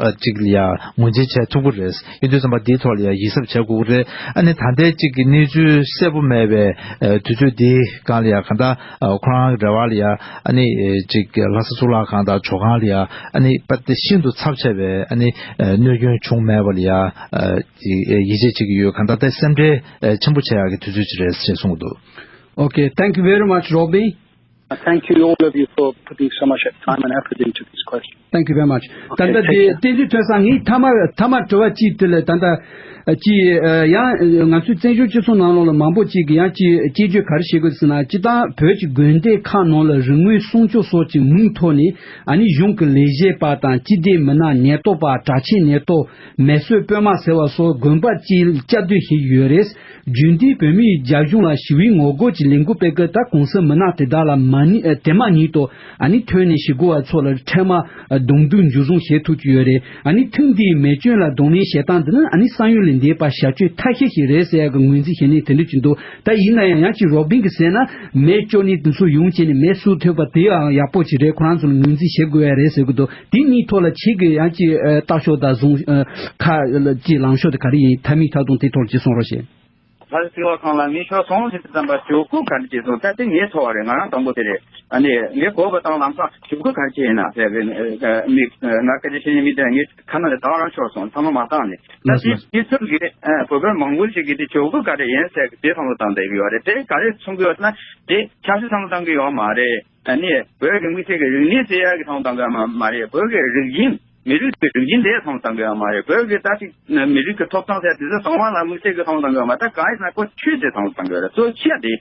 ཨ་ཅིག་ལ་ཡ་ངོས་འཛིན་བྱེད་ཐུབ་ཀྱི་རེད། ཡིན་དུས་ཙམ་པ་འདིའི་ཐོག་ལ་ཡ་ཡིད་གཟབ་བྱེད་དགོས་ཀྱི་རེད། ཨ་ནི་ད་ལྟའི་ཅིག་གི་གནས་ཚུལ་གསལ་པོ་མེད་པའི་ཨ་དུས་ཚོད་འདིའི་སྒང་ལ་ཡ་གང་ལྟར་ཨ་ཁོ་རང་གི་རེ་བ་ལ་ཡ་ཨ་ནི་ཨེ་ཅིག་གི་ལྷ་ས་གཙུག་ལག་ཁང་དང་ཇོ་ཁང་ལ་ཡ་ཨ་ནི་དཔེ་ཤིན་ཏུ་ཚབས་ཆེ་བའི་ཨ་ནི་ཨ་གནོད་སྐྱོན་བྱུང་མེད་པ་ལ་ཡ་ཨ་ཅིག་ཨེ་ཡིད་ཆེས་བྱེད་ཀྱི་ཡོད། གང་ལྟར་དེ་སེམས་ཁྲལ་ཨེ་ཆེན་པོ་བྱེད་ཡག་གི་དུས་ཚོད་ཅིག་རེད་ཅེས་གསུངས་འདུག Okay, thank you very much, Robin. Thank you, all of you, for putting so much time and effort into this question. Thank you very much. ད་ལྟ་དེ་བསྟན་འཛིན་ཐོས་བསམ། ངས་མཐའ་མ་མཐའ་མ་དྲི་བ་གཅིག་དེ་ལ་ད་ལྟ་ཅི་ཡང་ང་ཚོའི་བཙན་བྱོལ་སྤྱི་ཚོགས་ནང་ལོགས་ལ་མང་པོ་ཅིག་གིས་ཡང་ཅི་སྐྱེ་བརྗོད་ག་རེ་བྱེད་དགོས་ཟེར་ན། སྤྱི་བཏང་བོད་ཀྱི་དགོན་སྡེ་ཁག་ནང་ལ་རིག་དངོས་སྲུང་སྐྱོབ་སོགས་ཀྱི་མིང་ཐོག་ནས་ཨ་ནི་གཞུང་གི་ལས་བྱེད་པ་དང་སྤྱི་བདེ་མི་སྣ། ཉེན་རྟོག་པ། དྲག་ཆས་ཉེན་རྟོག་མེ་གསོད་དཔོན་དམག་ཟེར་བ་སོགས་དགོན་པ་གཅིག་བཅའ་སྡོད་བྱེད་ཀྱི་ཡོད་རེད། རྒྱུན་ལྡན་བོད་མིའི་རྒྱབ་ལྗོངས་ལ་ཞི་བའི་ངོ་རྒོལ་གྱི་ལས་འགུལ་སྤེལ་སྐབས་ད་གོང་གསལ་མི་སྣ་དེ་དག་ལ་མ་ཎི་ཨ་དེ་མ་ཉིད་དུ་ཨ་ནི་ཐོན་ནས་ཞི་རྒོལ་བ་ཚོ་ལ་འཕྲལ་མ་ཨ་གདོང་བསྡུར་འཇུ་བཟུང་བྱེད་ཐུབ་ཀྱི་ཡོད་རེད། ཨ་ནི་ཐེངས་འདིའི་མེ་སྐྱོན་ལ་གདོང་ལེན་བྱེད་སྟངས་འདི་ནི་ཨ་ནི་བསམ་ཡུལ་ལས་འདས་པ་ཞབས་ཕྱི་ཐབས་ཤེས་ཤིག་རེད་ཟེར་ཡག་གི་ངོས་འཛིན་བྱེད་ནས་དེ་འདྲ་ཅིག་འདུག་ད་ཡིན་ན་ཡང་ཡང་ཅིག་རོ་བིན་གྱིས་ཟེར་ན་མེ་སྐྱོན་ནི་དེ་ཚོ་ཡོང་བྱས་ནས་མེ་གསོད་ཐུབ་པ་དེ་ཡང་ཡག་པོ་ཅིག་རེད། ཁོ་རང་ཚོ་ལ་ངོས་འཛིན་བྱེད་དགོས་ཡ་རེད་ཟེར་གི་འདུག་དེ་གཉིས་ཐོག་ལ་ཁྱེད་ཀྱི་ཡང་ཅིག་ཨ་ལྟ་ཕྱོགས་དང་བཟུང་ཨ་ཁ་ཅིག་ལངས་ཕྱོགས་དེ་ག་རེ་ཡིན། མཐའ་མའི་མཐའ་སྡོམ་དེ་ཐོག་ལ་ཅིག་གསུང་རོགས་ཞེས། ལྷ་ས་གཙུག་ལག་ཁང་ལ་མི་ཤོར་སོང་ཟེར་དུས་ཙམ་པ་གྱོད་སྐུལ་ག་འདྲ་བྱེད་སོང་། ད་དེ་ངས་ཚོར་བ་རེད། ང་རང་དང་པོ་དེ་རེད། ཨ་ནི་ངས་གོ་བ་དང་ལམ་སང་གྱོད་སྐུལ་ག་འདྲ་བྱེད་ཡིན་ན་ཟེར་བའི་ཨ་མི་ང་སྐད་ཆ་བཤད་མཁན་མི་དེ་ངའི་ཁ་ནང་ལ་ད་རང་ཤོར་སོང་། ཚང་མ་མ་བཏང་ནས། ད་དེ་དེ་ཚོ་གི་ཨ་བོད་པ་མང་པོ་ཞིག་གིས་དེ་གྱོད་སྐུལ་ག་འདྲ་ཡིན་ཟེར་གི་དེ་བསམ་བློ་བཏང་བསྡད་ཀྱི་ཡོད་རེད། དེ་ག་རེ་གསུང་གི་ཡོད་ན་དེ་ཆབ་སྲིད་བསམ་བློ་བཏང་གི་ཡོད་མ་རེད། ཨ་ནི་བོད་ཀྱི་དམིགས་བསལ་གྱི་རིག་གནས་ཟེར་ཡག་གི་བསམ་བློ་བཏང་གི་ཡོད་མ་མ་རེད། བོད་ཀྱི་རིག་གཞུང་མི་རིགས་ཀྱི་རིག་གཞུང་དེ་བསམ་བློ་བཏང་གི་ཡོད་མ་རེད། བོད་ཀྱི་ད་ཅིག་མི་རིགས་ཀྱི་ཐོབ་ཐང་ཟེར་དེ་ཚོ་ཚང་མ་ལ་དམིགས་བསལ་གྱི་བསམ་བློ་བཏང་གི་ཡོད་མ་རེད། ད་གང་ཡིན་ཟེར་ན་ཁོ་ཆོས་དེ་བསམ་བློ་བཏང་གི་ཡོད་རེད། གཙོ་ཆེ་དེ་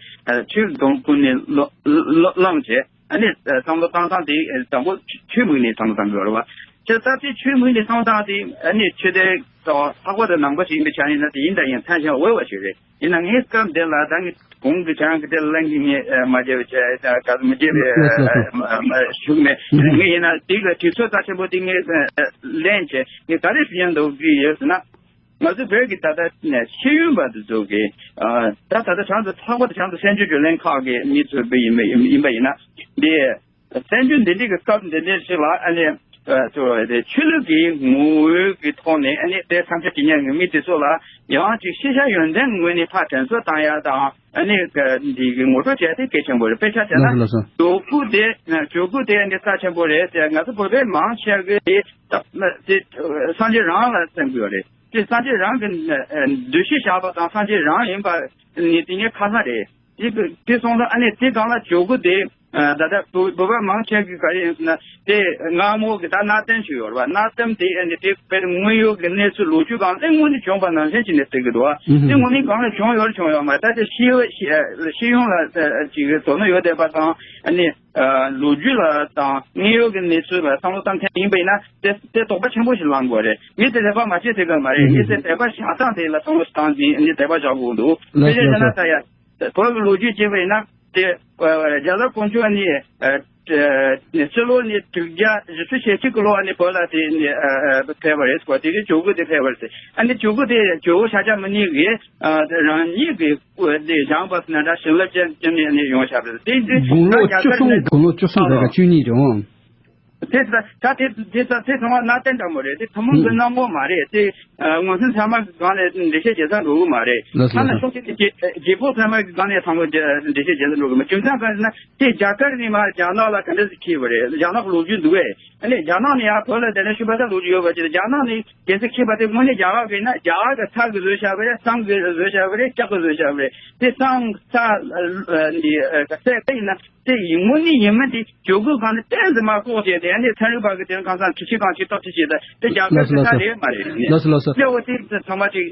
ཆོས་གདོང་ཀུན་ནས་བློ་བློ་བླངས་བྱས། ཨ་ནི་བསམ་བློ་བཏང་སྟངས་དེ་དང་པོ་ཆོས་མིག་ནས་བསམ་བློ་བཏང་གི་ཡོད་རེད་བ། ཁྱེད་ད་ལྟའི་ཆོས་མིག་ནས་བསམ་བློ་བཏང་དེ་ཨ་ནི་ཆོས་དེ་ལྷག་པར་དུ་ནང་པ་ཞིག་ཡིན་པའི་ཆ་ནས་ན་དེ་ཡིན་དང་ཡིན་ཐང་ཞིག་འོས་པ་ཞིག་རེད། ཡིན་ན་ངས་སྐབས་འདི་ལ་ད་ངས་གོང་གི་ཆང་གི་དེ་ལ་གླེང་གི་ངས་མ་བརྗེད་པ་བྱས་ད་ག་མི་བརྗེད་པའི་ཞུགས་ནས་ངས་ཡིན་ན་དེ་ལ་དུས་ཚོད་རྩ་ཆེན་པོ་དེ་ངས་ལེན་བྱས་ངས་ག་རེ་ཞུ་ཡ་འདུག་གི་ཡོད་ཟེར་ན། ང་ཚོ་བོད་ཀྱི་ད་ལྟ་ཤེས་ཡོན་པ་དེ་ཚོ་གི་ད་ད་ལྟ་བྱང་དུ་ལྷག་པར་དུ་བྱང་དུ་གསར་འགྱུར་བརྗོད་ལེན་ཁག་གི་མི་ཚོ་ཡིན་པ་ཡིན་པ་ཡིན་ན་འདི། བཙན་བྱོལ་འདི་འདྲའི་གི་སྐབས་འདི་འདྲའི་ཞིག་ལ་ཨ་ནི་ཆོས་ལུགས་ཀྱི་ངོ་བོའི་གི་ཐོག་ནས་ཨ་ནི་དེ་བསམ་འཆར་བྱེད་མཁན་གྱི་མི་དེ་ཚོ་ལ་ཡང་ཅིག་ཤེས་བྱ་ཡོན་ཏན་ངོས་ནས་ཕར་དྲན་གསོ་བཏང་ཡ་དང་ཨ་ནི་འདི་གི་ངོ་སྤྲོད་བྱས་ཏེ་གལ་ཆེན་པོ་རེད། དཔེ་ཆ་བྱས་ན་ལགས་སོ། གྱོད་སྐུལ་དེ་གྱོད་སྐུལ་དེ་ཨ་ནི་རྩ་ཆེན་པོ་རེད་ཟེར། ང་ཚོ་བོད་པའི་མང་ཆེ་གི་དེ་སངས་རྒྱས་རང་ལ་སེམས་ཀྱི་ཡོད་རེད། དེ་སངས་རྒྱས་རང་གི་འདུ་ཤེས་བཞག་པ་དང་སངས་རྒྱས་རང་ཡིན་པ་ནི་དེ་ངའི་ཁ་སང་རེད། དེ་དེ་སོང་ཙང་ཨ་ནི་དེ་སྒང་ལ་གྱོད་སྐུལ་དེ་ད་ལྟ་བོད་བོད་པ་མང་ཆེ་གིས་ག་རེ་ཡིན་ཟེར་ན་དེ་སྔ་མོ་གི་ད་གནའ་དེང་ཞིག་ཡོད་རེད་བ། གནའ་དེང་དེ་ཨ་ནི་དེ་དཔེ་དངོས་ཡོད་ཀྱི་གནས་ཚུལ་ལོ་རྒྱུས་སྒང་ལ་དངོས་གནས་བྱུང་བ་ནང་བཞིན་བྱས་ནས་བརྩི་གི་འདུག་བ། དེ་དངོས་གནས་སྒང་ལ་བྱུང་ཡོད་རེད་བྱུང་ཡོད་མ་རེད། ད་དེ་ཤེས་ཤེས་ཡོན་ལ་ཅིག་དོ་སྣང་ཡོད་བསྡད་པ་དང་ཨ་ནི་ལོ་རྒྱུས་ལ་དང་དངོས་ཡོད་ཀྱི་གནས་ཚུལ་ལ་བསམ་བློ་བཏང་མཁན་ཡིན་པ་ཡིན་ན་དེ་དེ་དོགས་པ་ཆེན་པོ་ཞིག་ལངས་དགོས་རེད། ངས་དེ་དད་པ་མ་བྱེད་ཟེར་གི་མ་རེད། ངས་དེ་དད་པ་བཞག་སྟངས་དེ་ལ་བསམ་བློ་བཏང་ནས་ངས་དད་པ་བཞག་དགོས་འདུག་དཔེ་ཆ་བཞག་ན་ད་ཡ་བོད་ཀྱི་ལོ་རྒྱུས་བྱས་པ་ཡིན་ན། དེ་རྒྱ་ལ་དཀོན་མཆོག་ནི་སྤྱི་ལོ་ནི་དྲུག་བརྒྱ་བཞི་བཅུ་ཞེ་གཅིག་གི་ལོ་ནི་བོད་ལ་དེ་ནི་ཕེབས་པ་རེད་ཟེར་བ། དེ་གི་ཇོ་བོ་དེ་ཕེབས་པ་རེད་ཟེར། ཨ་ནི་ཇོ་བོ་དེ་ཇོ་བོ་ཤཱཀྱ་མུ་ནེ་གིས་རང་ཉིད་ཀྱི་དེ་བཞེངས་པ་ན་འདྲ་བྱིན་རླབས་ཅན་ཅན་ནས་ནི་ཡོང་བཞག་པ་རེད། དེ་དེ་དགུང་ལོ་ད་བཅུ་གསུམ་རྒྱ་གར་དགུང་ལོ་བཅུ་གསུམ་རེ་ག་བཅུ་གཉིས་རེད་འོང་། དེ་ད་ད་དེ་དེ་ད་དེ་ཚང་མ་གནའ་རྟེན་འདྲ་མོ་རེད། དེ་ཐུན་མོང་གི་ཨུ། གནའ་མོ་མ་རེད། དེ་ངོ་སྲུང་ཚང་མ་སྒང་ནས་འགྲེལ་བཤད་བྱེད་ས་འགྲོ་གི་མ་རེད། ལགས་སོ་ཐ་ན་ལགས་སོ། ཤོག་དེ་རྗེ་རྗེ་ཕོ་ཚང་མ་སྒང་ནས་ཚང་མ་འགྲེལ་བཤད་བྱེད་ས་འགྲོ་གི་མ། རྒྱུ་མཚན་ག་རེ་ཟེར་ན་དེ་རྒྱ་གར་ནས་མར་རྒྱ་ནག་ལ་ག་འདྲ་ཞིག་འཁྱེར་བ་རེད། རྒྱ་ནག་གི་ལོ་རྒྱུས་འདུག་གས། ཨ་ནི་རྒྱ་ནག་ནས་ཡར་བོད་ལ་དེ་འདྲ་ཤུགས་པ་ད་ལོ་རྒྱུས་ཡོད་པ་ཅིག་རྒྱ་ནག་ནས་རྒྱལ་སྲིད་འཁྱེར་བ་དེ་དངོས་གནས་རྒྱ་གར་གི་ཡིན་ན་རྒྱ་གར་གི་ཚ་གི་བཟོས་བཞག་པ་རེད། སང་གི་བཟོས་བཞག་པ་རེད། ལྕགས་གི་བཟོས་བཞག་པ་རེད། དེ་སང་ཚ་འདི་ག་ཚད་ག་ཡིན་ན། དེ་ཡིན་དངོས་གནས་ཡིན་མིན་དེ་ཇོ་བོ་སྒང་ནས་ཏོག་ཙམ་མར་ལྐོག་བྱས་ཏེ། ཨ་ནི་ཚན་རིག་པ་གི་དེ་གང་ཟག་ཁྲི་ཆེ་གང་ཆེ་སྟོབས་ཆེ་བྱས་ཏེ་དེ་རྒྱ་གར་གྱི་ད་རེད་མ་རེད། ལགས་སོ་ལགས་སོ། དེ་འོ་དེ་ཚང་མ་ཅིག་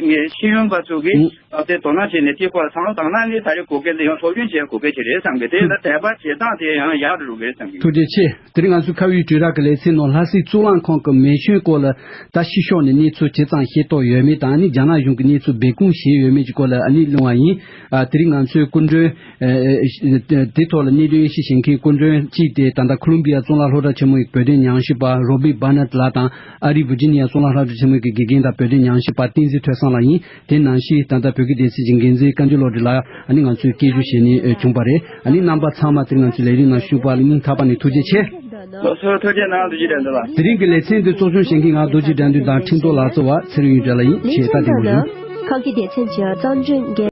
ངས་ཤེས་ཡོན་པ་ཚོ་གིས་ཨུ། ད་དེ་དོ་སྣང་བྱས་ནས་དེའི་སྐོར་ལ་བསམ་བློ་བཏང་ན་ནི་ད་རེས་གོ་སྐལ་དེ་ཡང་སློབ་སྦྱོང་བྱེད་གོ་སྐལ་ཅིག་རེད་བསམ་གི། དེ་ལ་དད་པ་བྱེད་སྟངས་དེ་ཡང་ཡག་རུ་འགྲོ་གི་རེད་བསམ་གི། ཐུགས་རྗེ་ཆེ། དེ་རིང་ང་ཚོའི་ཁ་བའི་དྲིལ་བསྒྲགས་ཀྱི་ལེ་ཚན་ནང་ལྷ་སའི་གཙུག་ལག་ཁང་གི་མེ་སྐྱོན་སྐོར་ལ་ད་ཕྱི་ཕྱོགས་ནས་གནས་ཚུལ་ཇི་ཙམ་ཤེས་རྟོགས་ཡོད་མེད་དང་། ཨ་ནི་རྒྱ་ནག་གཞུང་གིས་གནས་ཚུལ་སྦས་སྐུང་བྱས་ཡོད་མེད་ཀྱི་སྐོར་ལ་ཨ་ནི་གླེང་བ་ཡིན། ཨ། དེ་རིང་ང་ཚོའི་སྐུ་མགྲོན། ཨ། དེ་ཐོག་ལ་གནད་དོན་དབྱེ་ཞིབ་བྱེད་མཁན་སྐུ་མགྲོན་གཅིག་དེ་ད་ལྟ་ཁོ་ལོམ་བི་ཡ་གཙུག་ལག་སློབ་གྲྭ་ཆེན་མོའི་བོད་དོན་ཉམས་ཞིབ་པ་རོ་བི་བྷ་ནད་ལགས་དང་། ཨ་རིའི་ཝི་ཇི་ནི་ཡ་གཙུག་ལག་སློབ་གྲྭ་ཆེན་མོའི་དགེ་རྒན་དང་བོད་དོན་ཉམས་ཞིབ་པ་བསྟན་འཛིན་ཐོས་བསམ་ལགས་ཡིན། དེ་ནང་བཞིན་ད་ལྟ་བོད་ཀྱི་སྡེ་སྲིད་ཀྱི་འགན་འཛིན་བཀའ་འགྱུར་བློ་གྲོས་ལགས་ཨ་ནི་ང་ཚོས་སྐད་སྒྱུར་བྱས་ནས་བྱུང་བ་རེད། ཨ་ནི་རྣམ་པ་ཚང་མ་དེ་རིང་ང་ཚོའི་ལས་རིམ་ནང་ཞུགས་པ་ལ་སྙིང་ཐག་པ་ནས་ཐུགས་རྗེ་ཆེ། ལགས་སོ། ཐུགས་རྗེ་གནང་། རྡོ་རྗེ་དགྲ་འདུལ་ལགས། དེ་རིང་གི་ལེ་ཚན་འདི་གཙོ་སྐྱོང་བྱེད་མཁན་ང་རྡོ་རྗེ་དགྲ་འདུལ་དང་ཁྲིན་ཏོ་ལགས་གཙོས་པ་ཚེ་རིང་གཡུ་སྒྲོན་ལགས་ཡིན། ཆེད་ལྟ་དེ་མོ་ཡིན། ཁ་གི་སྡེ་ཚན་གྱི་གཙང་སྒྲོན་འགན།